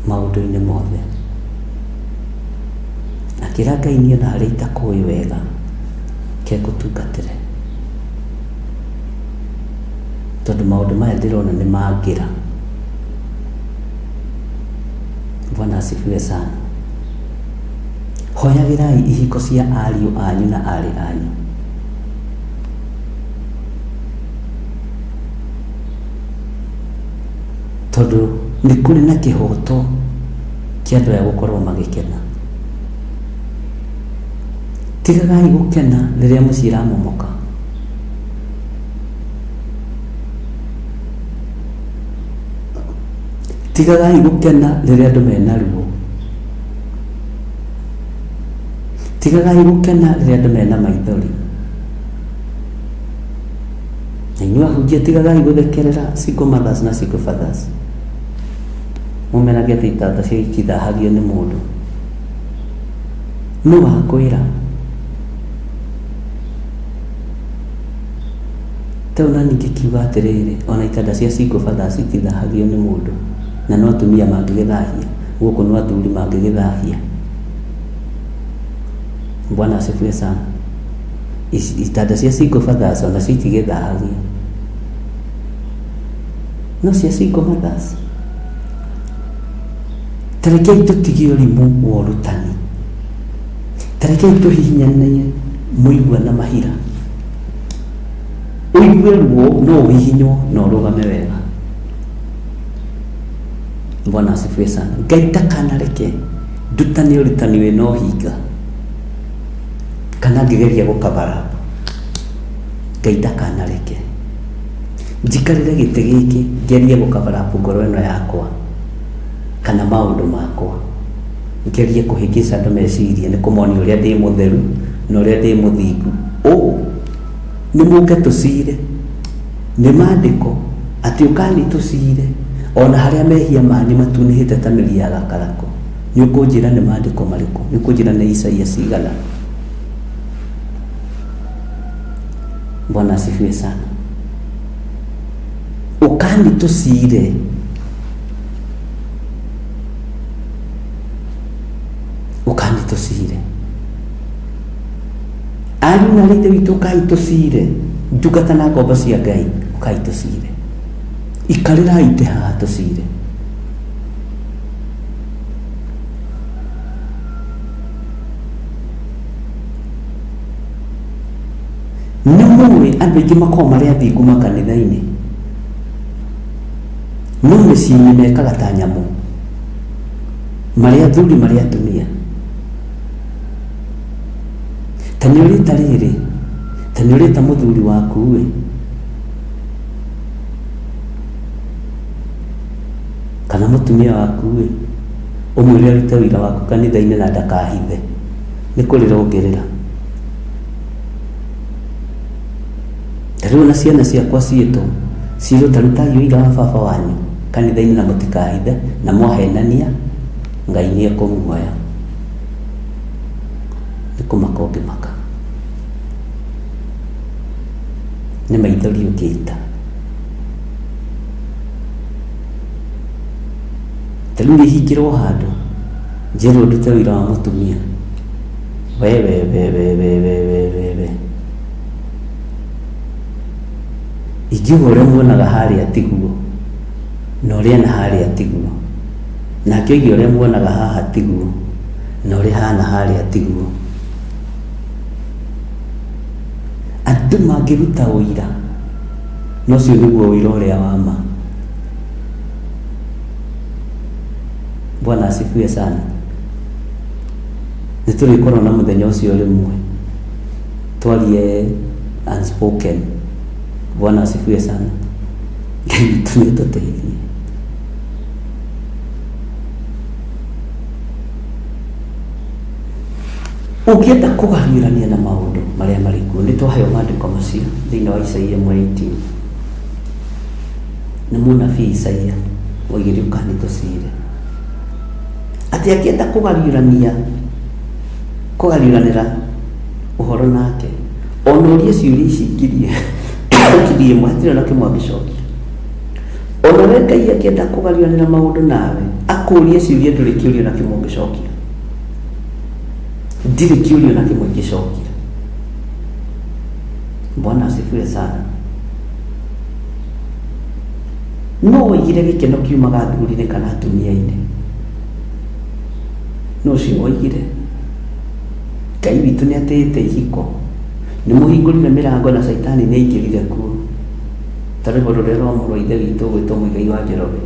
maũndũ-inĩ mothe. Akĩra Ngai niĩ ona harĩa itakũĩ wega, reke ngũtungatĩre. Tondũ maũndũ maya ndĩrona nĩ mangĩra. Bwana asifiwe sana. Hoyagĩrai ihiko cia ariũ anyu na aarĩ anyu. Tondũ nĩ kũrĩ na kĩhoto kĩa andũ aya gũkorwo magĩkena. Tigagai gũkena rĩrĩa mũciĩ ĩramomoka. Tigagai gũkena rĩrĩa andũ mena ruo. Tigagai gũkena rĩrĩa andũ mena maithori. Na inyuĩ ahunjia tigagai gũthekerera single mothers na single fathers. Mũmenage atĩ itanda cia itithahagio nĩ mũndũ. Nũ wakwĩra? Ta rĩu nani ngĩkiuga atĩrĩrĩ, ona itanda cia single fathers itithahagio nĩ mũndũ, na no atumia mangĩgĩthahia, gũkũ no athuri mangĩgĩthahia. Bwana asifiwe sana. Itanda cia single fathers onacio itigĩthahagio, no cia single mothers. Ta rekei tũtige ũrimũ wa ũrutani. Ta rekei tũhihinyanie mũigua na mahira. Ũigue ruo no ũhihinywo na ũrũgame wega. Bwana asifiwe sana. Ngai ndakanareke ndutane ũrutani wĩna ũhinga kana ngĩgeria gũkabara. Ngai ndakanareke njikarĩre gĩtĩ gĩkĩ ngerie gũkabara ngoro ĩno yakwa kana maũndũ makwa, ngerie kũhĩngĩca andũ meciria nĩ kũmonia ũrĩa ndĩ mũtheru na ũrĩa ndĩ mũthingu. Ũũ nĩ mũke tũcire nĩ maandĩko atĩ ũkani tũcire ona harĩa mehia manyu matunĩhĩte ta mĩri ya gakarako. Nĩ ũkũnjĩra nĩ maandĩko marĩkũ? Nĩ ũkũnjĩra nĩ Isaia cigana? Bwana asifiwe sana. Ũkani tũcire ũkani tũcire ariũ na aarĩ ithe witũ, ũkai tũcire. Ndungata na ngombo cia Ngai, ũkai tũcire. Ikarĩrai itĩ haha tũcire. Nĩ mũĩ andũ aingĩ makoragwo marĩ athingu makanitha-inĩ, no mĩciĩ-inĩ mekaga ta nyamũ, marĩ athuri marĩ atumia. Ta nĩ ũrĩta rĩrĩ, ta nĩ ũrĩta mũthuri waku ĩ, kana mũtumia waku ĩ, ũmwĩre arute ũira waku kanitha-inĩ na ndakahithe, nĩ kũrĩra ũngĩrĩra. Ta rĩu ona ciana ciakwa ciĩtwo, ciĩrwo ta rutai ũira wa baba wanyu kanitha-inĩ na mũtikahithe, na mwahenania Ngai nĩ ekũmuoya. Nĩ kũmaka ũngĩmaka, nĩ maithori ũngĩita. Ta rĩu niĩ hingĩrwo handũ njĩrwo ndute ũira wa mũtumia, we we we we we we we we we, ingiuga ũrĩa muonaga harĩa tiguo, na ũrĩa na harĩa tiguo, nake oige ũrĩa muonaga haha tiguo, na ũrĩa hana harĩa tiguo. Andũ mangĩruta ũira, na ũcio nĩguo ũira ũrĩa wa ma. Bwana asifiwe sana. Nĩ tũrĩkorwo na mũthenya ũcio rĩmwe twarie unspoken. Bwana asifiwe sana. Ngai witũ nĩ atũteithie. Ũngĩenda kũgariũrania na maũndũ marĩa marĩ kuo, nĩ twaheo maandĩko macio thĩinĩ wa Isaia 1:18. Nĩ mũnabii Isaia oigire ũkani tũcire. Atĩ angĩenda kũgariũrania kũgariũranĩra ũhoro nake, ona ũrie ciũria ici ngiri 1000 hatirĩ ona kĩmwe angĩcokia. Ona we Ngai angĩenda kũgariũranĩra maũndũ nawe, akũrie ciũria ndũrĩ kĩũria ona kĩmwe ũngĩcokia. Ndirĩ kĩũria ona kĩmwe ingĩcokia. Bwana asifiwe sana. No oigire gĩkeno kiumaga athuri-inĩ kana atumia-inĩ. Nũ ũcio woigire? Ngai witũ nĩ atĩĩte ihiko. Nĩ mũhingũrire mĩrango na caitani nĩ aingĩrire kuo. Ta rwĩmbo rũrĩa rwa mũrũ wa ithe witũ ũgwĩtwo Mũigai wa Njoroge.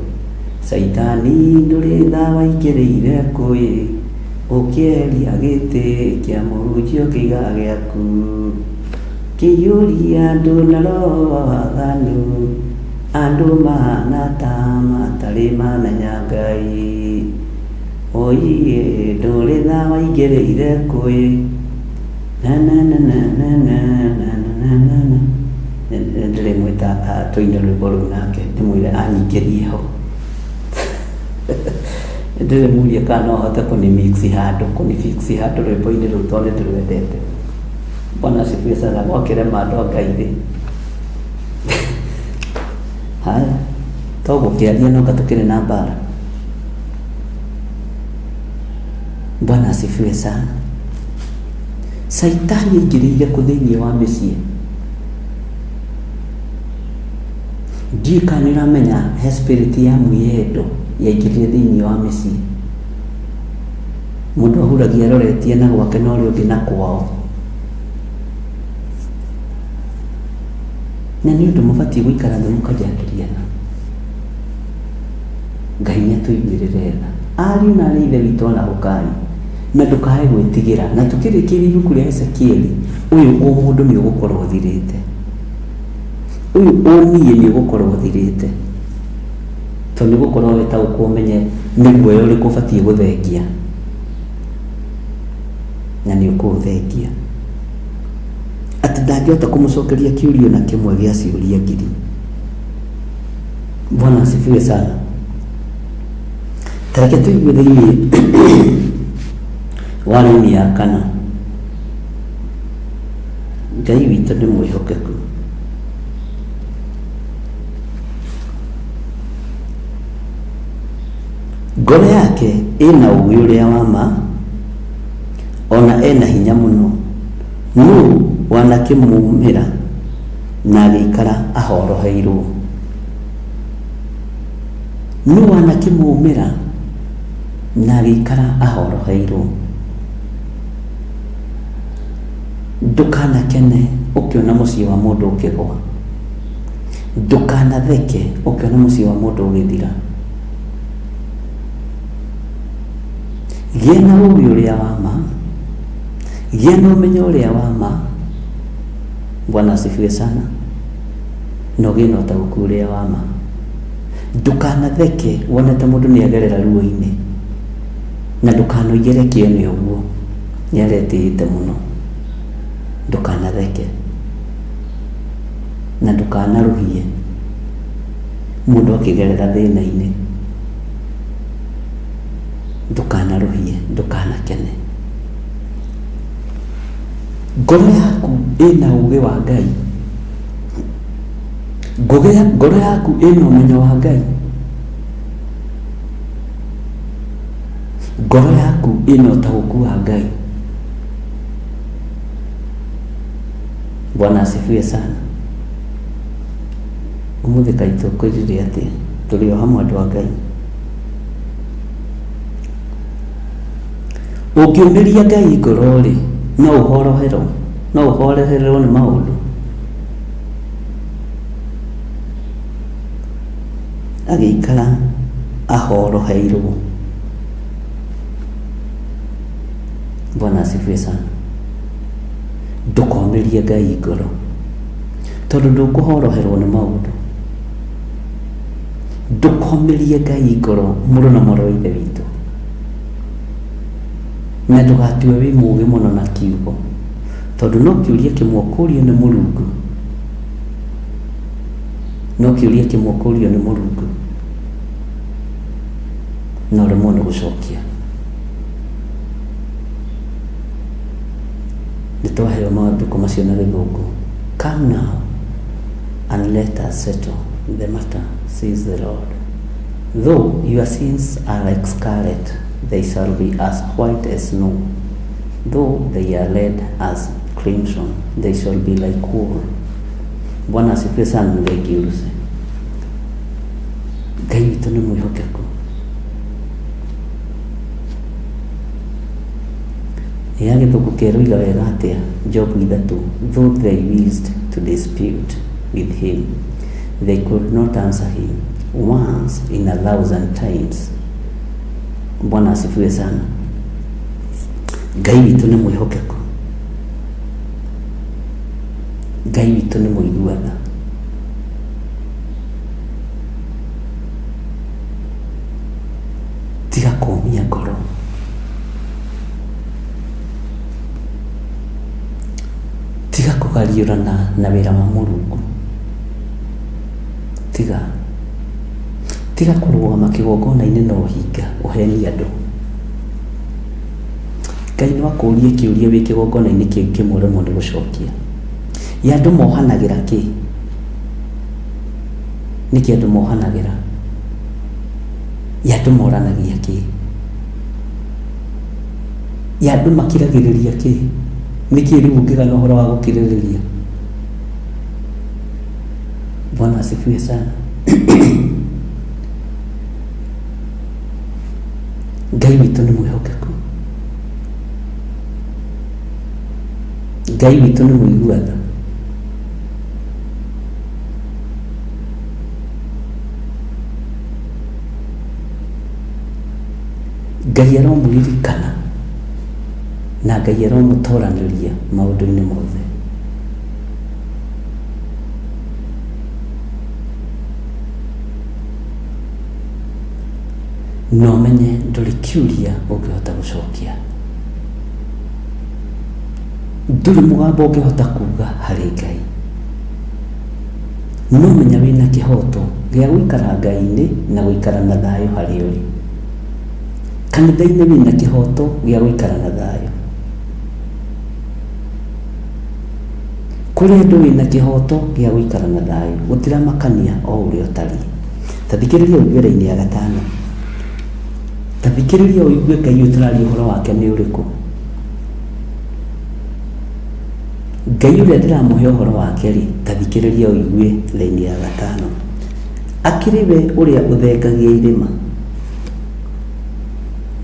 Caitani ndũrĩ tha waingĩrĩire kũ-ĩ, ũkĩeheria gĩtĩ kĩa mũhunjia ũkĩiga gĩaku. Ũkĩiyũria andũ na roho wa waganu, andũ mahana ta matarĩ mamenya Ngai. Oiĩ ndũrĩ tha waingĩrĩire kũ-ĩ, na na na na na na na na na na. Nĩndĩrĩmwĩta tũine rwĩmbo rũu nake ndĩmwĩre anyingĩrie ho. Nĩndĩrĩmũria kana no ahote kũni mix handũ, kũni fix handũ rwĩmbo-inĩ rũu tondũ nĩndĩrwendete. Bwana asifiwe sana, gwakĩrema andũ a Ngai rĩ. Haya, to gũkĩaria no anga tũkĩrĩ na mbara. Bwana asifiwe sana. Caitani aingĩrĩire kũ thĩinĩ wa mĩciĩ? Ndiũĩ kana nĩ ũramenya he spirit ya mwĩyendo yaingĩrire thĩinĩ wa mĩciĩ. Mũndũ ahuragia aroretie na gwake na ũrĩa ũngĩ na kwao. Na nĩ ũndũ mũbatiĩ gũikara thĩ mũkanjangiriana. Ngai nĩ atũiguĩrĩre tha. Ariũ na aarĩ a Ithe witũ arahũkai, na ndũkae gwĩtigĩra. Na tũkĩrĩkĩria ibuku rĩa Ezekieli, ũyũ ũmũndũ nĩ ũgũkorwo ũthirĩte. Ũyũ ũniĩ nĩ ũgũkorwo ũthirĩte. Tondũ nĩ ũgũkorwo wĩtaũkwo ũmenye nĩ guoya ũrĩkũ ũbatiĩ gũthengia. Na nĩ ũkũũthengia. Atĩ ndangĩhota kũmũcokeria kĩũria ona kĩmwe gĩa ciũria ngiri. Bwana asifiwe sana. Ta reke tũigue thĩinĩ wa raini ya kana. Ngai witũ nĩ mwĩhokeku. Ngoro yake ĩna ũũgĩ ũrĩa wa ma, o na ena hinya mũno. Nũũ wanakĩmuumĩra na agĩikara ahoroheirwo? Nũũ wanakĩmuumĩra na agĩikara ahoroheirwo? Ndũkanakene ũkĩona mũciĩ wa mũndũ ũkĩgwa. Ndũkanatheke ũkĩona mũciĩ wa mũndũ ũgĩthira. Gĩa na ũũgĩ ũrĩa wa ma, gĩa na ũmenyo ũrĩa wa ma. Bwana asifiwe sana. Na ũgĩe na ũtaũku ũrĩa wa ma. Ndũkanatheke wonete mũndũ nĩ agerera ruo-inĩ, na ndũkanoige reke one ũguo, nĩ aretĩĩte mũno. Ndũkanatheke na ndũkanarũhie mũndũ akĩgerera thĩna-inĩ. Ndũkanarũhie, ndũkanakene. Ngoro yaku ĩna ũũgĩ wa Ngai. Ngoro yaku ĩna ũmenyo wa Ngai. Ngoro yaku ĩna ũtaũku wa Ngai. Bwana asifiwe sana. Ũmũthĩ kaĩ tũkwĩrire atĩa? Tũrĩ o hamwe andũ a Ngai. Ũngĩũmĩria Ngai ngoro-rĩ, no ũhoroherwo, no ũhoroherwo nĩ maũndũ. Agĩikara ahoroheirwo. Bwana asifiwe sana. Ndũkomĩrie Ngai ngoro, tondũ ndũkũhoroherwo nĩ maũndũ. Ndũkomĩrie Ngai ngoro mũrũ na mwarĩ wa Ithe witũ. Na ndũgatue wĩ mũũgĩ mũno na kiugo, tondũ no kĩũria kĩmwe ũkũrio nĩ Mũrungu, no kĩũria kĩmwe ũkũrio nĩ Mũrungu, na ũremwo nĩ gũcokia. Nĩ twaheo maandĩko macio na gĩthũngũ. Come now and let us settle the matter, says the Lord. Though your sins are like scarlet, they shall be as white as snow. Though they are red as crimson, they shall be like wool. Bwana asifiwe sana nĩ thengiũ Ruse. Ngai witũ nĩ mwĩhokeku. Ya gĩthũngũ kĩroiga wega atĩa? Job 3, though they wished to dispute with him, they could not answer him once in a thousand times. Bwana asifiwe sana. Ngai witũ nĩ mwĩhokeku, Ngai witũ nĩ mũigua tha. Tiga kũmia ngoro. Tiga kũgariũrana na wĩra wa Mũrungu. Tiga. Tiga kũrũgama kĩgongona-inĩ na ũhinga ũhenie andũ. Ngai no akũrie kĩũria wĩ kĩgongona-inĩ kĩu kĩmwe ũremwo nĩ gũcokia. Ya andũ mohanagĩra kĩ? Nĩkĩ andũ mohanagĩra? Ya andũ moranagia kĩ? Ya andũ makiragĩrĩria kĩ? Nĩkĩ rĩu ũngĩgana ũhoro wa gũkirĩrĩria? Bwana asifiwe sana. Ngai witũ nĩ mwĩhokeku. Ngai witũ nĩ mũigua tha. Ngai aromũririkana na Ngai aromũtoranĩria maũndũ-inĩ mothe. Na ũmenye ndũrĩ kĩũria ũngĩhota gũcokia. Ndũrĩ mũgambo ũngĩhota kuga harĩ Ngai. No menya wĩna kĩhoto gĩa gũikara Ngai-inĩ na gũikara na thayũ harĩa ũrĩ. Kanitha-inĩ wĩna kĩhoto gĩa gũikara na thayũ. Kũrĩ andũ wĩna kĩhoto gĩa gũikara na thayũ, gũtiramakania o ũrĩa ũtariĩ. Ta thikĩrĩria ũigue raini ya gatano. Ta thikĩrĩria ũigue Ngai ũyũ tũraria ũhoro wake nĩ ũrĩkũ. Ngai ũrĩa ndĩramũhe ũhoro wake-rĩ, ta thikĩrĩria ũigue raini ya gatano. Akĩrĩ we ũrĩa ũthengagia irĩma,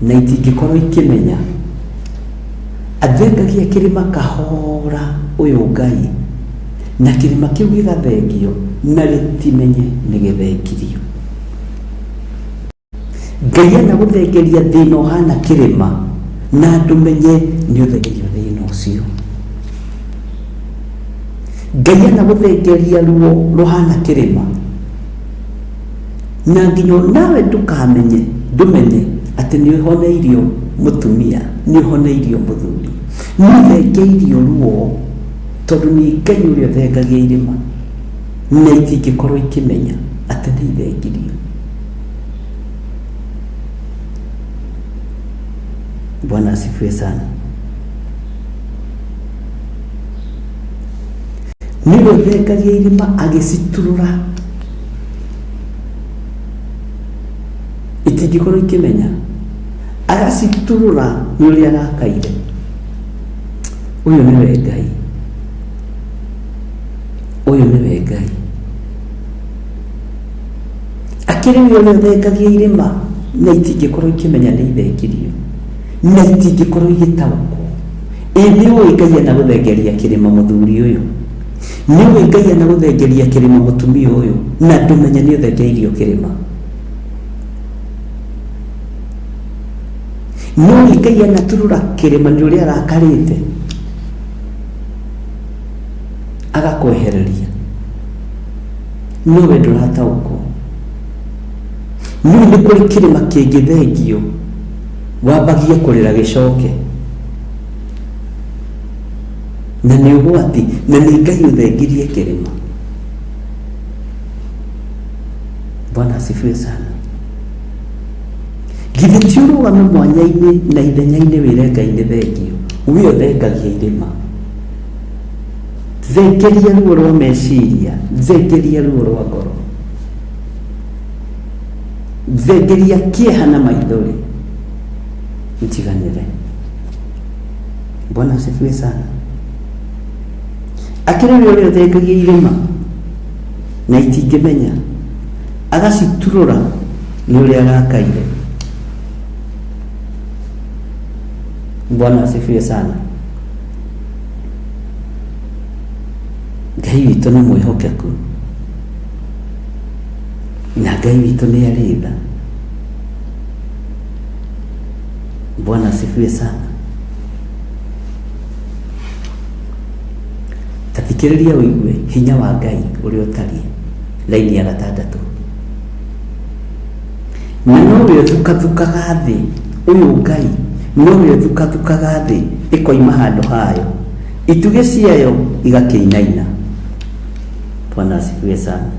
na itingĩkorwo ikĩmenya. Athengagia kĩrĩma kahora ũyũ Ngai, na kĩrĩma kĩu gĩgathengio, na gĩtimenye nĩ gĩthengirio. Ngai anagũthengeria thĩna ũhana kĩrĩma, na ndũmenye nĩ ũthengerio thĩna ũcio. Ngai anagũthengeria ruo rũhana kĩrĩma, na nginya nawe ndũkamenye, ndũmenye atĩ nĩ ũhoneirio mũtumia, nĩ ũhoneirio mũthuri, nĩ ũthengeirio ruo, tondũ nĩ Ngai ũrĩa ũthengagia irĩma, na itingĩkorwo ikĩmenya atĩ nĩ ithengirio. Bwana asifiwe sana. Nĩwe ũthengagia irĩma agĩciturũra, itingĩkorwo ikĩmenya, agaciturũra nĩ ũrĩa arakaire. Ũyũ nĩwe Ngai, ũyũ nĩwe Ngai. Akĩrĩ we ũrĩa ũthengagia irĩma na itingĩkorwo ikĩmenya nĩ ithengirio, na itingĩkorwo igĩtaũkwo. Ĩ nĩ ũĩ Ngai anagũthengeria kĩrĩma mũthuri ũyũ, nĩ ũĩ Ngai anagũthengeria kĩrĩma mũtumia ũyũ, na ndũmenye nĩ ũthengeirio kĩrĩma. Nĩ ũĩ Ngai anaturũra kĩrĩma nĩ ũrĩa arakarĩte agakwehereria, no we ndũrataũkwo. Nĩũĩ nĩ kũrĩ kĩrĩma kĩngĩthengio wambagie kũrĩra gĩcoke, na nĩ ũgwati, na nĩ Ngai ũthengirie kĩrĩma. Bwana asifiwe sana. Githĩ ti ũrũgame mwanya-inĩ na ithenya-inĩ wĩre Ngai nĩ thengio, we ũthengagia irĩma. Thengeria ruo rwa meciria, thengeria ruo rwa ngoro, thengeria kĩeha na maithori, njiganĩre. Bwana asifiwe sana. Akĩrĩ we ũrĩa ũthengagia irĩma na itingĩmenya, agaciturũra nĩ ũrĩa arakaire. Bwana asifiwe sana. Ngai witũ nĩ mwĩhokeku na Ngai witũ nĩ arĩ tha. Bwana asifiwe sana. Ta thikĩrĩria ũigue hinya wa Ngai ũrĩa ũtariĩ, raini ya gatandatũ. Na nowe ũthukathukaga thĩ, ũyũ Ngai nowe ũthukathukaga thĩ ĩkoima handũ hayo, itugĩ ciayo igakĩinaina. Bwana asifiwe sana.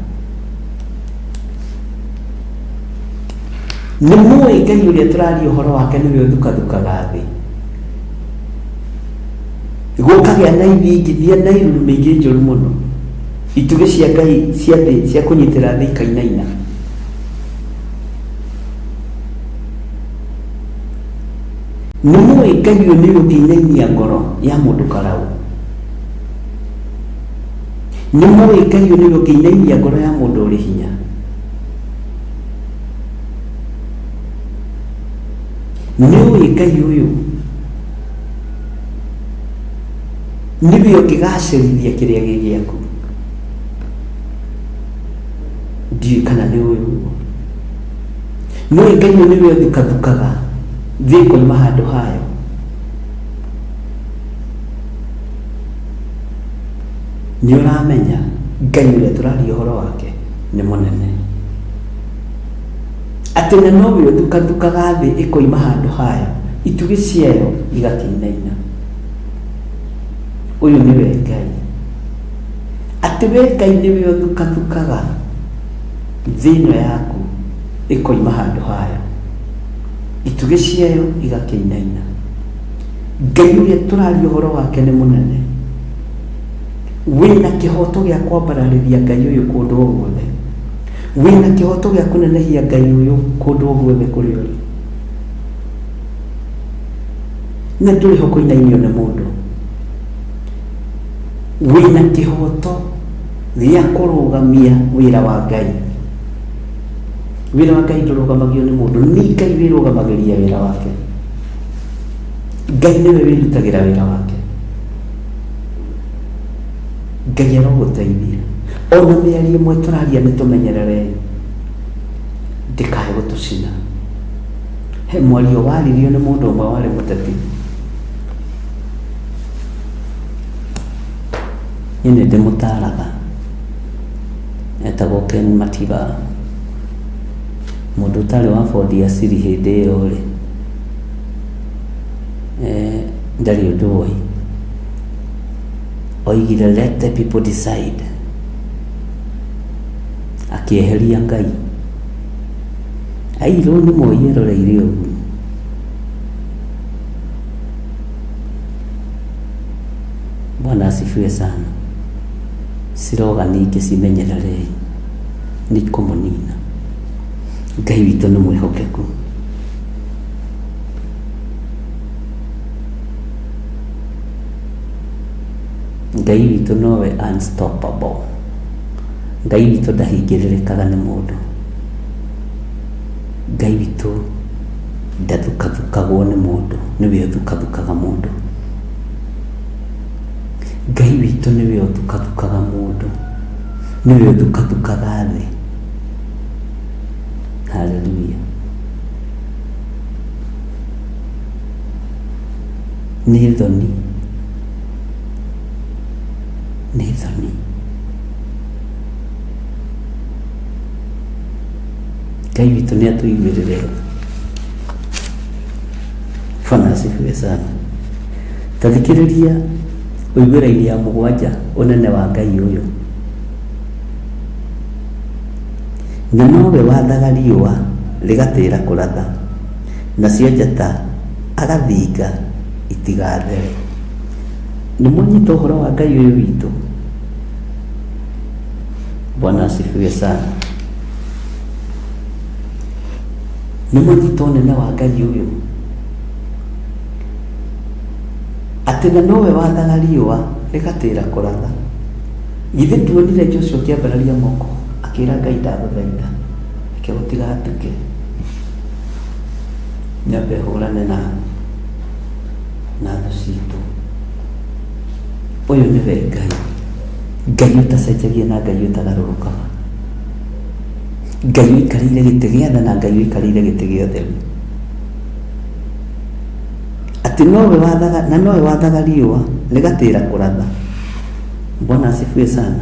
Nĩ mũĩ Ngai ũrĩa tũraria ũhoro wake nĩwe ũthukathukaga thĩ, gũkagĩa na ithingithia na irurumĩ ingĩ njũru mũno, itugĩ cia Ngai cia thĩ cia kũnyitĩra thĩ ikainaina. Nĩ mũĩ Ngai ũyũ nĩwe ũngĩinainia ngoro ya mũndũ karau. Nĩ mũĩ Ngai ũyũ nĩwe ũngĩinainia ngoro ya mũndũ ũrĩ hinya. Nĩ ũĩ Ngai ũyũ nĩwe ũngĩgacĩrithia kĩrĩa gĩ gĩaku. Ndiũĩ kana nĩ ũĩ ũguo. Nĩũĩ Ngai ũyũ nĩwe ũthukathukaga thĩ ĩkoima handũ hayo. Nĩ ũramenya Ngai ũrĩa tũraria ũhoro wake nĩ mũnene, atĩ na nowe ũthukathukaga thĩ ĩkoima handũ hayo, itugĩ ciayo igakĩinaina. Ũyũ nĩwe Ngai. Atĩ we Ngai nĩwe ũthukathukaga thĩ ĩno yaku ĩkoima handũ hayo, itugĩ ciayo igakĩinaina. Ngai ũrĩa tũraria ũhoro wake nĩ mũnene. Wĩna kĩhoto gĩa kwambararĩria Ngai ũyũ kũndũ o guothe. Wĩna kĩhoto gĩa kũnenehia Ngai ũyũ kũndũ o guothe kũrĩa ũrĩ. Na ndũrĩ ho kũinainio nĩ mũndũ. Wĩna kĩhoto gĩa kũrũgamia wĩra wa Ngai. Wĩra wa Ngai ndũrũgamagio nĩ mũndũ, nĩ Ngai wĩrũgamagĩria wĩra wake. Ngai nĩwe wĩrutagĩra wĩra wake. Ngai arogũteithia. Ona mĩario ĩmwe tũraria nĩ tũmenyererei ndĩkae gũtũcina. He mwario waririo nĩ mũndũ ũmwe warĩ mũteti. Niĩ nĩ ndĩmũtaraga, etagwo Ken Matiba. Mũndũ ũtarĩ wa bondi ya siri hĩndĩ ĩyo rĩ, ndarĩ ũndũ oĩ. Oigire let the people decide. Akĩeheria Ngai. Airwo nĩ Moi eroreire ũguo. Bwana asifiwe sana. Ciroga ningĩ cimenyererei nĩ ikũmũnina. Ngai witũ nĩ mwĩhokeku. Ngai witũ nowe unstoppable. Ngai witũ ndahingĩrĩrĩkaga nĩ mũndũ. Ngai witũ ndathukathukagwo nĩ mũndũ, nĩwe ũthukathukaga mũndũ. Ngai witũ nĩwe ũthukathukaga mũndũ, nĩwe ũthukathukaga thĩ. Haleluya. Nĩ thoni, nĩ thoni. Ngai witũ nĩ atũiguĩrĩre tha. Bwana asifiwe sana. Ta thikĩrĩria ũigue raini ya mũgwanja ũnene wa Ngai ũyũ. Na nowe wathaga riũa rĩgatĩra kũratha, nacio njata agathinga itigathere. Nĩ mwanyita ũhoro wa Ngai ũyũ witũ? Bwana asifiwe sana. Nĩ mwanyita ũnene wa Ngai ũyũ? Atĩ na nowe wathaga riũa rĩgatĩra kũratha. Githĩ nduonire Joshua akĩambararia moko akĩra Ngai ndagũthaitha reke gũtigatuke nyambe hũrane na Na thũ citũ. Ũyũ nĩwe Ngai, Ngai ũtacenjagia na Ngai ũtagarũrũkaga, Ngai ũikarĩire gĩtĩ gĩa tha na Ngai ũikarĩire gĩtĩ gĩa ũtheru, atĩ nowe wathaga na nowe wathaga riũa rĩgatĩra kũratha. Bwana asifiwe sana.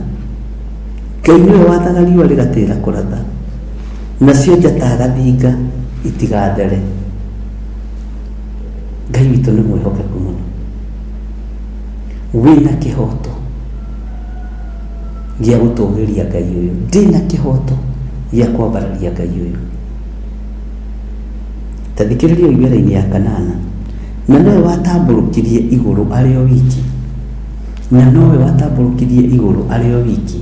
Ngai nĩwe wathaga riũa rĩgatĩra kũratha, nacio njata agathinga itigathere. Ngai witũ nĩ mwĩhokeku mũno. Wĩna kĩhoto gĩa gũtũgĩria Ngai ũyũ, ndĩna kĩhoto gĩa kwambararia Ngai ũyũ. Ta thikĩrĩria ũigue raini ya kanana, na nowe watambũrũkirie igũrũ arĩ o wiki, na nowe watambũrũkirie igũrũ arĩ o wiki,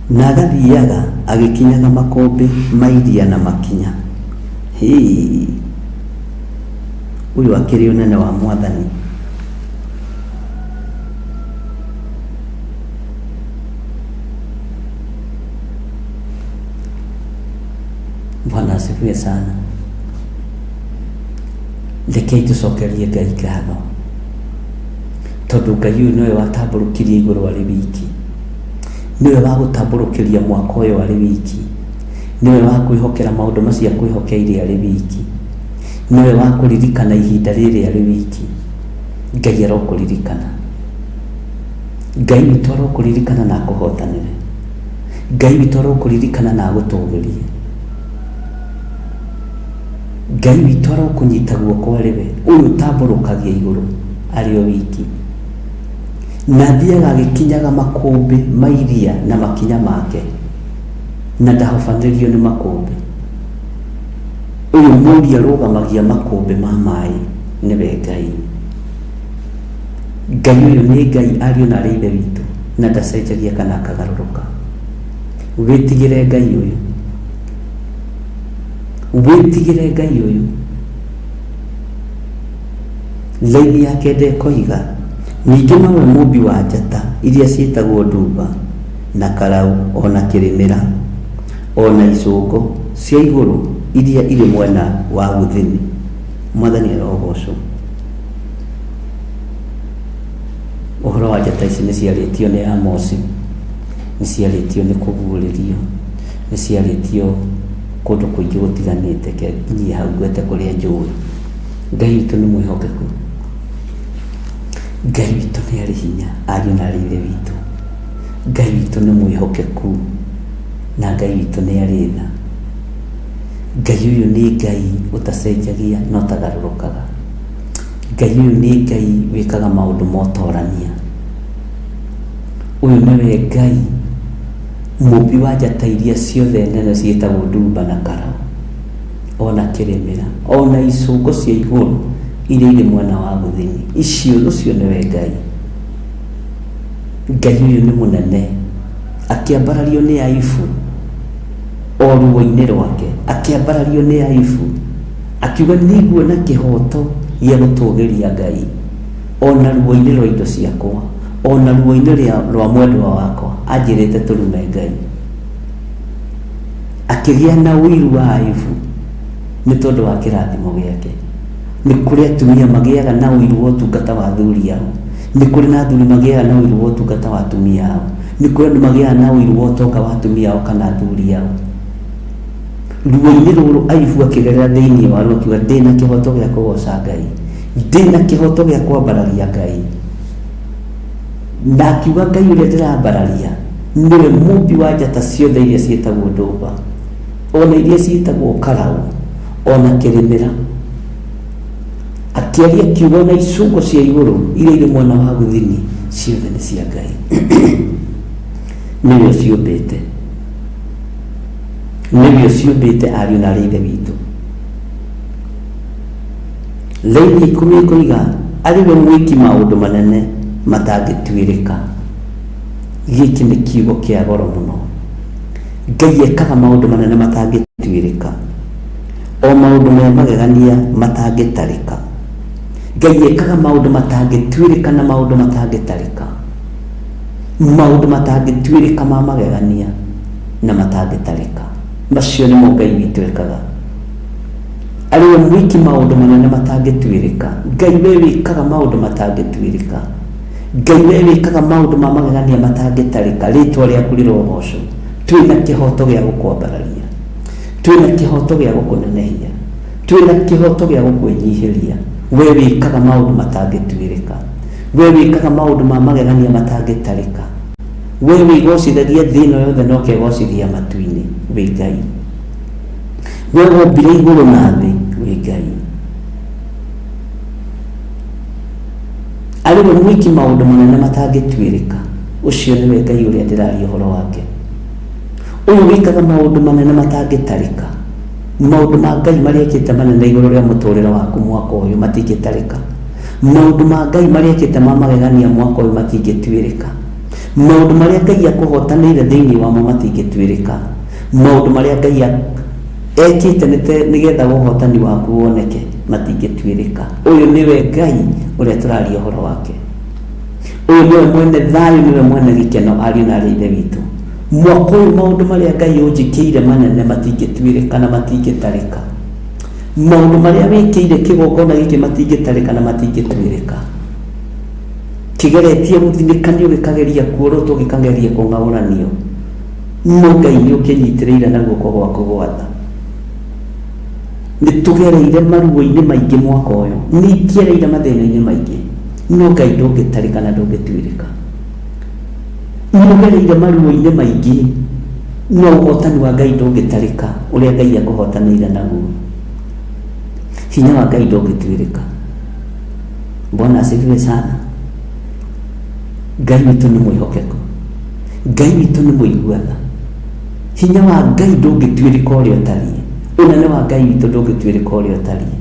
na agathiaga agĩkinyaga makũmbĩ ma iria na makinya. Hĩĩ! Ũyũ akĩrĩ ũnene wa Mwathani. Bwana asifiwe sana. Rekei tũcokerie Ngai ngatho tondũ Ngai ũyũ nĩwe watambũrũkirie igũrũ arĩ wiki, nĩwe wagũtambũrũkĩria mwaka ũyũ arĩ wiki, nĩwe wakwĩhokera maũndũ macio akwĩhokeire arĩ wiki, nĩwe wakũririkana ihinda rĩrĩ arĩ wiki. Ngai arokũririkana, Ngai witũ arokũririkana na akũhotanĩre, Ngai witũ arokũririkana na agũtũgĩrie, Ngai witũ arokũnyita guoko arĩ we ũyũ ũtambũrũkagia igũrũ arĩ o wiki, na athiaga agĩkinyaga makũmbĩ ma iria na makinya make, na ndahobanĩrio nĩ makũmbĩ. Ũyũ mũri arũgamagia makũmbĩ ma maĩ nĩwe Ngai. Ngai ũyũ nĩ Ngai ariũ na arĩ Ithe witũ na ndacenjagia kana akagarũrũka. Wĩtigĩre Ngai ũyũ. Wĩtigĩre Ngai ũyũ. Laini ya kenda ĩkoiga, ningĩ nowe mũmbi wa njata iria ciĩtagwo ndumba na karau o na kĩrĩmĩra o na icũngo cia igũrũ iria irĩ mwena wa gũthini. Mwathani arogocwo. Ũhoro wa njata ici nĩ ciarĩtio nĩ Amosi, nĩ ciarĩtio nĩ kũguũrĩrio, nĩ ciarĩtio kũndũ kũingĩ gũtiganĩte. Reke nginyie hau ngwete kũrĩa njũĩ. Ngai witũ nĩ mwĩhokeku. Ngai witũ nĩ arĩ hinya, ariũ na arĩ ithe witũ. Ngai witũ nĩ mwĩhokeku na Ngai witũ nĩ arĩ tha. Ngai ũyũ nĩ Ngai ũtacenjagia na ũtagarũrũkaga. Ngai ũyũ nĩ Ngai wĩkaga maũndũ ma ũtorania. Ũyũ nĩwe Ngai mũmbi wa njata iria ciothe nene ciĩtagwo ndumba na karau, ona kĩrĩmĩra, ona icũngo cia igũrũ iria irĩ mwena wa gũthini. Icio, ũcio nĩwe Ngai. Ngai ũyũ nĩ mũnene, akĩambarario nĩ Ayubu o ruo-inĩ rwake, akĩambarario nĩ Ayubu, akiuga nĩnguona kĩhoto gĩa gũtũgĩria Ngai ona ruo-inĩ rwa indo ciakwa, ona ruo-inĩ rwa mwendwa wakwa, anjĩrĩte tũrume Ngai. Akĩgĩa na ũiru wa Ayubu nĩ tondũ wa kĩrathimo gĩake. Nĩ kũrĩ atumia magĩaga na ũiru wa ũtungata wa athuri ao. Nĩ kũrĩ na athuri magĩaga na ũiru wa ũtungata wa atumia ao. Nĩ kũrĩ andũ magĩaga na ũiru wa ũtonga wa atumia ao kana athuri ao. Ruo-inĩ rũrũ Ayubu akĩgerera thĩinĩ waruo akiuga ndĩna kĩhoto gĩa kũgoca Ngai. Ndĩna kĩhoto gĩa kwambararia Ngai. Na akiuga Ngai ũrĩa ndĩrambararia nĩwe mũmbi wa njata ciothe iria ciĩtagwo ndũmba, ona iria ciĩtagwo karau, ona kĩrĩmĩra. Akĩaria akiuga ona icungo cia igũrũ iria irĩ mwena wa gũthini ciothe nĩ cia Ngai. Nĩwe ũciũmbĩte. Nĩwe ũciũmbĩte ariũ na arĩ ithe witũ. Laini ya ikũmi ĩkoiga arĩ we mwĩki maũndũ manene matangĩtuĩrĩka. Gĩkĩ nĩ kiugo kĩa goro mũno. Ngai ekaga maũndũ manene matangĩtuĩrĩka, o maũndũ me magegania matangĩtarĩka. Ngai ekaga maũndũ matangĩtuĩrĩka na maũndũ matangĩtarĩka, maũndũ matangĩtuĩrĩka ma magegania na matangĩtarĩka. Macio nĩmo Ngai witũ ekaga. Arĩ we mwĩki maũndũ manene matangĩtuĩrĩka. Ngai we wĩkaga maũndũ matangĩtuĩrĩka. Ngai we wĩkaga maũndũ ma magegania matangĩtarĩka. Rĩtwa rĩaku rĩrogocwo. Twĩna kĩhoto gĩa gũkwambararia. Twĩna kĩhoto gĩa gũkũnenehia. Twĩna kĩhoto gĩa gũkwĩnyihĩria. We wĩkaga maũndũ matangĩtuĩrĩka. We wĩkaga maũndũ ma magegania matangĩtarĩka. We wĩgocithagia thĩ ĩno yothe na ũkegocithia matu-inĩ. Wĩ Ngai. We wombire igũrũ na thĩ. Wĩ Ngai. Arĩ we mwĩki maũndũ manene matangĩtuĩrĩka. Ũcio nĩwe Ngai ũrĩa ndĩraria ũhoro wake. Ũyũ wĩkaga maũndũ manene matangĩtarĩka. Maũndũ ma Ngai marĩa ekĩte manene igũrũ rĩa mũtũrĩre waku mwaka ũyũ matingĩtarĩka. Maũndũ ma Ngai marĩa ekĩte ma magegania mwaka ũyũ matingĩtuĩrĩka. Maũndũ marĩa Ngai akũhotanĩire thĩinĩ wamo matingĩtuĩrĩka. Maũndũ marĩa Ngai ekĩte nĩgetha ũhotani waku woneke matingĩtuĩrĩka. Ũyũ nĩwe Ngai ũrĩa tũraria ũhoro wake. Ũyũ nĩwe mwene thayũ, nĩwe mwene gĩkeno, ariũ na aarĩ a Ithe witũ. Mwaka ũyũ maũndũ marĩa Ngai ũnjĩkĩire manene matingĩtuĩrĩka na matingĩtarĩka. Maũndũ marĩa wĩkĩire kĩgongona gĩkĩ matingĩtarĩka na matingĩtuĩrĩka. Kĩgeretie gũthinĩkanio, gĩkageria kuorotwo, gĩkageria kũng'aũranio, no Ngai nĩ ũkĩnyitĩrĩire na guoko gwaku gwa tha. Nĩ tũgereire maruo-inĩ maingĩ mwaka ũyũ, nĩ ingĩereire mathĩna-inĩ maingĩ, no Ngai ndũngĩtarĩka na ndũngĩtuĩrĩka. Nĩ ũgereire maruo-inĩ maingĩ, no ũhotani wa Ngai ndũngĩtarĩka, ũrĩa Ngai akũhotanĩire naguo. Hinya wa Ngai ndũngĩtuĩrĩka. Bwana asifiwe sana. Ngai witũ nĩ mwĩhokeku. Ngai witũ nĩ mũigua tha. Hinya wa Ngai ndũngĩtuĩrĩka ũrĩa ũtariĩ. Ũnene wa Ngai witũ ndũngĩtuĩrĩka ũrĩa ũtariĩ.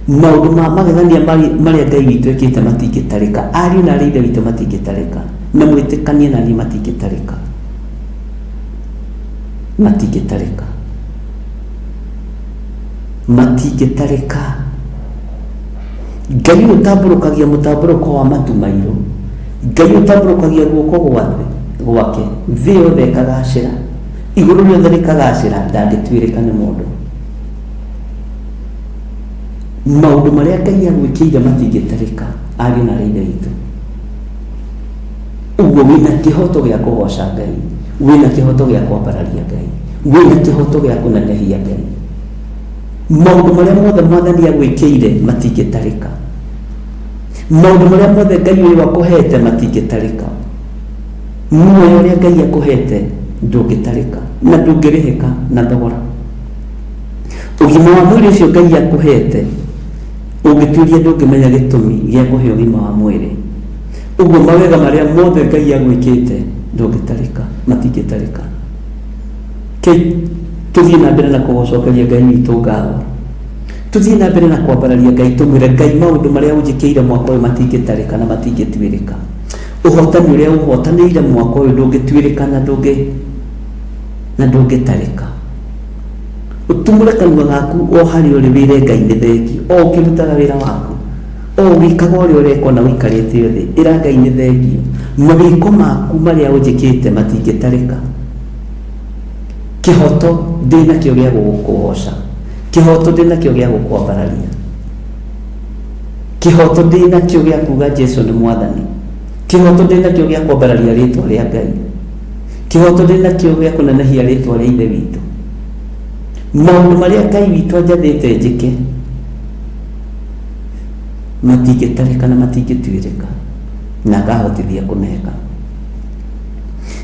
Maũndũ ma magegania marĩa Ngai witũ ekĩte matingĩtarĩka. Ariũ na aarĩ a Ithe witũ matingĩtarĩka. Na mwĩtĩkanie na niĩ matingĩtarĩka. Matingĩtarĩka. Matingĩtarĩka. Ngai ũyũ ũtambũrũkagia mũtambũrũko wa matu mairũ, Ngai ũyũ ũtambũrũkagia guoko gwake, thĩ yothe ĩkagacĩra, igũrũ rĩothe rĩkagacĩra, ndangĩtuĩrĩka nĩ mũndũ. Maũndũ marĩa Ngai agwĩkĩire matingĩtarĩka, ariũ na aarĩ a Ithe witũ. Ũguo wĩna kĩhoto gĩa kũgoca Ngai, wĩna kĩhoto gĩa kwambararia Ngai, wĩna kĩhoto gĩa kũnenehia Ngai. Maũndũ marĩa mothe Mwathani agwĩkĩire matingĩtarĩka. Maũndũ marĩa mothe Ngai ũyũ akũhete matingĩtarĩka. Muoyo ũrĩa Ngai akũhete ndũngĩtarĩka na ndũngĩrĩhĩka na thogora. Ũgima wa mwĩrĩ ũcio Ngai akũhete ũngĩtuĩria ndũngĩmenya gĩtũmi gĩa kũhe ũgima wa mwĩrĩ. Ũguo mawega marĩa mothe Ngai agwĩkĩte ndũngĩtarĩka, matingĩtarĩka. Ke tũthiĩ na mbere na kũgũcokeria Ngai witũ ngatho. Tũthiĩ na mbere na kwambararia Ngai tũmwĩre Ngai maũndũ marĩa ũnjĩkĩire mwaka ũyũ matingĩtarĩka na matingĩtuĩrĩka. Ũhotani ũrĩa ũhotanĩire mwaka ũyũ ndũngĩtuĩrĩka na ndũngĩ na ndũngĩtarĩka. Ũtumũre kanua gaku o harĩa ũrĩ wĩre Ngai nĩ thengio o ũkĩrutaga wĩra waku o ũgĩkaga ũrĩa ũreka ona ũikarĩte thĩ ĩra Ngai nĩ thengio. Mawĩko maku marĩa ũnjĩkĩte matingĩtarĩka. Kĩhoto ndĩ nakĩo gĩa gũgũkũgoca, kĩhoto ndĩ nakĩo gĩa gũkwambararia, kĩhoto ndĩ nakĩo gĩa kuga Jesu nĩ Mwathani, kĩhoto ndĩ nakĩo gĩa kwambararia rĩtwa rĩa Ngai, kĩhoto ndĩ nakĩo gĩa kũnenehia rĩtwa rĩa Ithe witũ. Maũndũ marĩa Ngai witũ anjathĩte njĩke matingĩtarĩka na matingĩtuĩrĩka, na akahotithia kũmeka.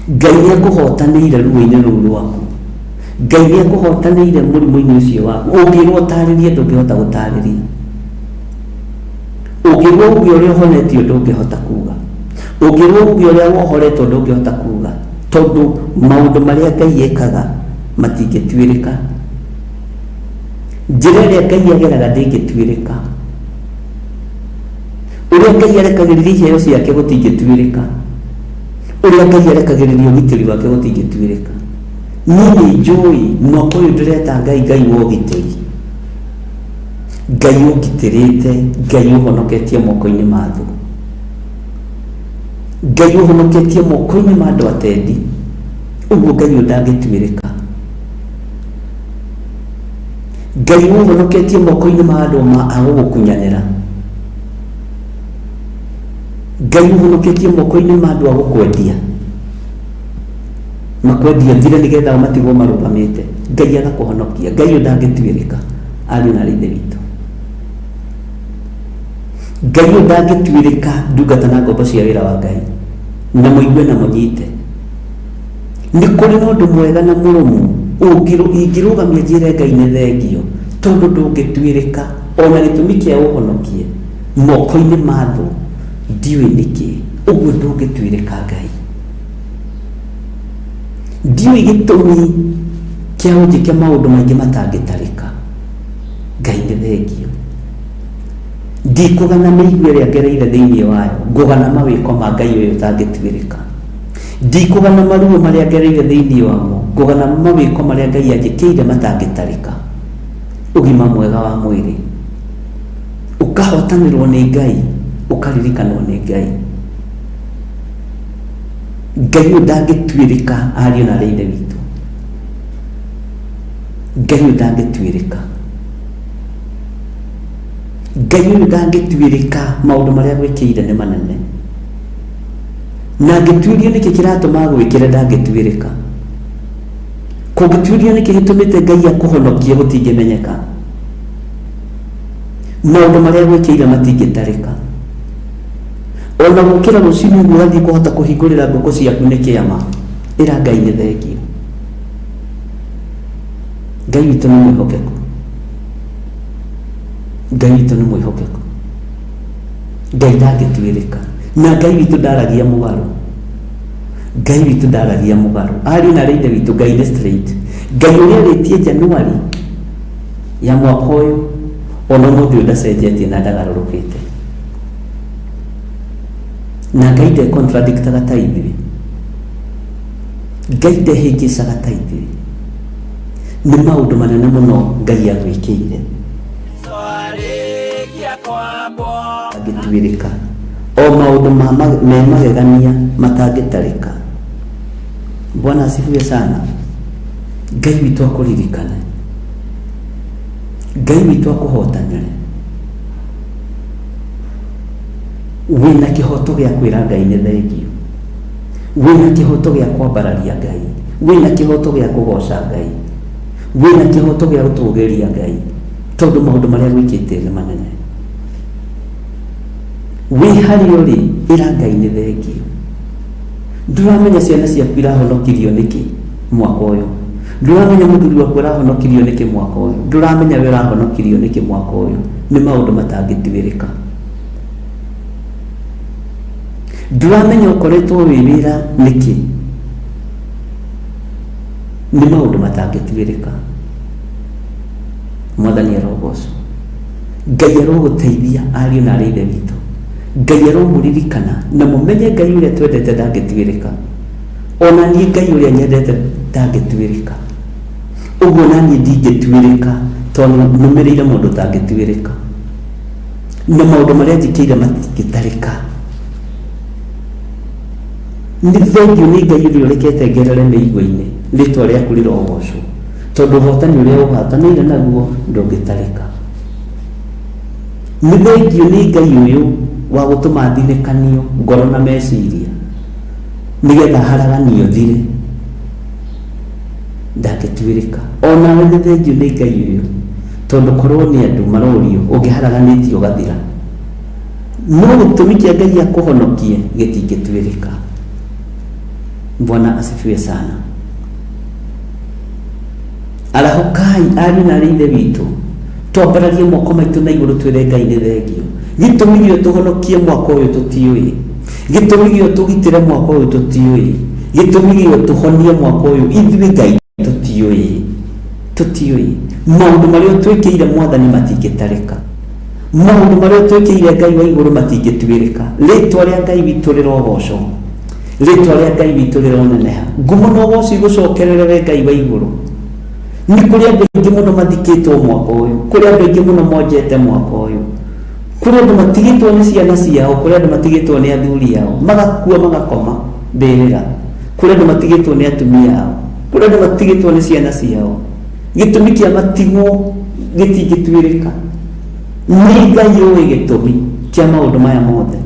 Ngai nĩ akũhotanĩire ruo-inĩ rũu rwaku. Ngai nĩ akũhotanĩire mũrimũ-inĩ ũcio waku. Ũngĩrwo ũtarĩrie ndũngĩhota gũtarĩria. Ũngĩrwo uge ũrĩa ũhonetio ndũngĩhota kuga. Ũngĩrwo uge ũrĩa wohoretwo ndũngĩhota kuga. Tondũ maũndũ marĩa Ngai ekaga matingĩtuĩrĩka. Njĩra ĩrĩa Ngai ageraga ndĩngĩtuĩrĩka. Ũrĩa Ngai arekagĩrĩria iheo ciake gũtingĩtuĩrĩka. Ũrĩa Ngai arekagĩrĩria ũgitĩri wake gũtingĩtuĩrĩka. Niĩ nĩ njũĩ mwaka ũyũ ndĩreta Ngai Ngai wa ũgitĩri. Ngai ũngitĩrĩte, Ngai ũhonoketie moko-inĩ ma thũ. Ngai ũhonoketie moko-inĩ ma andũ atendi. Ũguo Ngai ũyũ ndangĩtuĩrĩka. Ngai ũhonoketie moko-inĩ ma andũ ma agũgũkunyanĩra. Ngai ũhonoketie moko-inĩ ma andũ a gũkwendia, makwendia thire nĩgetha o matigwo marũgamĩte. Ngai agakũhonokia. Ngai ũyũ ndangĩtuĩrĩka, ariũ na arĩ ithe witũ. Ngai ũyũ ndangĩtuĩrĩka, ndungata na ngombo cia wĩra wa Ngai, na mũigue na mũnyite. Nĩ kũrĩ na ũndũ mwega na mũrũmu ingĩrũgamia njĩre Ngai nĩ thengio, tondũ ndũngĩtuĩrĩka ona gĩtũmi kĩa ũhonokie moko-inĩ ma thũ ndiũĩ nĩkĩ. Ũguo ndũngĩtuĩrĩka Ngai. Ndiũĩ gĩtũmi kĩa ũnjĩke maũndũ maingĩ matangĩtarĩka. Ngai nĩ thengio. Ndikũgana mĩigua ĩrĩa ngereire thĩinĩ wayo, ngũgana mawĩko ma Ngai ũyũ ũtangĩtuĩrĩka. Ndikũgana maruo marĩa ngereire thĩinĩ wamo, ngũgana mawĩko marĩa Ngai anjĩkĩire matangĩtarĩka. Ũgima mwega wa mwĩrĩ, ũkahotanĩrwo nĩ Ngai, ũkaririkanwo nĩ Ngai. Ngai ũyũ ndangĩtuĩrĩka, ariũ na arĩ ithe witũ. Ngai ũyũ ndangĩtuĩrĩka. Ngai ũyũ ndangĩtuĩrĩka, maũndũ marĩa agwĩkĩire nĩ manene. Na angĩtuĩrio nĩkĩ kĩratũma agwĩkĩre ndangĩtuĩrĩka. Kũngĩtuĩrio nĩkĩ gĩtũmĩte Ngai akũhonokie gũtingĩmenyeka. Maũndũ marĩa agwĩkĩire matingĩtarĩka. Ona gũkĩra rũcinĩ ũguo ũgathiĩ kũhota kũhingũrĩra ngũkũ ciaku nĩ kĩama. Ĩra Ngai nĩ thengio. Ngai witũ nĩ mwĩhokeku. Ngai witũ nĩ mwĩhokeku. Ngai ndangĩtuĩrĩka. Na Ngai witũ ndaragia mũgarũ. Ngai witũ ndaragia mũgarũ. Ariũ na arĩ ithe witũ, Ngai nĩ straight. Ngai ũrĩa arĩtie Januari ya mwaka ũyũ, ona ũmũthĩ ũyũ ndacenjetie na ndagarũrũkĩte. Na Ngai nde contradictaga ta ithuĩ. Ngai ndehĩngĩcaga ta ithuĩ. Nĩ maũndũ manene mũno Ngai agwĩkĩire. Angĩtuĩrĩka o maũndũ me magegania matangĩtarĩka. Bwana asifiwe sana. Ngai witũ akũririkane. Ngai witũ akũhotanĩre. Wĩna kĩhoto gĩa kwĩra Ngai nĩ thengio. Wĩna kĩhoto gĩa kwambararia Ngai. Wĩna kĩhoto gĩa kũgoca Ngai. Wĩna kĩhoto gĩa gũtũgĩria Ngai. Tondũ maũndũ marĩa gwĩkĩte nĩ manene. Wĩ harĩa ũrĩ, ĩra Ngai nĩ thengio. Ndũramenya ciana ciaku irahonokirio nĩkĩ mwaka ũyũ. Ndũramenya mũthuri waku arahonokirio nĩkĩ mwaka ũyũ. Ndũramenya we ũrahonokirio nĩkĩ mwaka ũyũ. Nĩ maũndũ matangĩtuĩrĩka. Ndũramenya ũkoretwo wĩ wĩra nĩkĩ. Nĩ maũndũ matangĩtuĩrĩka. Mwathani arogocwo. Ngai arogũteithia ariũ na arĩ ithe witũ. Ngai aromũririkana na mũmenye Ngai ũrĩa twendete ndangĩtuĩrĩka. Ona niĩ Ngai ũrĩa nyendete ndangĩtuĩrĩka. Ũguo na niĩ ndingĩtuĩrĩka tondũ nũmĩrĩire mũndũ ũtangĩtuĩrĩka. Na maũndũ marĩa njĩkĩire matingĩtarĩka. Nĩ thengio nĩ Ngai ũrĩa ũrekete ngerere mĩigua-inĩ, rĩtwa rĩaku rĩrogocwo. Tondũ ũhotani ũrĩa ũhatanĩire naguo ndũngĩtarĩka. Nĩ thengio nĩ Ngai ũyũ wa gũtũma thinĩkanio ngoro na meciria, nĩgetha haraganio thire. Ndangĩtuĩrĩka. O nawe nĩ thengio nĩ Ngai ũyũ, tondũ korwo nĩ andũ marorio ũngĩharaganĩtio ũgathira. No gĩtũmi kĩa Ngai akũhonokie gĩtingĩtuĩrĩka. Bwana asifiwe sana. Arahũkai ariũ na arĩ ithe witũ, twambararie moko maitũ na igũrũ twĩre Ngai nĩ thengio. Gĩtũmi gĩa tũhonokie mwaka ũyũ tũtiũĩ. Gĩtũmi gĩa tũgitĩre mwaka ũyũ tũtiũĩ. Gĩtũmi gĩa tũhonie mwaka ũyũ ithuĩ Ngai tũtiũĩ. Tũtiũĩ. Maũndũ marĩa ũtwĩkĩire Mwathani matingĩtarĩka. Maũndũ marĩa ũtwĩkĩire Ngai wa igũrũ matingĩtuĩrĩka. Rĩtwa rĩa Ngai witũ rĩrogocwo. Rĩtwa rĩa Ngai witũ rĩroneneha. Ngumo na ũgoci igũcokerere we Ngai wa igũrũ. Nĩ kũrĩ andũ aingĩ mũno mathikĩtwo mwaka ũyũ. Kũrĩ andũ aingĩ mũno monjete mwaka ũyũ. Kũrĩ andũ matigĩtwo nĩ ciana ciao, kũrĩ andũ matigĩtwo nĩ athuri ao, magakua magakoma mbĩrĩra. Kũrĩ andũ matigĩtwo nĩ atumia ao, kũrĩ andũ matigĩtwo nĩ ciana ciao. Gĩtũmi kĩa matigwo Gĩtingĩtuĩrĩka. Nĩ Ngai ũĩ gĩtũmi kĩa maũndũ maya mothe.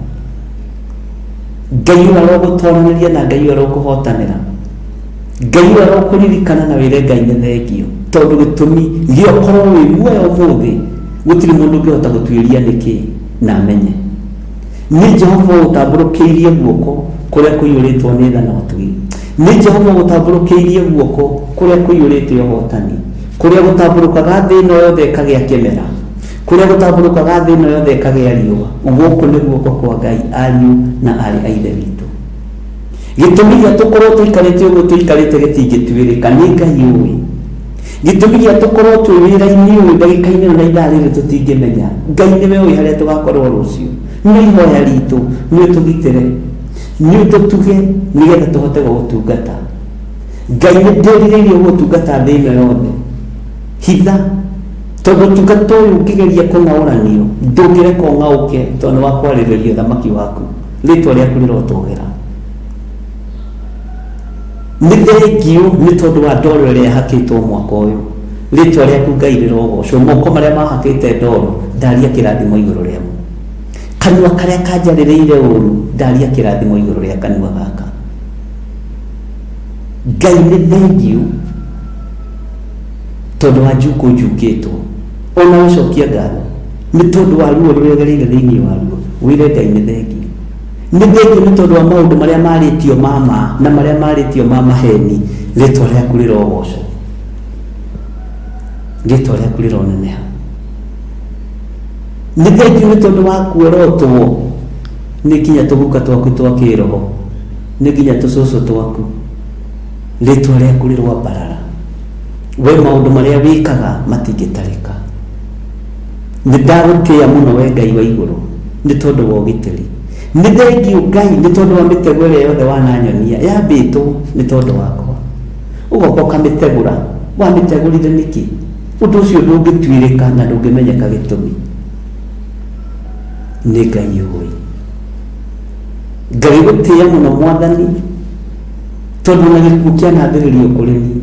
Ngai ũyũ arogũtoranĩria na Ngai ũyũ arokũhotanĩra. Ngai ũyũ arokũririkana na wĩre Ngai nĩ thengio. Tondũ gĩtũmi gĩa ũkorwo wĩ muoyo ũmũthĩ gũtirĩ mũndũ ũngĩhota gũtuĩria nĩkĩ na amenye. Nĩ Jehova ũgũtambũrũkĩirie guoko kũrĩa kũiyũrĩtwo nĩ tha na ũtugi. Nĩ Jehova ũgũtambũrũkĩirie guoko kũrĩa kũiyũrĩte ũhotani, kũrĩa gũtambũrũkaga thĩ ĩno yothe ĩkagĩa kĩmera, kũrĩa gũtambũrũkaga thĩ ĩno yothe ĩkagĩa riũa. Gũkũ nĩ guoko kwa Ngai, ariũ na aarĩ a Ithe witũ. Gĩtũmi gĩa tũkorwo tũikarĩte ũguo tũikarĩte gĩtingĩtuĩrĩka, nĩ Ngai ũĩ. Gĩtũmi gĩa tũkorwo twĩ wĩra-inĩ ũyũ ndagĩka-inĩ ĩno na ithaa rĩrĩ tũtingĩmenya. Ngai nĩwe ũĩ harĩa tũgakorwo rũciũ. No ihoya ritũ nĩ ũtũgitĩre, nĩ ũtũtuge nĩgetha tũhote gũgũtungata. Ngai nĩ ndĩrirĩirie gũgũtungata thĩ ĩno yothe. Hitha, tondũ ũtungata ũyũ ũngĩgeria kũng'aũranio, ndũngĩreka ũng'aũke tondũ nĩ wa kwarĩrĩria ũthamaki waku. Rĩtwa rĩaku rĩrotũgĩra. Nĩ thengiũ nĩ tondũ wa ndoro ĩrĩa ĩhakĩtwo mwaka ũyũ. Rĩtwa rĩaku Ngai rĩrogocwo. Moko marĩa mahakĩte ndoro, ndaria kĩrathimo igũrũ rĩamo. Kanua karĩa kanjarĩrĩire ũru, ndaria kĩrathimo igũrũ rĩa kanua gaka. Ngai nĩ thengiũ tondũ wa njukũ njukĩtwo. Ona gũcokia ngatho nĩ tondũ wa ruo rũrĩa ũgereire thĩinĩ waruo, wĩre Ngai nĩ thengiũ. Nĩ thengiũ nĩ tondũ wa maũndũ marĩa marĩtio ma ma na marĩa marĩtio ma maheni, rĩtwa rĩaku rĩrogocwo, rĩtwa rĩaku rĩroneneha. Nĩ thengiũ nĩ tondũ wa kuorotwo nĩ nginya tũguka twaku twa kĩroho, nĩ nginya tũcũcũ twaku, rĩtwa rĩaku rĩroambarara. We maũndũ marĩa wĩkaga matingĩtarĩka. Nĩ ndagũtĩĩa mũno we Ngai wa igũrũ nĩ tondũ wa ũgitĩri. Nĩ thengiũ Ngai nĩ tondũ wa mĩtego ĩrĩa yothe wananyonia yambĩtwo nĩ tondũ wakwa. Ũgoka ũkamĩtegũra. Wamĩtegũrire nĩkĩ? Ũndũ ũcio ndũngĩtuĩrĩka na ndũngĩmenyeka gĩtũmi. Nĩ Ngai ũĩ. Ngagĩgũtĩĩa mũno Mwathani tondũ ona gĩkuũ kĩanambĩrĩrio kũrĩ niĩ.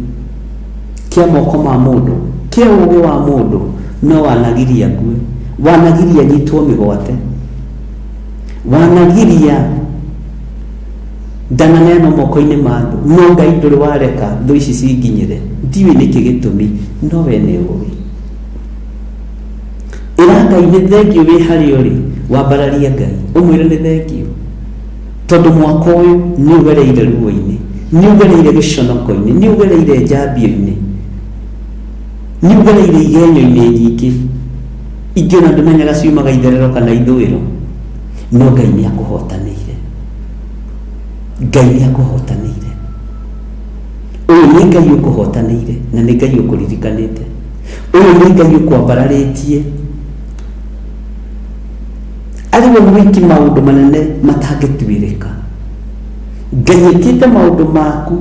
Kĩa moko ma mũndũ, kĩa ũũgĩ wa mũndũ, no wanagiria ngue, wanagiria nyitwo mĩgwate, wanagiria ndananeanwo moko-inĩ ma thũ, no Ngai ndũrĩ wareka thũ ici cinginyĩre. Ndiũĩ nĩkĩ gĩtũmi, no we nĩ ũĩ. Ĩra Ngai nĩ thengiũ wĩ harĩa ũrĩ, wambararie Ngai, ũmwĩre nĩ thengiũ. Tondũ mwaka ũyũ nĩ ũgereire ruo-inĩ, nĩ ũgereire gĩconoko-inĩ, nĩ ũgereire njambio-inĩ, nĩ ũgereire igenyo-inĩ nyingĩ, ingĩ ona ndũmenyaga ciumaga itherero kana ithũĩro, no Ngai nĩ akũhotanĩire. Ngai nĩ akũhotanĩire. Ũyũ nĩ Ngai ũkũhotanĩire na nĩ Ngai ũkũririkanĩte. Ũyũ nĩ Ngai ũkwambararĩtie. Arĩ we mwĩki maũndũ manene matangĩtuĩrĩka. Ngai ĩkĩte maũndũ maku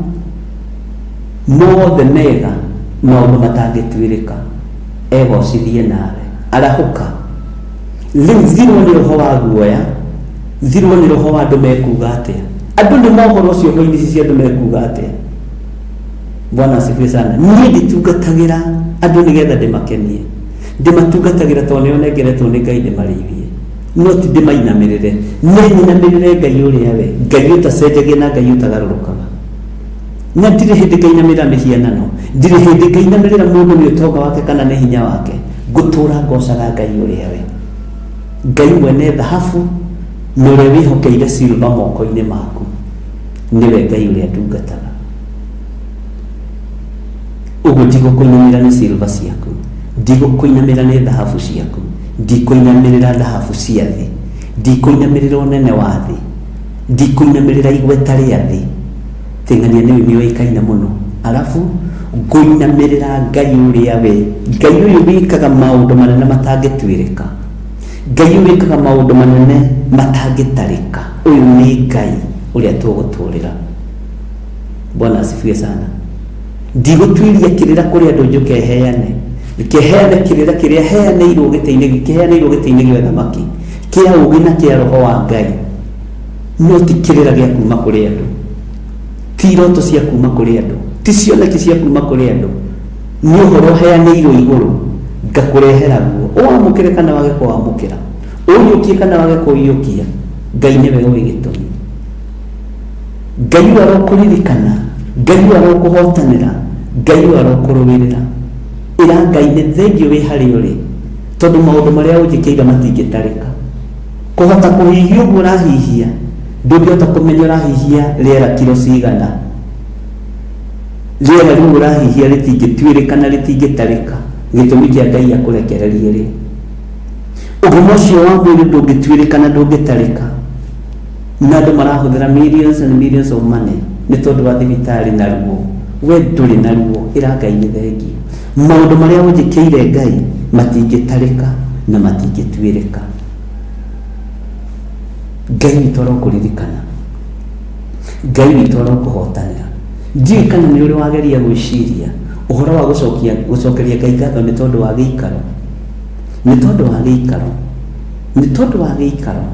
mothe mega, maũndũ matangĩtuĩrĩka. Egocithie nawe. Arahũka. Rĩu thirwo nĩ roho wa guoya, thirwo nĩ roho wa andũ mekuga atĩa. Andũ nĩ mohoro ũcio hwainĩ ici cia andũ mekuga atĩa. Bwana asifiwe sana. Niĩ nditungatagĩra andũ nĩgetha ndĩmakenie. Ndĩmatungatagĩra tondũ nĩo nengeretwo nĩ Ngai ndĩmarĩithie. No ti ndĩmainamĩrĩre. Nĩ nyinamĩrĩre Ngai ũrĩa we, Ngai ũtacenjagia na Ngai ũtagarũrũkaga. Na ndirĩ hĩndĩ ngainamĩrĩra mĩhianano. Ndirĩ hĩndĩ ngainamĩrĩra mũndũ nĩ ũtonga wake kana nĩ hinya wake. Ngũtũũra ngocaga Ngai ũrĩa we. Ngai mwene thahabu na ũrĩa wĩhokeire silver moko-inĩ maku. Nĩwe Ngai ũrĩa ndungataga. Ũguo ndigũkũinamĩrĩra nĩ silver ciaku, ndigũkũinamĩrĩra nĩ thahabu ciaku, ndikũinamĩrĩra thahabu cia thĩ, ndikũinamĩrĩra ũnene wa thĩ, ndikũinamĩrĩra igweta rĩa thĩ. Tĩng'ania nĩ nĩoĩkaine mũno. Arabu ngũinamĩrĩra Ngai ũrĩa we, Ngai ũyũ wĩkaga maũndũ manene matangĩtuĩrĩka, Ngai ũyũ wĩkaga maũndũ manene matangĩtarĩka. Ũyũ nĩ Ngai ũrĩa tũgũtũrĩra. Bwana asifiwe sana. Ndigũtuĩria kĩrĩra kũrĩ andũ njũke heane. Kĩheane kĩrĩra kĩrĩa heanĩirwo gĩtĩ-inĩ, kĩheanĩirwo gĩtĩ-inĩ gĩa ũthamaki, kĩa ũũgĩ na kĩa roho wa Ngai. No ti kĩrĩra gĩa kuma kũrĩ andũ. Ti iroto cia kuma kũrĩ andũ. Ti cioneki cia kuma kũrĩ andũ. Nĩ ũhoro ũheanĩirwo igũrũ. Ngakũrehera guo, ũwamũkĩre kana wage kũwamũkĩra, ũiyũkie kana wage kũiyũkia, Ngai nĩwe ũĩ gĩtũmi. Ngai ũyũ arokũririkana, Ngai ũyũ arokũhotanĩra, Ngai ũyũ arokũrũĩrĩra. Ĩra Ngai nĩ thengiũ wĩ harĩa ũrĩ, tondũ maũndũ marĩa ũnjĩkĩire matingĩtarĩka. Kũhota kũhihia ũguo ũrahihia, ndũngĩhota kũmenya ũrahihia rĩera kiro cigana. Rĩera rĩu ũrahihia rĩtingĩtuĩrĩka na rĩtingĩtarĩka, gĩtũmi kĩa Ngai akũrekererie rĩ. Ũgima ũcio wa mwĩrĩ ndũngĩtuĩrĩka na ndũngĩtarĩka. Na andũ marahũthĩra millions and millions of money nĩ tondũ wa thibitarĩ na ruo. We ndũrĩ na ruo, ĩra Ngai nĩ thengiũ. Maũndũ marĩa ũnjĩkĩire Ngai matingĩtarĩka na matingĩtuĩrĩka. Ngai witũ arokũririkana. Ngai witũ arokũhotanĩra. Ndiũĩ kana nĩ ũrĩ wageria gwĩciria ũhoro wa gũcokia gũcokeria Ngai ngatho nĩ tondũ wa gĩikaro. Nĩ tondũ wa gĩikaro. Nĩ tondũ wa gĩikaro.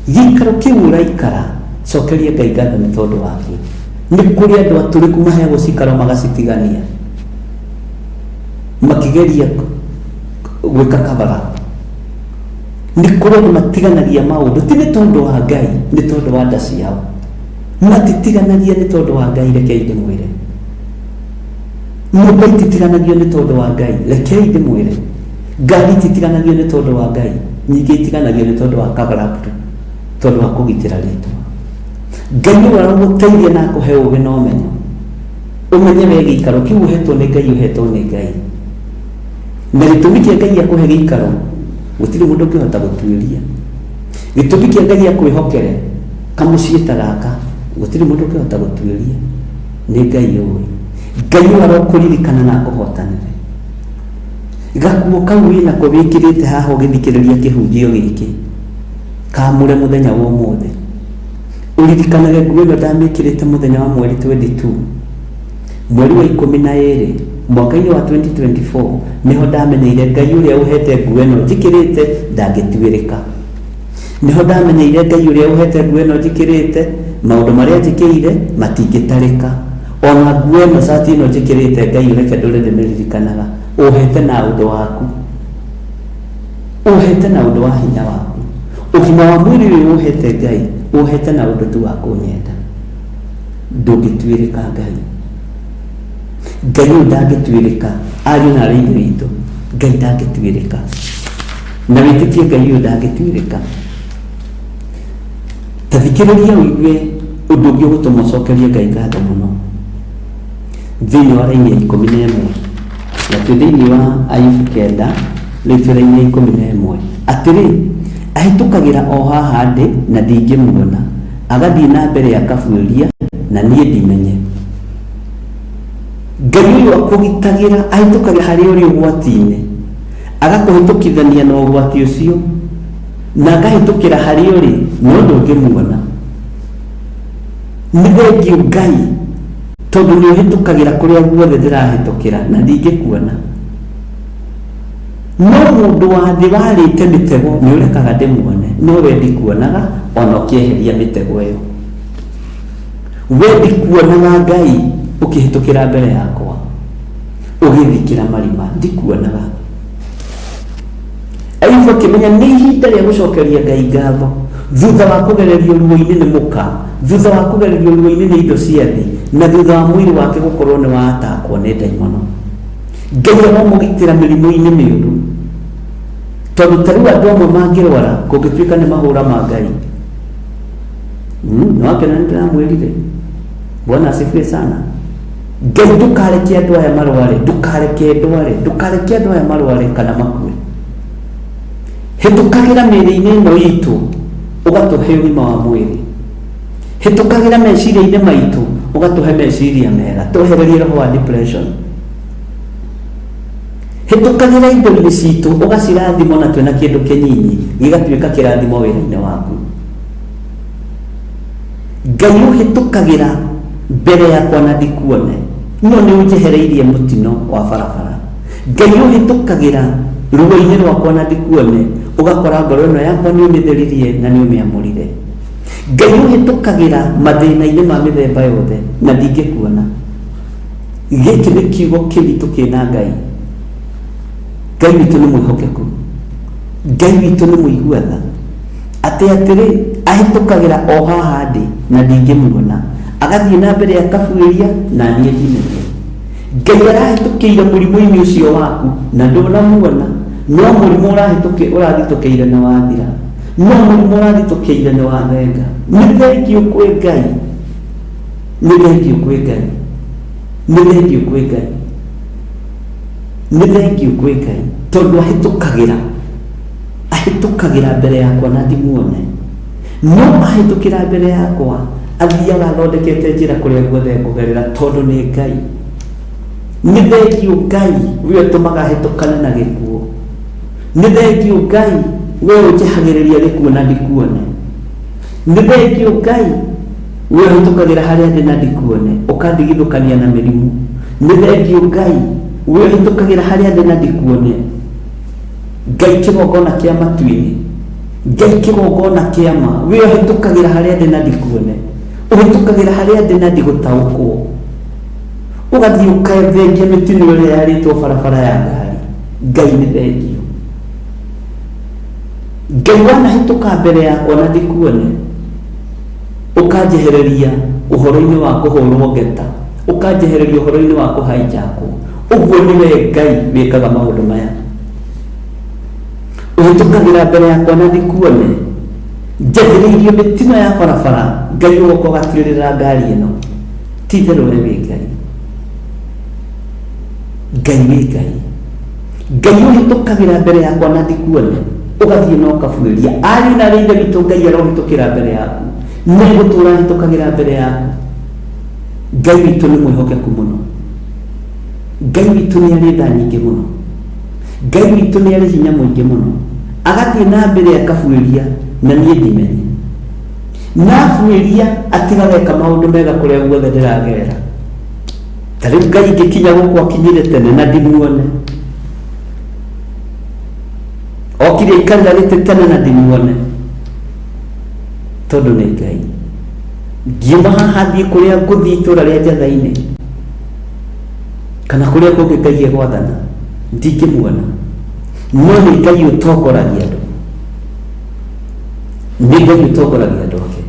Gĩikaro kĩu ũraikara, cokeria Ngai ngatho nĩ tondũ wakĩo. Nĩ kũrĩ andũ atũrĩku maheagwo cikaro magacitigania. Makĩgeria gwĩka cover up. Nĩ kũrĩ andũ matiganagia maũndũ ti nĩ tondũ wa Ngai, nĩ tondũ wa nda ciao. Matitiganagia nĩ tondũ wa Ngai, rekei ndĩmwĩre. Nyũmba ititiganagio nĩ tondũ wa Ngai, rekei ndĩmwĩre. Ngari ititiganagio nĩ tondũ wa Ngai, nyingĩ itiganagio nĩ tondũ wa cover up tu, tondũ wa kũgitĩra rĩtwa. Ngai nĩwe aragũteithia na akũhe ũgĩ na ũmenyo. Ũmenye we gĩikaro kĩu ũhetwo nĩ Ngai ũhetwo nĩ Ngai. Na gĩtũmi kĩa Ngai akũhe gĩikaro gũtirĩ mũndũ ũngĩhota gũtuĩria. Gĩtũmi kĩa Ngai akwĩhokere kamũciĩ ta gaka gũtirĩ mũndũ ũngĩhota gũtuĩria. Nĩ Ngai ũĩ. Ngai ũyũ arokũririkana na akũhotanĩre. Gakuo kau wĩnako wĩkĩrĩte haha ũgĩthikĩrĩria kĩhunjio gĩkĩ, kamũre mũthenya wa ũmũthĩ. Ũririkanage nguo ĩno ndamĩkĩrĩte mũthenya wa mweri 22, mweri wa 12, mwaka-inĩ wa 2024, nĩho ndamenyeire Ngai ũrĩa ũhete nguo ĩno njĩkĩrĩte ndangĩtuĩrĩka. Nĩho ndamenyeire Ngai ũrĩa ũhete nguo ĩno njĩkĩrĩte, maũndũ marĩa njĩkĩire matingĩtarĩka. Ona nguo ĩno, cati ĩno njĩkĩrĩte, Ngai ũreke ndũre ndĩmĩririkanaga. Ũhete na ũndũ waku. Ũhete na ũndũ wa hinya waku. Ũgima wa mwĩrĩ ũyũ ũhete Ngai, ũhete na ũndũ tu wa kũnyenda. Ndũngĩtuĩrĩka Ngai. Ngai ũyũ ndangĩtuĩrĩka. Ariũ na aarĩ a Ithe witũ, Ngai ndangĩtuĩrĩka. Na wĩtĩkie Ngai ũyũ ndangĩtuĩrĩka. Ta thikĩrĩria ũigue ũndũ ũngĩ ũgũtũma ũcokerie Ngai ngatho mũno. Thĩinĩ wa raini ya 11, na twĩ thĩinĩ wa Ayubu 9, rĩu twĩ raini ya 11. Atĩrĩ, ahĩtũkagĩra o haha ndĩ na ndingĩmuona, agathiĩ na mbere akabuĩria na niĩ ndimenye. Ngai ũyũ akũgitagĩra, ahĩtũkagĩra harĩa ũrĩ ũgwati-inĩ, agakũhĩtũkithania na ũgwati ũcio, na akahĩtũkĩra harĩa ũrĩ, no ndũngĩmuona. Nĩ thengiũ Ngai, tondũ nĩ ũhĩtũkagĩra kũrĩa guothe ndĩrahĩtũkĩra na ndingĩkuona. No mũndũ wa thĩ warĩte mĩtego nĩ ũrekaga ndĩmuone, no we ndikuonaga ona ũkĩeheria mĩtego ĩyo. We ndikuonaga Ngai ũkĩhĩtũkĩra mbere yakwa, ũgĩthikĩra marima, ndikuonaga. Ayubu akĩmenya nĩ ihinda rĩa gũcokeria Ngai ngatho thutha wa kũgererio ruo-inĩ nĩ mũka, thutha wa kũgererio ruo-inĩ nĩ indo cia thĩ, na thutha wa mwĩrĩ wake gũkorwo nĩ watakwo nĩ ndaimono. Ngai aromũgitĩra mĩrimũ-inĩ mĩũru, tondũ ta rĩu andũ amwe mangĩrwara kũngĩtuĩka nĩ mahũra ma Ngai. Nĩ wakena nĩ ndĩramwĩrire. Bwana asifiwe sana. Ngai ndũkareke andũ aya marware, ndũkareke ndware, ndũkareke andũ aya marware kana makue. Hĩtũkagĩra mĩĩrĩ-inĩ ĩno itũ ũgatũhe ũgima wa mwĩrĩ. Hĩtũkagĩra meciria-inĩ maitũ ũgatũhe meciria mega, twehererie roho wa depression. Hĩtũkagĩra indo-inĩ citũ ũgacirathimo na twĩna kĩndũ kĩnyinyi gĩgatuĩka kĩrathimo wĩra-inĩ waku. Ngai ũhĩtũkagĩra mbere yakwa na ndikuone, no nĩ ũnjehereirie mũtino wa barabara. Ngai ũhĩtũkagĩra ruo-inĩ rwakwa na ndikuone, ũgakora ngoro ĩno yakwa nĩ ũmĩtheririe na nĩ ũmĩamũrire. Ngai ũhĩtũkagĩra mathĩna-inĩ ma mĩthemba yothe na ndingĩkuona. Gĩkĩ nĩ kiugo kĩritũ kĩna Ngai. Ngai witũ nĩ mwĩhokeku, Ngai witũ nĩ mũigua tha, atĩ atĩrĩ ahĩtũkagĩra o haha ndĩ na ndingĩmuona, agathiĩ na mbere akabuĩria na niĩ ndimenye. Ngai arahĩtũkĩire mũrimũ-inĩ ũcio waku na ndũnamuona, no mũrimũ ũrathitũkĩire nĩ wathira, no mũrimũ ũrathitũkĩire nĩ wathenga. Nĩ thengiũ kwĩ Ngai, nĩ thengiũ kwĩ Ngai, nĩ thengiũ kwĩ Ngai, nĩ thengiũ kwĩ Ngai, tondũ ahĩtũkagĩra ahĩtũkagĩra mbere yakwa na ndimuone, no ahĩtũkĩra mbere yakwa athiaga athondekete njĩra kũrĩa guothe ngũgerera, tondũ nĩ Ngai. Nĩ thengiũ Ngai we ũtũmaga hĩtũkane na gĩkuũ, nĩ thengiũ Ngai we ũnjehagĩrĩria gĩkuũ na ndikuone, nĩ thengiũ Ngai we ũhĩtũkagĩra harĩa ndĩ na ndikuone, ũkandigithũkania na mĩrimũ, nĩ thengiũ Ngai we ũhĩtũkagĩra harĩa ndĩ na ndikuone. Ngai kĩgongona kĩa matu-inĩ, Ngai kĩgongona kĩa ma, we ũhĩtũkagĩra harĩa ndĩ na ndikuone, ũhĩtũkagĩra harĩa ndĩ na ndigũtaũkwo, ũgathiĩ ũkathengia mĩtino ĩrĩa yarĩtwo barabara ya ngari. Ngai nĩ thengiũ. Ngai wanahĩtũka mbere yakwa na ndikuone, ũkanjehereria ũhoro-inĩ wa kũhũrwo ngeta, ũkanjehereria ũhoro-inĩ wa kũhaijakwo. Ũguo nĩwe Ngai wĩkaga maũndũ maya. Ũhĩtũkagĩra mbere yakwa na ndikuone, njathĩrĩirio mĩtino ya barabara, Ngai ũgoka ũgatirĩrĩra ngari ĩno. Ti itherũ we wĩ Ngai. Ngai wĩ Ngai. Ngai ũhĩtũkagĩra mbere yakwa na ndikuone, ũgathiĩ na ũkabuĩria. Ariũ na arĩ ithe witũ, Ngai arohĩtũkĩra mbere yaku, nĩ gũtũra ahĩtũkagĩra mbere yaku. Ngai witũ nĩ mwĩhokeku mũno. Ngai witũ nĩ arĩ tha nyingĩ mũno. Ngai witũ nĩ arĩ hinya mũingĩ mũno. Agathiĩ na mbere akabuĩria na niĩ ndimenye. Na abuĩria atigaga eka maũndũ mega kũrĩa guothe ndĩragerera. Ta rĩu Ngai ingĩkinya gũkũ akinyire tene na ndimuone. Okire aikarĩra gĩtĩ tene na ndimuone. Tondũ nĩ Ngai. Ngiuma haha thiĩ kũrĩa ngũthiĩ itũũra rĩa Njatha-inĩ kana kũrĩa kũngĩ Ngai egwathana, ndingĩmuona. No nĩ Ngai ũtongoragia andũ. Nĩ Ngai ũtongoragia andũ ake.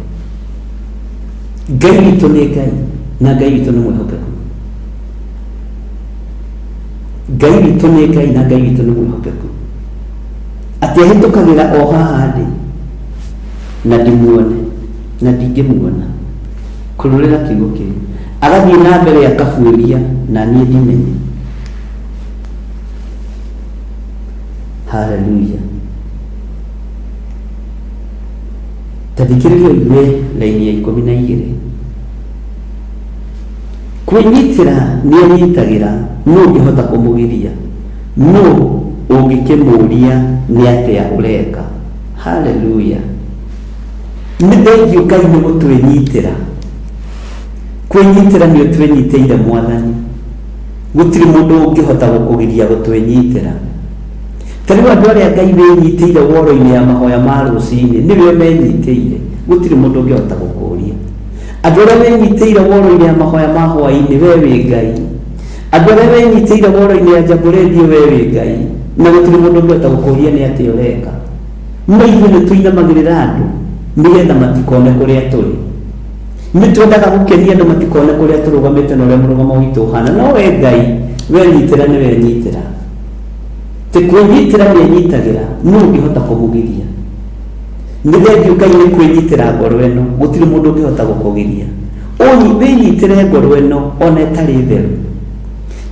Ngai witũ nĩ Ngai na Ngai witũ nĩ mwĩhokeku. Ngai witũ nĩ Ngai na Ngai witũ nĩ mwĩhokeku. Atĩ ahĩtũkagĩra o haha ndĩ na ndimuone na ndingĩmuona. Kũrũrĩra kiugo kĩu. Agathiĩ na mbere akabuĩria na niĩ ndimenye. Haleluya. Ta thikĩrĩria ũigue raini ya 12. Kwĩnyitĩra nĩ enyitagĩra, nũ ũngĩhota kũmũgiria? Nũ ũngĩkĩmũũria nĩ atĩa ũreka? Haleluya. Nĩ thengiũ Ngai nĩ gũtwĩnyitĩra. Kwĩnyitĩra nĩ ũtwĩnyitĩire Mwathani. Gũtirĩ mũndũ ũngĩhota gũkũgiria gũtwĩnyitĩra. Ta rĩu andũ arĩa Ngai wĩnyitĩire woro-inĩ ya mahoya ma rũcinĩ, nĩwe ũmenyitĩire. Gũtirĩ mũndũ ũngĩhota gũkũria. Andũ arĩa wĩnyitĩire woro-inĩ ya mahoya ma hwaĩ-inĩ, we wĩ Ngai. Andũ arĩa wĩnyitĩire woro-inĩ ya Jambo Radio, we wĩ Ngai. Na gũtirĩ mũndũ ũngĩhota gũkũria nĩ atĩa ũreka. No ithuĩ nĩ tũinamagĩrĩra andũ nĩgetha matikone kũrĩa tũrĩ. Nĩ twendaga gũkenia andũ matikone kũrĩa tũrũgamĩte na ũrĩa mũrũgamo witũ ũhana. No we Ngai, wenyitĩra nĩ wenyitĩra. Ti kwĩnyitĩra nĩ enyitagĩra, nũ ũngĩhota kũmũgiria? Nĩ thengiũ Ngai nĩ kwĩnyitĩra ngoro ĩno, gũtirĩ mũndũ ũngĩhota gũkũgiria. Wĩnyitĩre ngoro ĩno ona ĩtarĩ theru.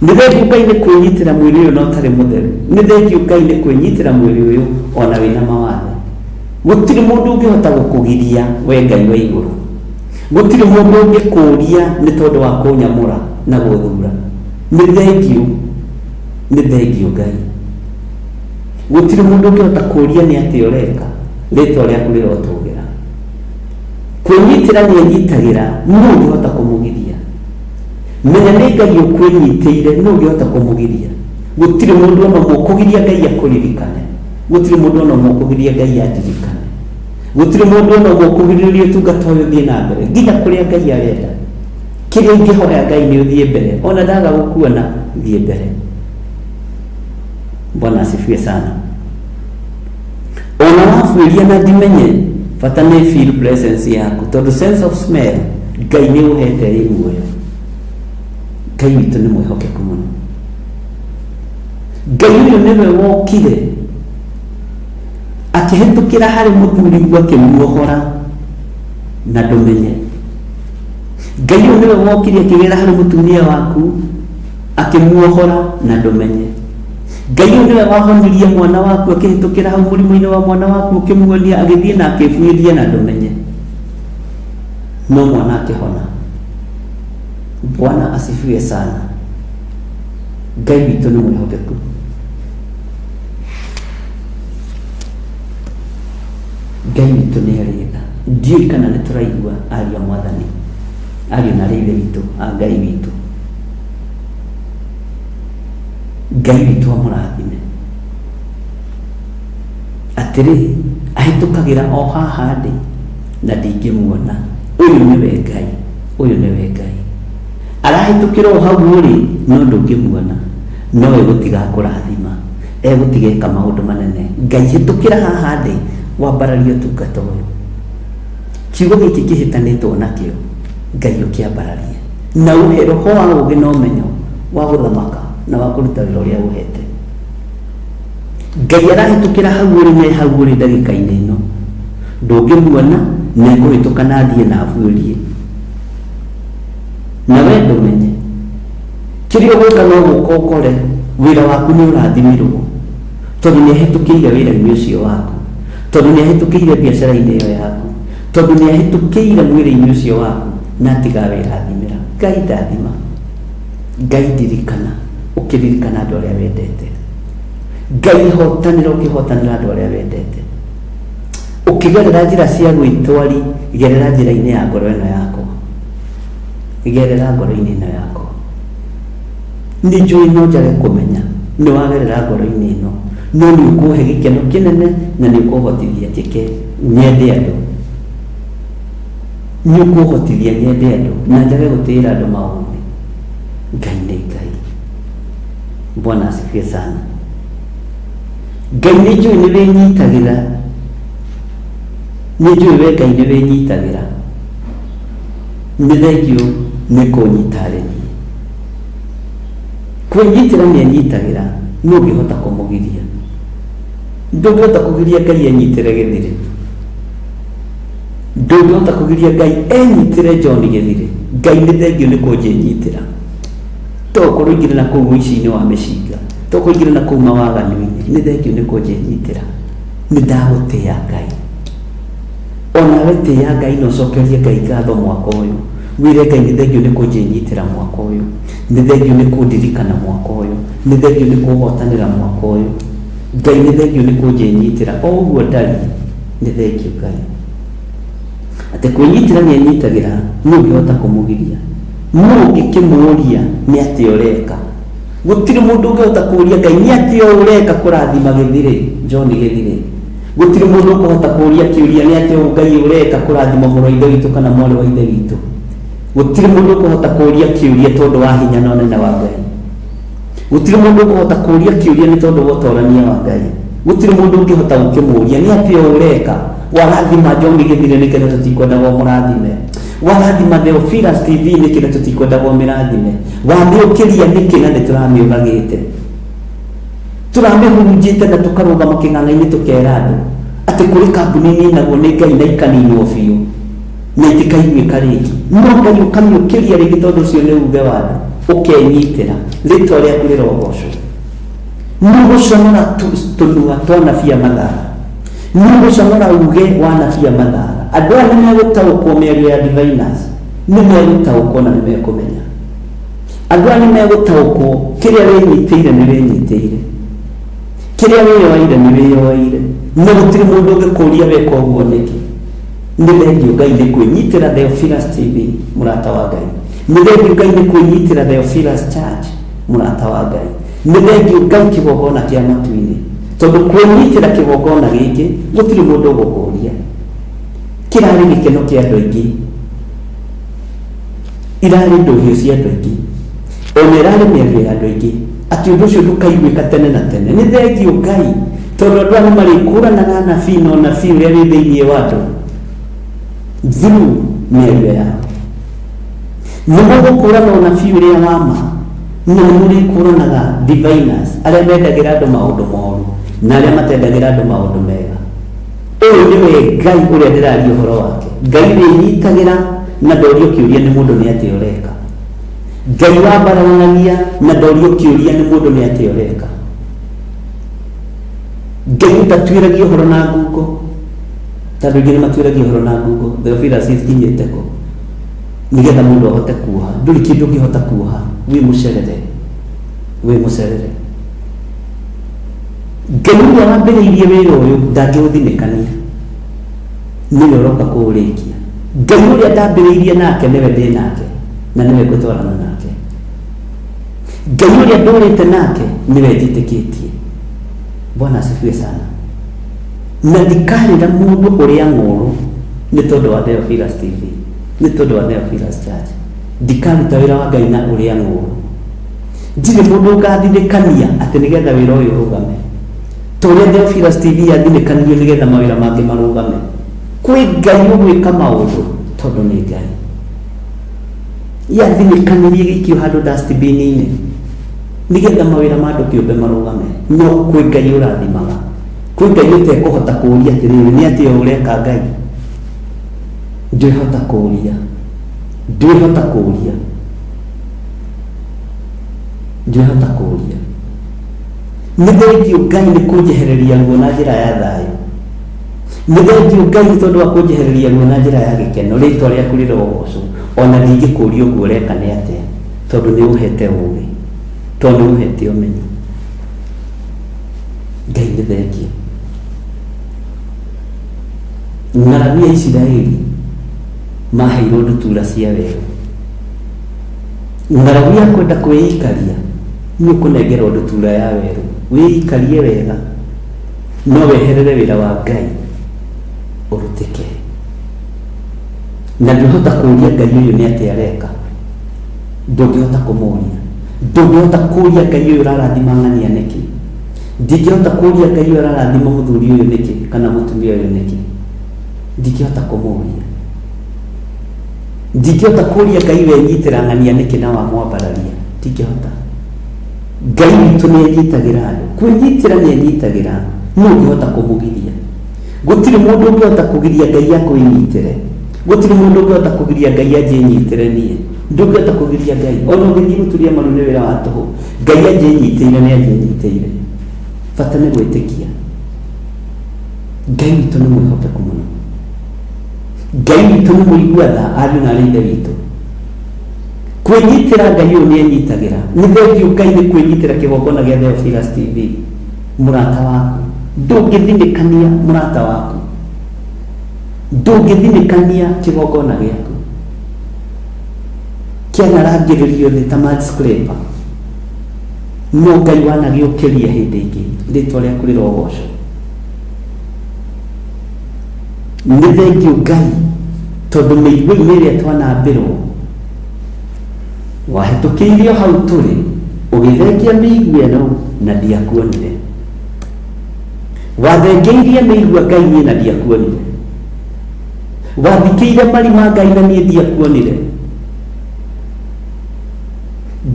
Nĩ thengiũ Ngai nĩ kwĩnyitĩra mwĩrĩ ũyũ na ũtarĩ mũtheru. Nĩ thengiũ Ngai nĩ kwĩnyitĩra mwĩrĩ ũyũ ona wĩna mawathe. Gũtirĩ mũndũ ũngĩhota gũkũgiria we Ngai wa igũrũ. Gũtirĩ mũndũ ũngĩkũria nĩ tondũ wa kũnyamũra na gũthura. Nĩ thengiũ, nĩ thengiũ Ngai. Gũtirĩ mũndũ ũngĩhota kũria nĩ atĩa ũreka, rĩtwa rĩaku rĩrotũgĩra. Kwĩnyitĩra nĩ enyitagĩra, nũ ũngĩhota kũmũgiria? Menya nĩ Ngai ũkwĩnyitĩire, nũ ũngĩhota kũmũgiria? Gũtirĩ mũndũ ona ũmwe ũkũgiria Ngai akũririkane. Gũtirĩ mũndũ ona ũmwe ũkũgiria Ngai andirikane. Gũtirĩ mũndũ ona ũmwe ũkũgirĩrĩria ũtungata ũyũ ũthiĩ na mbere nginya kũrĩa Ngai arenda. Kĩrĩa ingĩhoya Ngai nĩ ũthiĩ mbere, ona ndaga gũkuona thiĩ mbere. Bwana asifiwe sana. Ona wabuĩria na ndimenye, bata nĩ feel presence yaku, tondũ sense of smell Ngai nĩ ũhete ĩ muoyo. Ngai witũ nĩ mwĩhokeku mũno. Ngai ũyũ nĩwe wokire akĩhĩtũkĩra harĩ mũthuriguo akĩmuohora na ndũmenye. Ngai ũyũ nĩwe wokire akĩgera harĩ mũtumia waku akĩmuohora na ndũmenye. Ngai ũyũ nĩwe wahonirie mwana waku akĩhĩtũkĩra hau mũrimũ-inĩ wa mwana waku, ũkĩmuonia agĩthiĩ na akĩbuĩria na ndũmenye, no mwana akĩhona. Bwana asifiwe sana. Ngai witũ nĩ mwĩhokeku. Ngai witũ nĩ arĩ tha. Ndiũĩ kana nĩ tũraigua ariũ a Mwathani, ariũ na arĩ ithe witũ a Ngai witũ. Ngai witũ amũrathime. Atĩrĩ, ahĩtũkagĩra o haha ndĩ na ndingĩmuona. Ũyũ nĩwe Ngai, ũyũ nĩwe Ngai. Arahĩtũkĩra o hau ũrĩ no ndũngĩmuona, no egũtiga akũrathima, egũtiga eka maũndũ manene. Ngai hĩtũkĩra haha ndĩ wambararie ũtungata ũyũ. Kiugo gĩkĩ kĩhĩtanĩtwo nakĩo, Ngai ũkĩambararie na ũhe roho wa ũũgĩ na ũmenyo wa gũthamaka na wa kũruta wĩra ũrĩa ũhete. Ngai arahĩtũkĩra hau ũrĩ na e hau ũrĩ ndagĩka-inĩ ĩno, ndũngĩmuona na ekũhĩtũka na athiĩ na abuĩrie na we ndũmenye. Kĩrĩa ũgwĩka no gũka ũkore wĩra waku nĩ ũrathimirwo, tondũ nĩ ahĩtũkĩire wĩra-inĩ ũcio waku, tondũ nĩ ahĩtũkĩire biacara-inĩ ĩyo yaku, tondũ nĩ ahĩtũkĩire mwĩrĩ-inĩ ũcio waku na atiga wĩrathimĩra. Ngai ndathima, Ngai ndirikana, ũkĩririkana andũ arĩa wendete. Ngai hotanĩra ũkĩhotanĩra andũ arĩa wendete. Ũkĩgerera njĩra cia gwĩtwari, gerera njĩra-inĩ ya ngoro ĩno yakwa, gerera ngoro-inĩ ĩno yakwa. Nĩ njũĩ no njage kũmenya nĩ wagerera ngoro-inĩ ĩno, no nĩ ũkũhe gĩkeno kĩnene na nĩ ũkũhotithia njĩke nyende andũ. Nĩ ũkũhotithia nyende andũ na njage gũtĩĩra andũ maũthĩ. Ngai nĩ Ngai. Bwana asifiwe sana. Ngai nĩ njũĩ nĩ wĩnyitagĩra, nĩ njũĩ we Ngai nĩ wĩnyitagĩra. Nĩ thengiũ nĩ kũnyita arĩ niĩ. Kwĩnyitĩra nĩ enyitagĩra, nũ ũngĩhota kũmũgiria? Ndũngĩhota kũgiria Ngai enyitĩre Gĩthirĩ. Ndũngĩhota kũgiria Ngai enyitĩre John Gĩthirĩ. Ngai nĩ thengiũ nĩ kũnjĩnyitĩra. To ũkorwo ingĩrĩ na kũu ũici-inĩ wa mĩcinga, to ũkorwo ingĩrĩ na kũu mawaganu-inĩ, nĩ thengiũ nĩ kũnjĩnyitĩra. Nĩ ndagũtĩĩa Ngai. Onawe tĩĩa Ngai na ũcokerie Ngai ngatho mwaka ũyũ. Wĩre Ngai nĩ thengiũ nĩ kũnjĩnyitĩra mwaka ũyũ. Nĩ thengiũ nĩ kũndirikana mwaka ũyũ. Nĩ thengiũ nĩ kũhotanĩra mwaka ũyũ. Ngai nĩ thengiũ nĩ kũnjĩnyitĩra o ũguo ndariĩ. Nĩ thengiũ Ngai. Atĩ kwĩnyitĩra nĩ enyitagĩra, nũ ũngĩhota kũmũgiria? Nũ ũngĩkĩmũũria nĩ atĩa ũreka? Gũtirĩ mũndũ ũngĩhota kũũria Ngai nĩ atĩa ũreka kũrathima Gĩthirĩ, John Gĩthirĩ. Gũtirĩ mũndũ ũkũhota kũũria kĩũria nĩ atĩa ũũ Ngai ũreka kũrathima mũrũ wa Ithe witũ kana mwarĩ wa Ithe witũ. Gũtirĩ mũndũ ũkũhota kũũria kĩũria tondũ wa hinya na ũnene wa Ngai. Gũtirĩ mũndũ ũkũhota kũũria kĩũria nĩ tondũ wa ũtorania wa Ngai. Gũtirĩ mũndũ ũngĩhota gũkĩmũũria nĩ atĩa ũũ ũreka. Warathima John Gĩthirĩ nĩkĩ na tũtikwendaga ũmũrathime? Warathima Theophilus TV nĩkĩ na tũtikwendaga ũmĩrathime? Wamĩũkĩria nĩkĩ na nĩtũramĩũragĩte? Tũramĩhurunjĩte na tũkarũgama kĩng'ang'a-inĩ tũkera andũ atĩ kũrĩ kambuni ininagwo nĩ Ngai na ikaninwo biũ na itikaiguĩka rĩngĩ. No Ngai ũkamĩũkĩria rĩngĩ tondũ ũcio nĩ uge wa andũ, ũkenyitĩra. Rĩtwa rĩaku rĩrogocwo. Nĩũgũconora tũnua twa anabii a mathara. Nĩũgũconora uge wa anabii a mathara. Andũ aya nĩmegũtaũkwo mĩario ya diviners. Nĩmegũtaũkwo na nĩmekũmenya. Andũ aya nĩmegũtaũkwo kĩrĩa wĩnyitĩire nĩ wĩnyitĩire. Kĩrĩa wĩyoeire nĩ wĩyoeire. Na gũtirĩ mũndũ ũngĩkũria weka ũguo nĩkĩ. Nĩ thengiũ Ngai nĩ kwĩnyitĩra Theophilus TV, mũrata wa Ngai. Nĩ thengiũ Ngai nĩ kwĩnyitĩra Theophilus Church, mũrata wa Ngai. Nĩ thengiũ Ngai kĩgongona kĩa matu-inĩ. Tondũ kwĩnyitĩra kĩgongona gĩkĩ, gũtirĩ mũndũ ũgũkũria. Kĩrarĩ gĩkeno kĩa andũ aingĩ. Irarĩ ndũhiũ cia andũ aingĩ. Ona ĩrarĩ mĩario ya andũ aingĩ. Atĩ ũndũ ũcio ndũkaiguĩka tene na tene. Nĩ thengiũ Ngai, tondũ andũ aya nĩ marĩkũranaga anabii na ũnabii ũrĩa wĩ thĩinĩ wa andũ through mĩario yao. Nĩ mũgũkũrana ũnabii ũrĩa wa ma, na nĩ mũrĩkũranaga diviners, arĩa mendagĩra andũ maũndũ moru na arĩa matendagĩra andũ maũndũ mega. Ũyũ nĩwe Ngai ũrĩa ndĩraria ũhoro wake, Ngai wĩnyitagĩra na ndorio kĩũria nĩ mũndũ nĩ atĩa ũreka. Ngai wambararanagia na ndorio kĩũria nĩ mũndũ nĩ atĩa ũreka. Ngai ũtatuĩragia ũhoro na ngungo, tondũ aingĩ nĩ matuĩragia ũhoro na ngungo. Theophilus ikinyĩte kũ nĩgetha mũndũ ahote kuoha? Ndũrĩ kĩndũ ũngĩhota kuoha, wĩ mũcerere, wĩ mũcerere. Ngai ũrĩa wambĩrĩirie wĩra ũyũ ndangĩũthinĩkania, nĩwe ũroka kũũrĩkia. Ngai ũrĩa ndambĩrĩirie nake nĩwe ndĩ nake na nĩwe ngũtwarana nake. Ngai ũrĩa ndũrĩte nake nĩwe njĩtĩkĩtie. Bwana asifiwe sana. Na ndikarĩra mũndũ ũrĩa ng'ũrũ nĩ tondũ wa Theophilus TV, nĩ tondũ wa Theophilus Church. Ndikaruta wĩra wa Ngai na ũrĩa ng'ũrũ. Ndirĩ mũndũ ũngathinĩkania atĩ nĩgetha wĩra ũyũ ũrũgame. Ta ũrĩa Theophilus TV yathinĩkanirio nĩgetha mawĩra mangĩ marũgame. Kwĩ Ngai ũgwĩka maũndũ tondũ nĩ Ngai. Yathinĩkanirie gĩikio handũ dustbin-inĩ nĩgetha mawĩra ma andũ kĩũmbe marũgame. No kwĩ Ngai ũrathimaga. Kwĩ Ngai ũtekũhota kũũria atĩrĩrĩ, nĩ atĩa ũreka Ngai? Ndwĩhota kũũria. Ndwĩhota kũũria. Ndwĩhota kũũria. Nĩ thengiũ Ngai nĩ kũnjehereria ruo na njĩra ya thayũ. Nĩ thengiũ Ngai nĩ tondũ wa kũnjehereria ruo na njĩra ya gĩkeno. Rĩtwa rĩaku rĩrogocwo. Ona ndingĩkũria ũguo ũreka nĩ atĩa, tondũ nĩ ũhete ũũgĩ, tondũ nĩ ũhete ũmenyo. Ngai nĩ thengiũ. Ng'aragu ya Isiraeli maheirwo ndutura cia werũ. Ng'aragu ya kwenda kwĩikaria nĩ ũkũnengerwo ndutura ya werũ. Wĩikarie wega, no weherere wĩra wa Ngai ũrutĩke. Na ndũhota kũũria Ngai ũyũ nĩ atĩa areka. Ndũngĩhota kũmũria. Ndũngĩhota kũũria Ngai ũyũ ũrarathima ng'ania nĩkĩ. Ndingĩhota kũũria Ngai ũyũ ũrarathima mũthuri ũyũ nĩkĩ kana mũtumia ũyũ nĩkĩ. Ndingĩhota kũmũria. Ndingĩhota kũũria Ngai wenyitĩra ng'ania nĩkĩ na wamwambararia. Ndingĩhota. Ngai witũ nĩ enyitagĩra andũ. Kwĩnyitĩra nĩ enyitagĩra. Nũ ũngĩhota kũmũgiria? Gũtirĩ mũndũ ũngĩhota kũgiria Ngai akwĩnyitĩre. Gũtirĩ mũndũ ũngĩhota kũgiria Ngai anjĩnyitĩre niĩ. Ndũngĩhota kũgiria Ngai. Ona ũngĩthiĩ gũturia maru nĩ wĩra wa tũhũ. Ngai anjĩnyitĩire nĩ anjĩnyitĩire. Bata nĩ gwĩtĩkia. Ngai witũ nĩ mwĩhokeku mũno. Ngai witũ nĩ mũigua tha, ariũ na aarĩ a Ithe witũ. Kwĩnyitĩra Ngai ũyũ nĩ enyitagĩra. Nĩ thengiũ Ngai nĩ kwĩnyitĩra kĩgongona gĩa Theophilus TV. Mũrata waku. Ndũngĩthinĩkania mũrata waku. Ndũngĩthinĩkania kĩgongona gĩaku. Kĩanarangĩrĩrio thĩ ta mud scraper. No Ngai wanagĩũkĩria hĩndĩ ĩngĩ. Rĩtwa rĩaku rĩrogocwo. Nĩ thengiũ Ngai tondũ mĩigua-inĩ ĩrĩa twanambĩrwo wahĩtũkĩire o hau tũrĩ ũgĩthengia mĩigua ĩno na ndiakuonire. Wathengeirie mĩigua Ngai niĩ na ndiakuonire. Wathikĩire marima Ngai na niĩ ndiakuonire.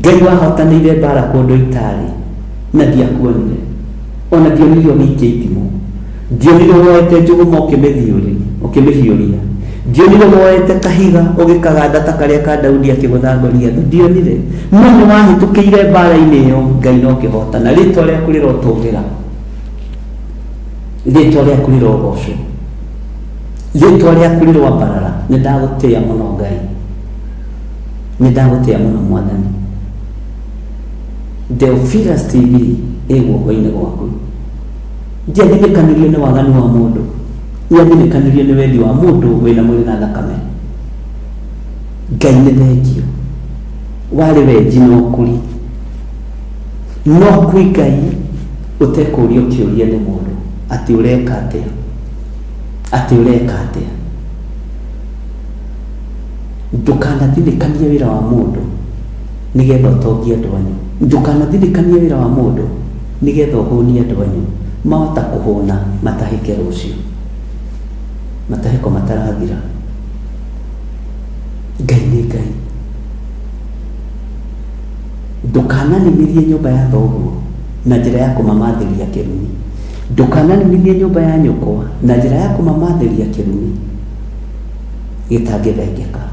Ngai wahotanĩire mbara kũndũ itarĩ na ndiakuonire. Ona ndionire ũgĩikia itimũ. Ndionire woete njũgũma ũkĩmĩhiũria. Ndionire woete kahiga ũgĩkaganda ta karĩa ka Daudi akĩgũtha Goliathũ. Ndionire. No nĩ wahĩtũkĩire mbara-inĩ ĩyo Ngai na ũkĩhotana. Rĩtwa rĩaku rĩrotũgĩra. Rĩtwa rĩaku rĩrogocwo. Rĩtwa rĩaku rĩroambarara. Nĩ ndagũtĩĩa mũno Ngai. Nĩ ndagũtĩĩa mũno Mwathani. Theophilus TV ĩ guoko-inĩ gwaku. Ndiathinĩkanirio nĩ waganu wa mũndũ, nĩathinĩkanirio nĩ wendi wa mũndũ wĩna mwĩrĩ na thakame. Ngai nĩ thengio. Warĩ wenji na ũkuri. No kwĩ Ngai ũtekũrio kĩũria nĩ mũndũ atĩ ũreka atĩa, atĩ ũreka atĩa. Ndũkanathinĩkanie wĩra wa mũndũ. Nĩgetha ũtongie andũ anyu. Ndũkanathirĩkanie wĩra wa mũndũ nĩgetha ũhũnie andũ anyu. Mahota kũhũna matahĩke rũciũ. Matahĩko matarathira. Ngai nĩ Ngai. Ndũkananinithie nyũmba ya thoguo na njĩra ya kũmamathĩria kĩrumi. Ndũkananinithie nyũmba ya nyũkwa na njĩra ya kũmamathĩria kĩrumi gĩtangĩthengeka.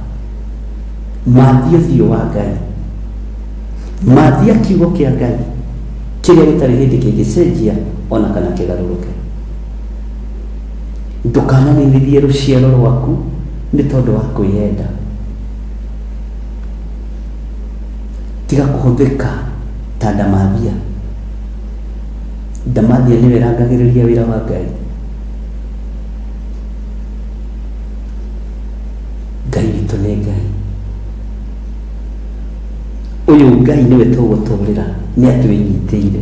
Mathia ũthiũ wa Ngai. Mathia kiugo kĩa Ngai kĩrĩa gĩtarĩ hĩndĩ kĩngĩcenjia ona kana kĩgarũrũke. Ndũkananinithie rũciaro rwaku nĩ tondũ wa kwĩyenda. Tiga kũhũthĩka ta ndamathia. Ndamathia nĩyo ĩrangagĩrĩria wĩra wa Ngai. Ngai witũ nĩ Ngai. Ũyũ Ngai nĩwe tũgũtũrĩra, nĩ atwĩnyitĩire.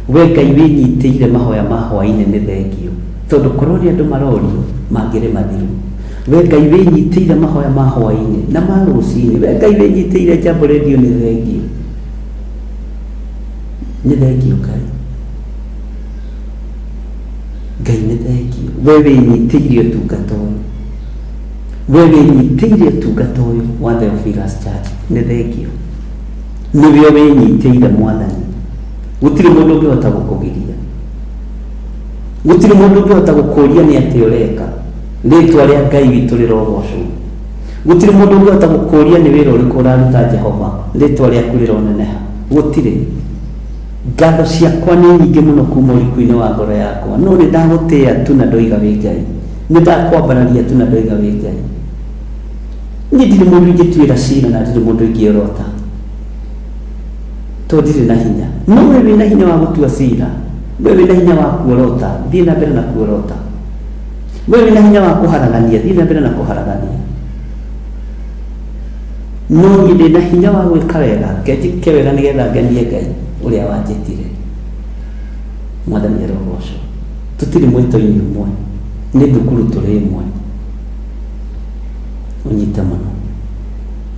We Ngai wĩnyitĩire mahoya ma hwainĩ nĩ thengio, tondũ korwo nĩ andũ marorio, mangĩrĩ mathiru. We Ngai wĩnyitĩire mahoya ma hwainĩ na ma rũcinĩ, we Ngai wĩnyitĩire Jambo Radio nĩ thengio. Nĩ thengio Ngai. Ngai nĩ thengio. We wĩnyitĩire ũtungata ũyũ. We wĩnyitĩire ũtungata ũyũ wa Theophilus Church nĩ thengio. Nĩwe wĩnyitĩire Mwathani. Gũtirĩ mũndũ ũngĩhota gũkũgiria. Gũtirĩ mũndũ ũngĩhota gũkũria nĩ atĩa ũreka. Rĩtwa rĩa Ngai witũ rĩrogocwo. Gũtirĩ mũndũ ũngĩhota gũkũria nĩ wĩra ũrĩkũ ũraruta Jehova. Rĩtwa rĩaku rĩroneneha. Gũtirĩ. Ngatho ciakwa nĩ nyingĩ mũno kuma ũriku-inĩ wa ngoro yakwa, no nĩ ndagũtĩĩa tu na ndoiga wĩ Ngai. Nĩ ndakwambararia tu na ndoiga wĩ Ngai. Niĩ ndirĩ mũndũ ingĩtuĩra cira na ndirĩ mũndũ ingĩorota, tondũ ndirĩ na hinya. No we wĩna hinya wa gũtua cira, we wĩna hinya wa kuorota, thiĩ na mbere na kuorota. We wĩna hinya wa kũharagania, thiĩ na mbere na kũharagania. No niĩ ndĩ na hinya wa gwĩka wega, ngenjĩke wega nĩgetha ngenie Ngai ũrĩa wanjĩtire. Mwathani arogocwo. Tũtirĩ mwĩto-inĩ ũmwe, nĩ thukuru tũrĩ ĩmwe. Ũnyite mũno.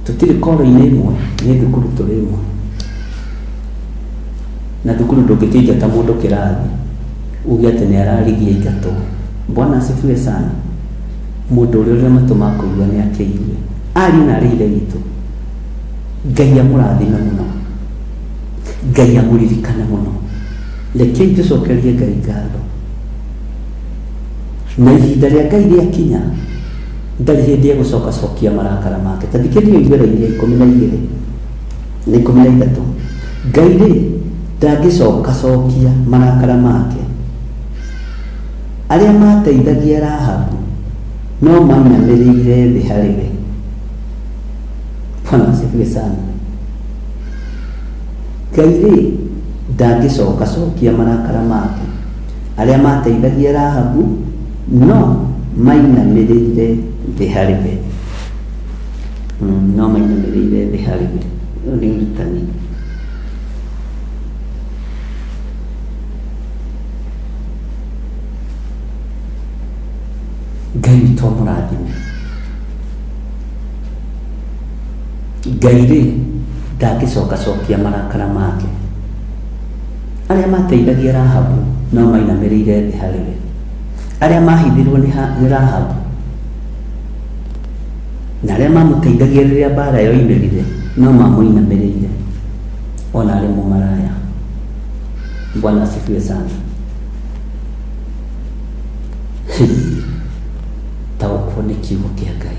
Tũtirĩ koro-inĩ ĩmwe, nĩ thukuru tũrĩ ĩmwe. Na thukuru ndũngĩkĩingata mũndũ kĩrathi uge atĩ nĩ ararigia aingatwo. Bwana asifiwe sana. Mũndũ ũrĩa ũrĩ na matũ ma kũigua nĩ akĩigue. Ariũ na aarĩ a Ithe witũ, Ngai amũrathime mũno. Ngai amũririkane mũno. Rekei tũcokerie Ngai ngatho. Na ihinda rĩa Ngai rĩakinya, ndarĩ hĩndĩ egũcokacokia marakara make. Ta thikĩrĩria ũigue raini ya 12 na 13. Ngai-rĩ, ndangĩcokacokia marakara make. Arĩa maateithagia Rahabu no mainamĩrĩire thĩ harĩ we. Bwana asifiwe sana. Ngai-rĩ, ndangĩcokacokia marakara make. Arĩa maateithagia Rahabu no mainamĩrĩire thĩ harĩ we. No mainamĩrĩire thĩ harĩ we. Ũyũ nĩ ũrutani. Ngai witũ amũrathime. Ngai-rĩ, ndangĩcokacokia marakara make. Arĩa mateithagia Rahabu no mainamĩrĩire thĩ harĩ we. Arĩa mahithirwo nĩ Rahabu na arĩa mamũteithagia rĩrĩa mbara yoimĩrire no mamũinamĩrĩire ona arĩ mũmaraya. Bwana asifiwe sana. Taũkwo nĩ kiugo kĩa Ngai.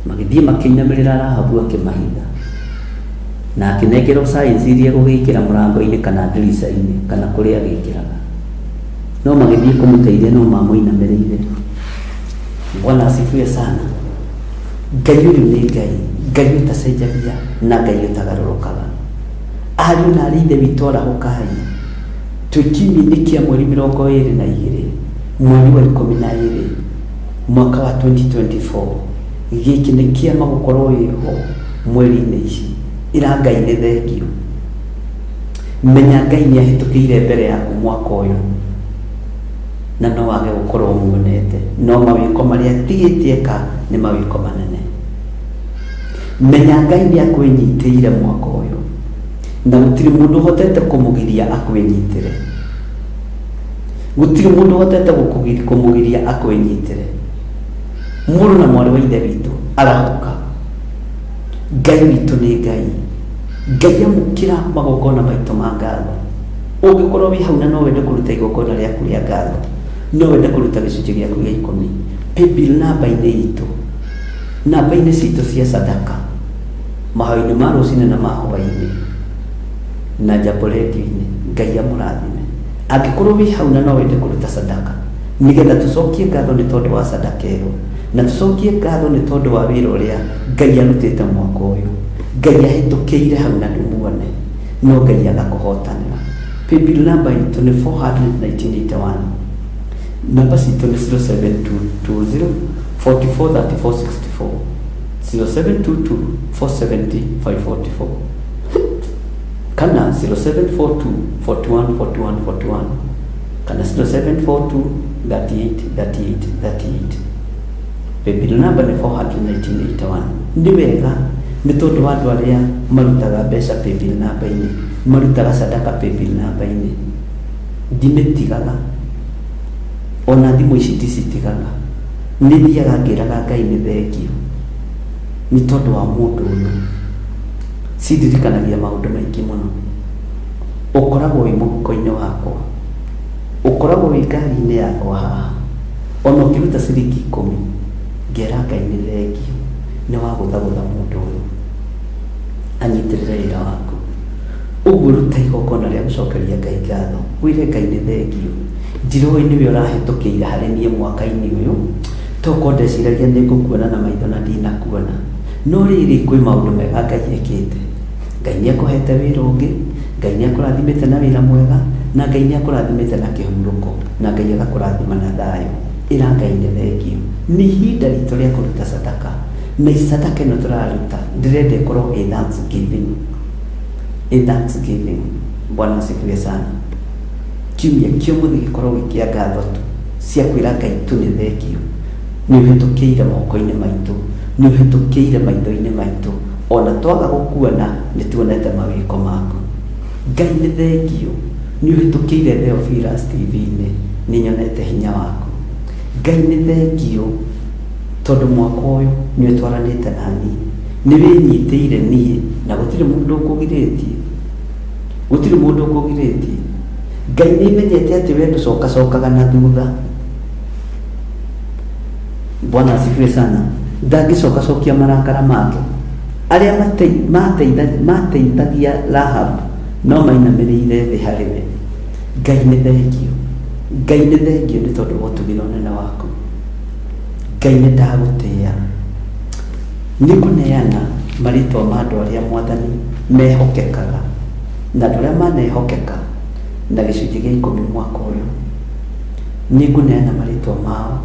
Magĩthiĩ makĩinamĩrĩra Rahabu akĩmahitha. Na akĩnengerwo signs iria egũgĩkĩra mũrango-inĩ kana ndirica-inĩ kana kũrĩa agĩkĩraga. No magĩthiĩ kũmũteithia no mamũinamĩrĩire. Bwana asifiwe sana. Ngai ũyũ nĩ Ngai, Ngai ũtacenjagia na Ngai ũtagarũrũkaga. Ariũ na arĩ ithe witũ arahũkai. Twĩ kiumia-inĩ kĩa mweri 22 mweri wa 12 mwaka wa 2024. Gĩkĩ nĩ kĩama gũkorwo wĩho mweri-inĩ ici. Ĩra Ngai nĩ thengio. Menya Ngai nĩ ahĩtũkĩire mbere yaku mwaka ũyũ na no wage gũkorwo ũmuonete, no mawĩko marĩa atigĩte eka nĩ mawĩko manene. Menya Ngai nĩ akwĩnyitĩire mwaka ũyũ, na gũtirĩ mũndũ ũhotete kũmũgiria akwĩnyitĩre. Gũtirĩ mũndũ ũhotete kũmũgiria akwĩnyitĩre. Mũrũ na mwarĩ wa Ithe witũ, arahũka. Ngai witũ nĩ Ngai. Ngai amũkĩra magongona maitũ ma ngatho. Ũngĩkorwo wĩ hau na no wende kũruta igongona rĩaku rĩa ngatho, no wende kũruta gĩcunjĩ gĩaku gĩa ikũmi, paybill namba-inĩ itũ, namba-inĩ citũ cia sadaka, mahoya-inĩ ma rũcinĩ na ma hwaĩ-inĩ, na Jambo Radio-inĩ. Ngai amũrathime. Angĩkorwo wĩ hau na no wende kũruta sadaka, nĩgetha tũcokie ngatho nĩ tondũ wa sadaka ĩyo, na tũcokie ngatho nĩ tondũ wa wĩra ũrĩa Ngai arutĩte mwaka ũyũ. Ngai ahĩtũkĩire hau na ndũmuone, no Ngai agakũhotanĩra. Paybill number itũ nĩ 41981. Namba citũ nĩ 07220 44 34 64, 0722 470 544, kana 0742 41 41 41, kana 0742 38 38 38. Paybill number nĩ 41981. Nĩ wega nĩ tondũ wa andũ arĩa marutaga mbeca paybill number-inĩ, marutaga sadaka paybill number-inĩ, ndimĩtigaga ona thimũ ici ndicitigaga, nĩ thiaga ngĩraga Ngai nĩ thengio nĩ tondũ wa mũndũ ũyũ. Cindirikanagia maũndũ maingĩ mũno. Ũkoragwo wĩ mũhuko-inĩ wakwa, ũkoragwo wĩ ngari-inĩ yakwa haha, ona ũkĩruta ciringi 10 ngera Ngai nĩ thengio nĩ wa gũthagũtha mũndũ ũyũ anyitĩrĩre wĩra waku. Ũguo ruta igongona rĩa gũcokeria Ngai ngatho, wĩre Ngai nĩ thengio, ndiroĩ nĩwe ũrahĩtũkĩire harĩ niĩ mwaka-inĩ ũyũ, tokorwo ndeciragia nĩ ngũkuona na maitho na ndinakuona, no rĩrĩ kwĩ maũndũ mega Ngai ekĩte. Ngai nĩ akũhete wĩra ũngĩ, Ngai nĩ akũrathimĩte na wĩra mwega, na Ngai nĩ akũrathimĩte na kĩhurũko, na Ngai agakũrathima na thayũ. Ĩra Ngai nĩ thengio. Nĩ ihinda ritũ rĩa kũruta sadaka, na sadaka ĩno tũraruta ndĩrenda ĩkorwo ĩ thanksgiving. Ĩ thanksgiving. Bwana asifiwe sana. Kiumia kĩa ũmũthĩ gĩkorwo gĩ kĩa ngatho tu cia kwĩra Ngai tu nĩ thengio. Nĩ ũhĩtũkĩire moko-inĩ maitũ, nĩ ũhĩtũkĩire maitho-inĩ maitũ, ona twaga gũkuona nĩ tuonete mawĩko maku. Ngai nĩ thengio, nĩ ũhĩtũkĩire Theophilus TV-inĩ, nĩ nyonete hinya waku. Ngai nĩ thengio tondũ mwaka ũyũ nĩ ũtwaranĩte na niĩ, nĩ wĩnyitĩire niĩ na gũtirĩ mũndũ ũkũgirĩtie, gũtirĩ mũndũ ũkũgirĩtie. Ngai nĩ menyete atĩ we ndũcokacokaga na thutha. Bwana asifiwe sana. Ndangĩcokacokia marakara make. Arĩa mateithagia Rahab no mainamĩrĩire thĩ harĩ we. Ngai nĩ thengio. Ngai nĩ thengio nĩ tondũ wa ũtugi na ũnene waku. Ngai nĩ ndagũtĩĩa. Nĩ ngũneana marĩtwa ma andũ arĩa Mwathani mehokekaga na andũ arĩa manehokeka na gĩcunjĩ gĩa 10 mwaka ũyũ. Nĩ ngũneana marĩtwa mao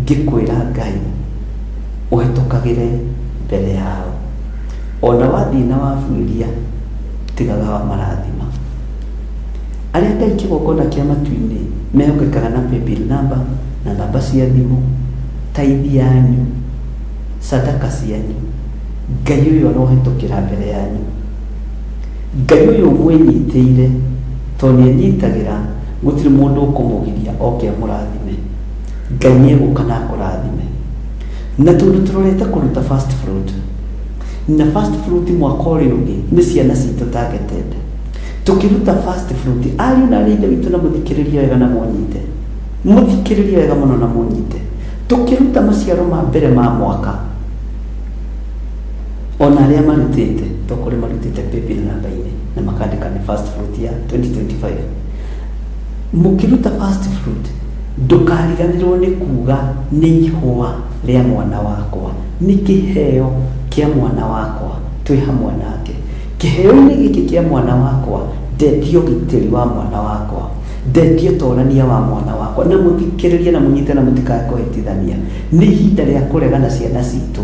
ngĩkwĩra Ngai ũhĩtũkagĩre mbere yao. Ona wathiĩ na wabuĩria tigaga wa marathima. Arĩa Ngai kĩgongona kĩa matu-inĩ mehokekaga na paybill number na namba cia thimũ, taithi yanyu, sadaka cianyu, Ngai ũyũ arohĩtũkĩra mbere yanyu. Ngai ũyũ mwĩnyitĩire tondũ nĩ anyitagĩra, gũtirĩ mũndũ ũkũmũgiria oke amũrathime. Ngai nĩ egũka na akũrathime. Na tondũ tũrorete kũruta first fruit, na first fruit mwaka ũrĩa ũngĩ nĩ ciana citũ targeted. Tũkĩruta first fruit, ariũ na arĩ ithe witũ na mũthikĩrĩrie wega na mũnyite, mũthikĩrĩrie wega mũno na mũnyite. Tũkĩruta maciaro ma mbere ma mwaka, ona arĩa marutĩte, tokorwo marutĩte paybill namba-inĩ na makandĩka nĩ first fruit ya 2025. Mũkĩruta first fruit, ndũkariganĩrwo nĩ kuga nĩ ihũa rĩa mwana wakwa, nĩ kĩheo kĩa mwana wakwa, twĩ hamwe nake. Kĩheo-inĩ gĩkĩ kĩa mwana wakwa, ndetio ũgitĩri wa mwana wakwa, ndetio ũtorania wa mwana wakwa, na mũthikĩrĩrie na mũnyite na mũtikae kũhĩtithania. Nĩ ihinda rĩa kũregana ciana citũ,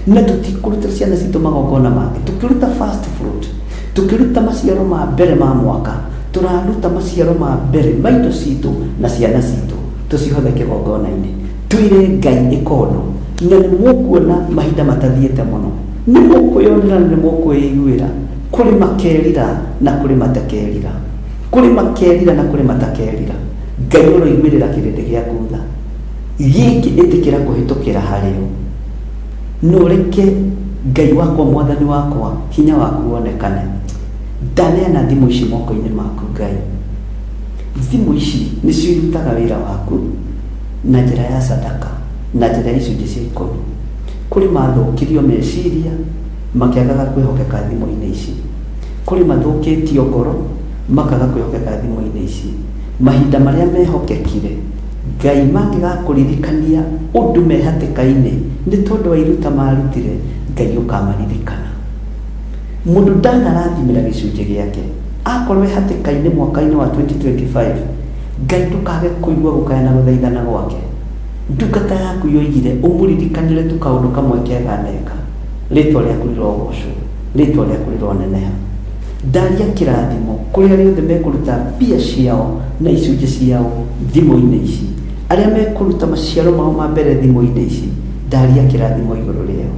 na tũtikũrutĩra ciana citũ magongona mangĩ. Tũkĩruta first fruit, tũkĩruta maciaro ma mbere ma mwaka, tũraruta maciaro ma mbere ma indo citũ na ciana citũ, tũcihothe kĩgongona-inĩ. Twĩre Ngai ĩkondo, na nĩ mũkuona mahinda matathiĩte mũno. Nĩ mũkwĩyonera na nĩ mũkwĩiguĩra. Kũrĩ makerira na kũrĩ matakerira. Kũrĩ makerira na kũrĩ matakerira. Ngai ũroimĩrĩra kĩrĩndĩ gĩaku tha. Gĩkĩ ĩtĩkĩra kũhĩtũkĩra harĩo. Na ũreke Ngai wakwa, Mwathani wakwa, hinya waku wonekane. Ndaneana thimũ ici moko-inĩ maku Ngai. Thimũ ici nĩcio irutaga wĩra waku na njĩra ya sadaka, na njĩra ya icunjĩ cia ikũmi. Kũrĩ mathũkirio meciria makĩagaga kwĩhokeka thimũ-inĩ ici. Kũrĩ mathũkĩtio ngoro makaga kwĩhokeka thimũ-inĩ ici. Mahinda marĩa mehokekire Ngai mangĩgakũririkania ũndũ me hatĩka-inĩ nĩ tondũ wa iruta marutire, Ngai ũkamaririkana. Mũndũ ndanarathimĩra gĩcunjĩ gĩake. Akorwo e hatĩka-inĩ mwaka-inĩ wa 2025, Ngai ndũkage kũigua gũkaya na gũthaithana gwake. Ndungata yaku yoigire ũmũririkanĩre tu kaũndũ kamwe kega aneka. Rĩtwa rĩaku rĩrogocwo. Rĩtwa rĩaku rĩroneneha. Ndaria kĩrathimo kũrĩ arĩa othe mekũruta mbia ciao na icunjĩ ciao thimũ-inĩ ici. Arĩa mekũruta maciaro mao ma mbere thimũ-inĩ ici, ndaria kĩrathimo igũrũ rĩao.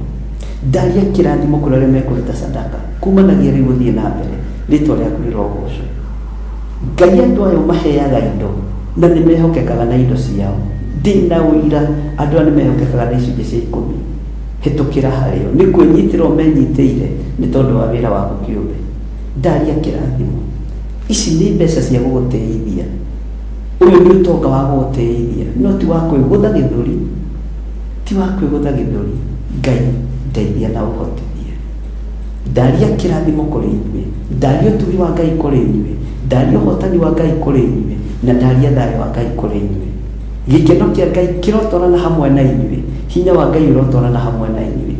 Ndaria kĩrathimo kũrĩ arĩa mekũruta sadaka kumanagia rĩu gũthiĩ na mbere. Rĩtwa rĩaku rĩrogocwo. Ngai andũ aya ũmaheaga indo na nĩ mehokekaga na indo ciao. Ndĩna ũira andũ aya nĩ mehokekaga na icunjĩ cia ikũmi. Hĩtũkĩra harĩo. Nĩ kwĩnyitĩra ũmenyitĩire nĩ tondũ wa wĩra waku kĩũmbe. Ndaria kĩrathimo. Ici nĩ mbeca cia gũgũtĩithia. Ũyũ nĩ ũtonga wa gũgũtĩithia, no ti wa kwĩgũtha gĩthũri. Ti wa kwĩgũtha gĩthũri. Ngai ndeithia na ũhotithie. Ndaria kĩrathimo kũrĩ inyuĩ. Ndaria ũtugi wa Ngai kũrĩ inyuĩ. Ndaria ũhotani wa Ngai kũrĩ inyuĩ. Na ndaria thayũ wa Ngai kũrĩ inyuĩ. Gĩkeno kĩa Ngai kĩrotwarana hamwe na inyuĩ. Hinya wa Ngai ũrotwarana hamwe na inyuĩ.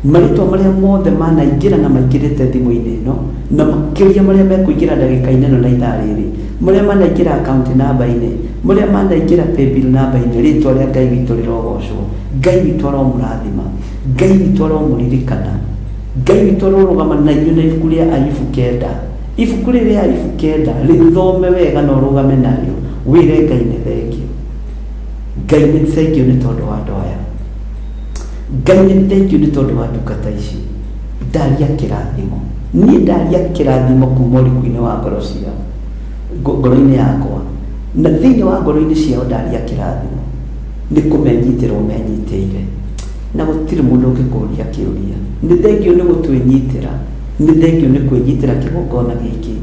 Marĩtwa marĩa mothe manaingĩra na maingĩrĩte thimũ-inĩ ĩno, na makĩria marĩa mekũingĩra ndagĩka-inĩ ĩno na ithaa rĩrĩ, marĩa manaingĩra account number-inĩ, marĩa manaingĩra paybill number-inĩ, rĩtwa rĩa Ngai witũ rĩrogocwo. Ngai witũ aromũrathima. Ngai witũ aromũririkana. Ngai witũ arorũgama na inyuĩ na ibuku rĩa Ayubu kenda. Ibuku rĩrĩ rĩa Ayubu kenda, rĩthome wega na ũrũgame narĩo, wĩre Ngai nĩ thengio. Ngai nĩ thengio nĩ tondũ wa andũ aya. Ngai nĩ thengio nĩ tondũ wa ndungata ici. Ndaria kĩrathimo. Niĩ ndaria kĩrathimo kuma ũriku-inĩ wa ngoro ciao, ngoro-inĩ yakwa. Na thĩinĩ wa ngoro-inĩ ciao ndaria kĩrathimo. Nĩ kũmenyitĩra ũmenyitĩire. Na gũtirĩ mũndũ ũngĩkũria kĩũria. Nĩ thengio nĩ gũtwĩnyitĩra. Nĩ thengio nĩ kwĩnyitĩra kĩgongona gĩkĩ.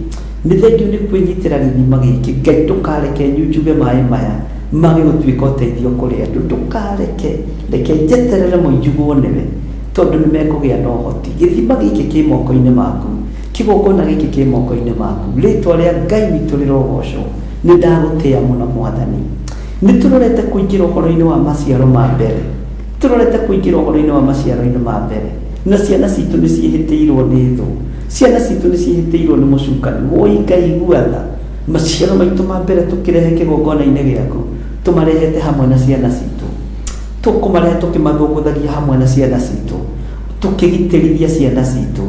Nĩ thengio nĩ kwĩnyitĩra gĩthima gĩkĩ. Ngai ndũkareke nyunjuge maĩ maya mage gũtuĩka ũteithio kũrĩ andũ. Ndũkareke, reke njeterere moinjugwo nĩwe, tondũ nĩ mekũgĩa na ũhoti. Gĩthima gĩkĩ kĩ moko-inĩ maku. Kĩgongona gĩkĩ kĩ moko-inĩ maku. Rĩtwa rĩa Ngai witũ rĩrogocwo. Nĩ ndagũtĩa mũno Mwathani. Nĩ tũrorete kũingĩra ũhoro-inĩ wa maciaro ma mbere. Tũrorete kũingĩra ũhoro-inĩ wa maciaro-inĩ ma mbere. Na ciana citũ nĩ ciĩhĩtĩirwo nĩ thũ. Ciana citũ nĩ ciĩhĩtĩirwo nĩ mũcukani. Woi Ngai igua tha. Maciaro maitũ ma mbere tũkĩrehe kĩgongona-inĩ gĩaku, tũmarehete hamwe na ciana citũ. Tũkũmarehe tũkĩmathũngũthagia hamwe na ciana citũ. Tũkĩgitĩrithia ciana citũ.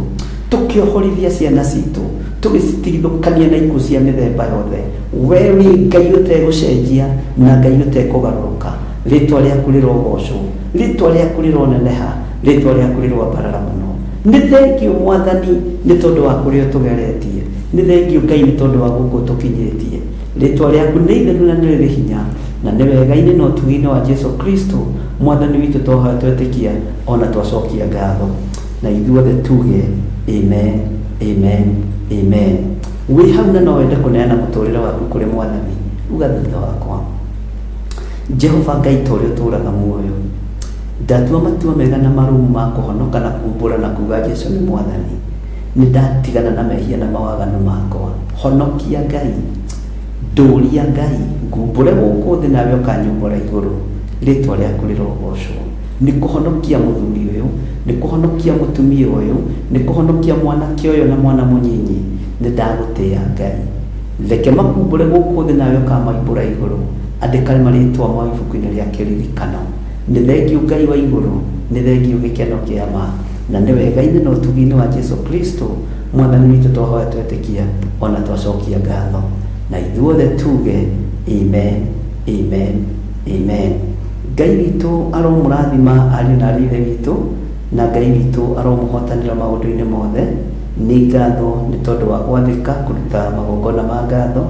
Tũkĩohorithia ciana citũ. Tũgĩcitigithũkania na ikuũ cia mĩthemba yothe. We wĩ Ngai ũtegũcenjia na Ngai ũtekũgarũrũka. Rĩtwa rĩaku rĩrogocwo. Rĩtwa rĩaku rĩroneneha. Rĩtwa rĩaku rĩroambarara mũno. Nĩ thengio Mwathani nĩ tondũ wa kũrĩa ũtũgeretie. Nĩ thengio Ngai nĩ tondũ wa gũkũ ũtũkinyĩtie. Rĩtwa rĩaku nĩ itheru na nĩ rĩrĩ hinya, na nĩ wega-inĩ na ũtugi-inĩ wa Jesu Kristo Mwathani witũ twahoya twetĩkia o na twacokia ngatho. Na ithuothe tuge amen, amen, amen. Wĩ hau na no wende kũneana mũtũrĩre waku kũrĩ Mwathani, uga thutha wakwa. Jehova Ngai ta ũrĩa ũtũraga muoyo, ndatua matua mega na marũmu ma kũhonoka na kumbũra na kuga Jesu nĩ Mwathani. Nĩ ndatigana na mehia na mawaganu makwa. Honokia Ngai, ndũria Ngai, ngumbũre gũkũ thĩ nawe ũkanyumbũra igũrũ. Rĩtwa rĩaku rĩrogocwo. Nĩ kũhonokia mũthuri ũyũ, nĩ kũhonokia mũtumia ũyũ, nĩ kũhonokia mwanake ũyũ na mwana mũnyinyi. Nĩ ndagũtĩa Ngai. Reke makumbũre gũkũ thĩ nawe ũkamaimbũra igũrũ. Andĩka marĩtwa mao ibuku-inĩ rĩa kĩririkano. Nĩ thengio Ngai wa igũrũ, nĩ thengio gĩkeno kĩa ma, na nĩ wega-inĩ na ũtugi-inĩ wa Jesu Kristo Mwathani witũ twahoya twetĩkia o na twacokia ngatho. Na ithuothe tuge amen, amen, amen. Ngai witũ aromũrathima ariũ na arĩ ithe witũ. Na Ngai witũ aromũhotanĩra maũndũ-inĩ mothe. Nĩ ngatho nĩ tondũ wa gwathĩka kũruta magongona ma ngatho,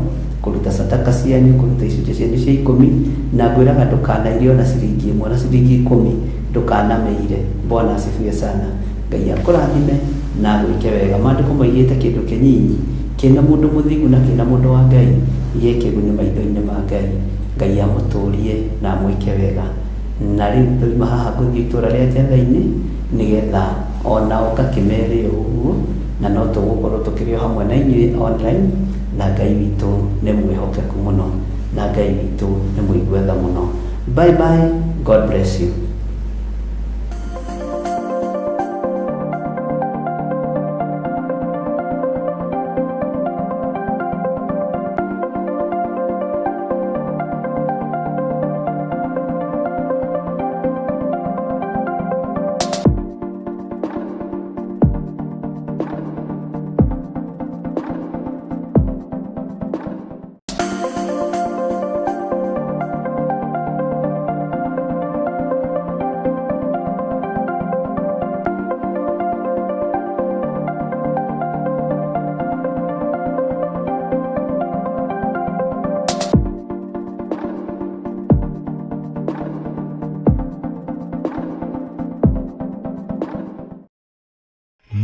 kũruta sadaka cianyu, kũruta icunjĩ cianyu cia ikũmi, na ngwĩraga ndũkanaire ona ciringi ĩmwe, ona ciringi ikũmi ndũkanamĩire. Bwana asifiwe sana. Ngai akũrathime na agwĩke wega. Maandĩko moigĩte kĩndũ kĩnyinyi kĩna mũndũ mũthingu na kĩna mũndũ wa Ngai gĩ kĩguni maitho-inĩ ma Ngai. Ngai amũtũrie na amwĩke wega. Na rĩu twauma haha ngũthiĩ itũra rĩa Njetha-inĩ nĩgetha onao ngakĩmere o ũguo, na no tũgũkorwo tũkĩrĩ o hamwe na inyuĩ online, na Ngai witũ nĩ mwĩhokeku mũno, na Ngai witũ nĩ mũigua tha mũno. Bye bye, God bless you.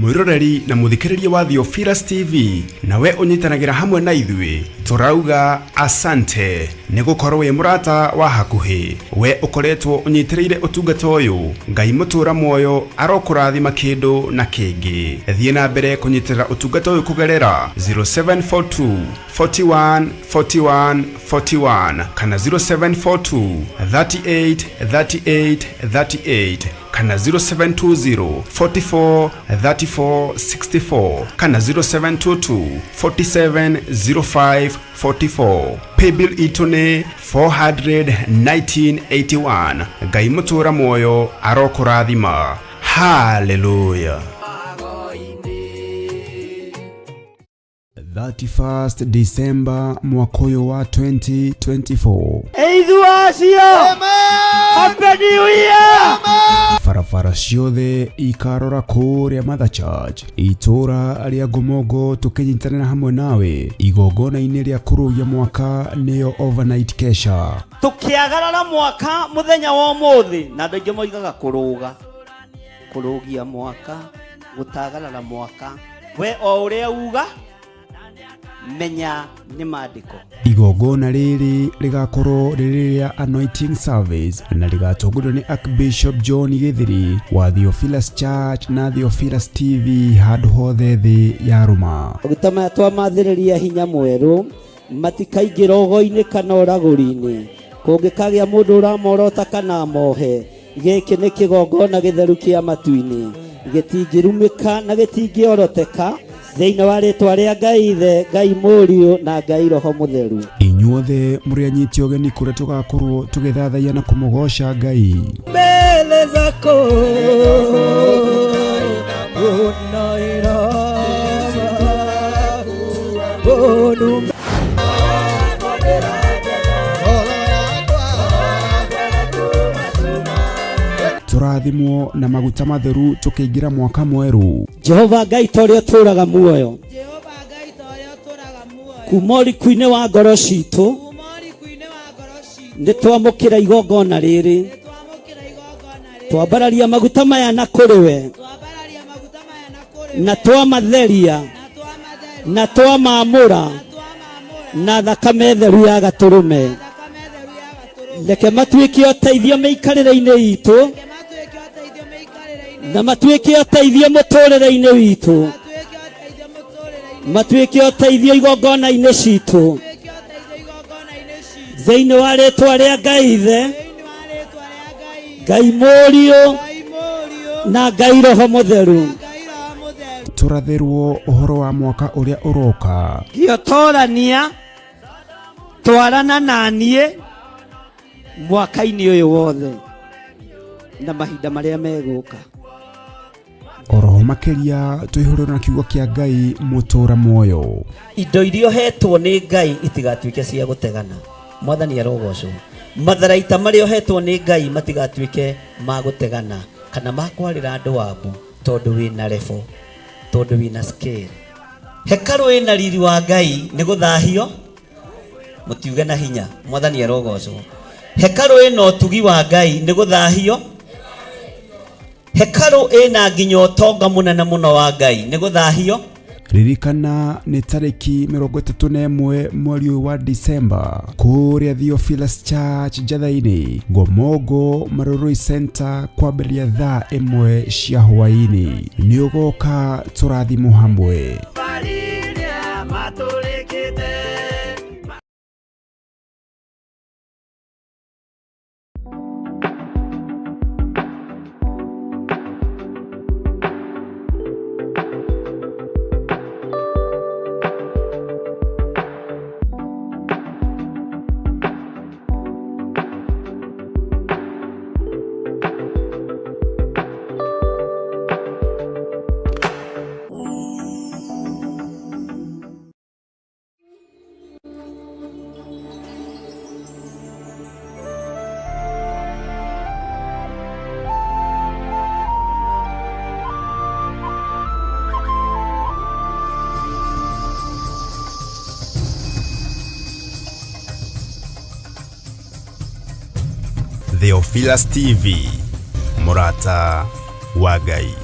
Mwiroreri na muthikiriria wa Theophilus TV, nawe ũnyitanagĩra hamwe na ithuĩ, tũrauga asante nĩ gũkorwo wĩ mũrata wa hakuhĩ. We ũkoretwo ũnyitĩrĩire ũtungata ũyũ, Ngai mũtũra muoyo arokũrathima kĩndũ na kĩngĩ. Thiĩ na mbere kũnyitĩrĩra ũtungata ũyũ kũgerera 0742 41 41 41 kana 0742 38 38 38 kana 0720 44 34 64 kana 0722 47 05 44. Paybill itũ nĩ 41981. Ngai mũtũra muoyo arokũrathima. Haleluya. 31st December mwaka ũyũ wa 2024. Eithu acio, Happy New Year! Barabara ciothe ikarora kũrĩa Mother Church, itũra rĩa Ngomongo, tũkĩnyitanĩra hamwe nawe igongona-inĩ rĩa kũrũgia mwaka, nĩyo overnight kesha. Tũkĩagarara mwaka mũthenya wa ũmũthĩ, na andũ aingĩ moigaga kũrũga, kũrũgia mwaka, gũtagarara mwaka, we o ũrĩa uga menya nĩ maandĩko. Igongona rĩrĩ rĩgakorwo rĩrĩ rĩa anointing service na rĩgatongorio nĩ Archbishop John Gĩthiri wa Theophilus Church na Theophilus TV handũ hothe thĩ ya rũma. Maguta maya twamathĩrĩria hinya mwerũ, matikaingĩra ũgo-inĩ kana ũragũri-inĩ. Kũngĩkagĩa mũndũ ũramorota kana amohe, gĩkĩ nĩ kĩgongona gĩtheru kĩa matu-inĩ, gĩtingĩrumĩka na gĩtingĩoroteka, thĩinĩ wa rĩtwa rĩa Ngai Ithe, Ngai Mũriũ na Ngai Roho Mũtheru. Inyuothe mũrĩ anyiti ũgeni kũrĩa tũgakorwo tũgĩthathaiya na kũmũgoca Ngai. Mbele zako unainama. Tũrathimwo na maguta matheru tũkĩingĩra mwaka mwerũ. Jehova Ngai ta ũrĩa ũtũũraga muoyo, Jehova Ngai ta ũrĩa ũtũũraga muoyo, kuma ũriku-inĩ wa ngoro citũ, kuma ũriku-inĩ wa ngoro citũ, nĩ twamũkĩra igongona rĩrĩ, nĩ twamũkĩra igongona rĩrĩ, twambararia maguta maya na kũrĩ we, twambararia maguta maya na kũrĩ na we, twamatheria, na twamatheria, na twamamũra na twamamũra na thakame theru ya gatũrũme. na thakame theru ya gatũrũme. Reke matuĩke ũteithio mĩikarĩre-inĩ itũ, Reke matuĩke ũteithio mĩikarĩre-inĩ na matuĩke ũteithio mũtũrĩre-inĩ witũ, matuĩke ũteithio mũtũrĩre-inĩ matuĩke ũteithio igongona-inĩ citũ, matuĩke ũteithio igongona-inĩ citũ, thĩinĩ wa rĩtwa rĩa Ngai Ithe, thĩinĩ wa rĩtwa rĩa Ngai Ngai Mũriũ Ngai Mũriũ na Ngai Roho Mũtheru. Ngai Roho Mũtheru. Tũrathĩrwo ũhoro wa mwaka ũrĩa ũroka. Ngĩotorania twarana na niĩ mwaka-inĩ ũyũ wothe na mahinda marĩa megũka. Oroho makĩria tũihũrĩrwo na kiugo kĩa Ngai mũtũra muoyo. Indo iria ũhetwo nĩ Ngai itigatuĩke cia gũtegana. Mwathani arogocwo. Matharaita marĩa ũhetwo nĩ Ngai matigatuĩke ma gũtegana. Kana makwarĩra andũ wabu tondũ wĩna level, tondũ wĩna scale. Hekarũ ĩna riri wa Ngai nĩ gũthahio, mũtiuge na hinya, Mwathani arogocwo. Hekarũ ĩna ũtugi wa Ngai nĩ gũthahio. Hekarũ ĩna nginya ũtonga mũnene mũno wa Ngai nĩ gũthahio. Ririkana nĩ tarĩki 31 mweri ũyũ wa Disemba kũrĩa Theophilus Church Njatha-inĩ, Ngomongo Marurui Center, kwambĩrĩria thaa 1 cia hwaĩ-inĩ. Nĩ ũgoka tũrathimwo hamwe. Theophilus TV, mũrata wa Ngai.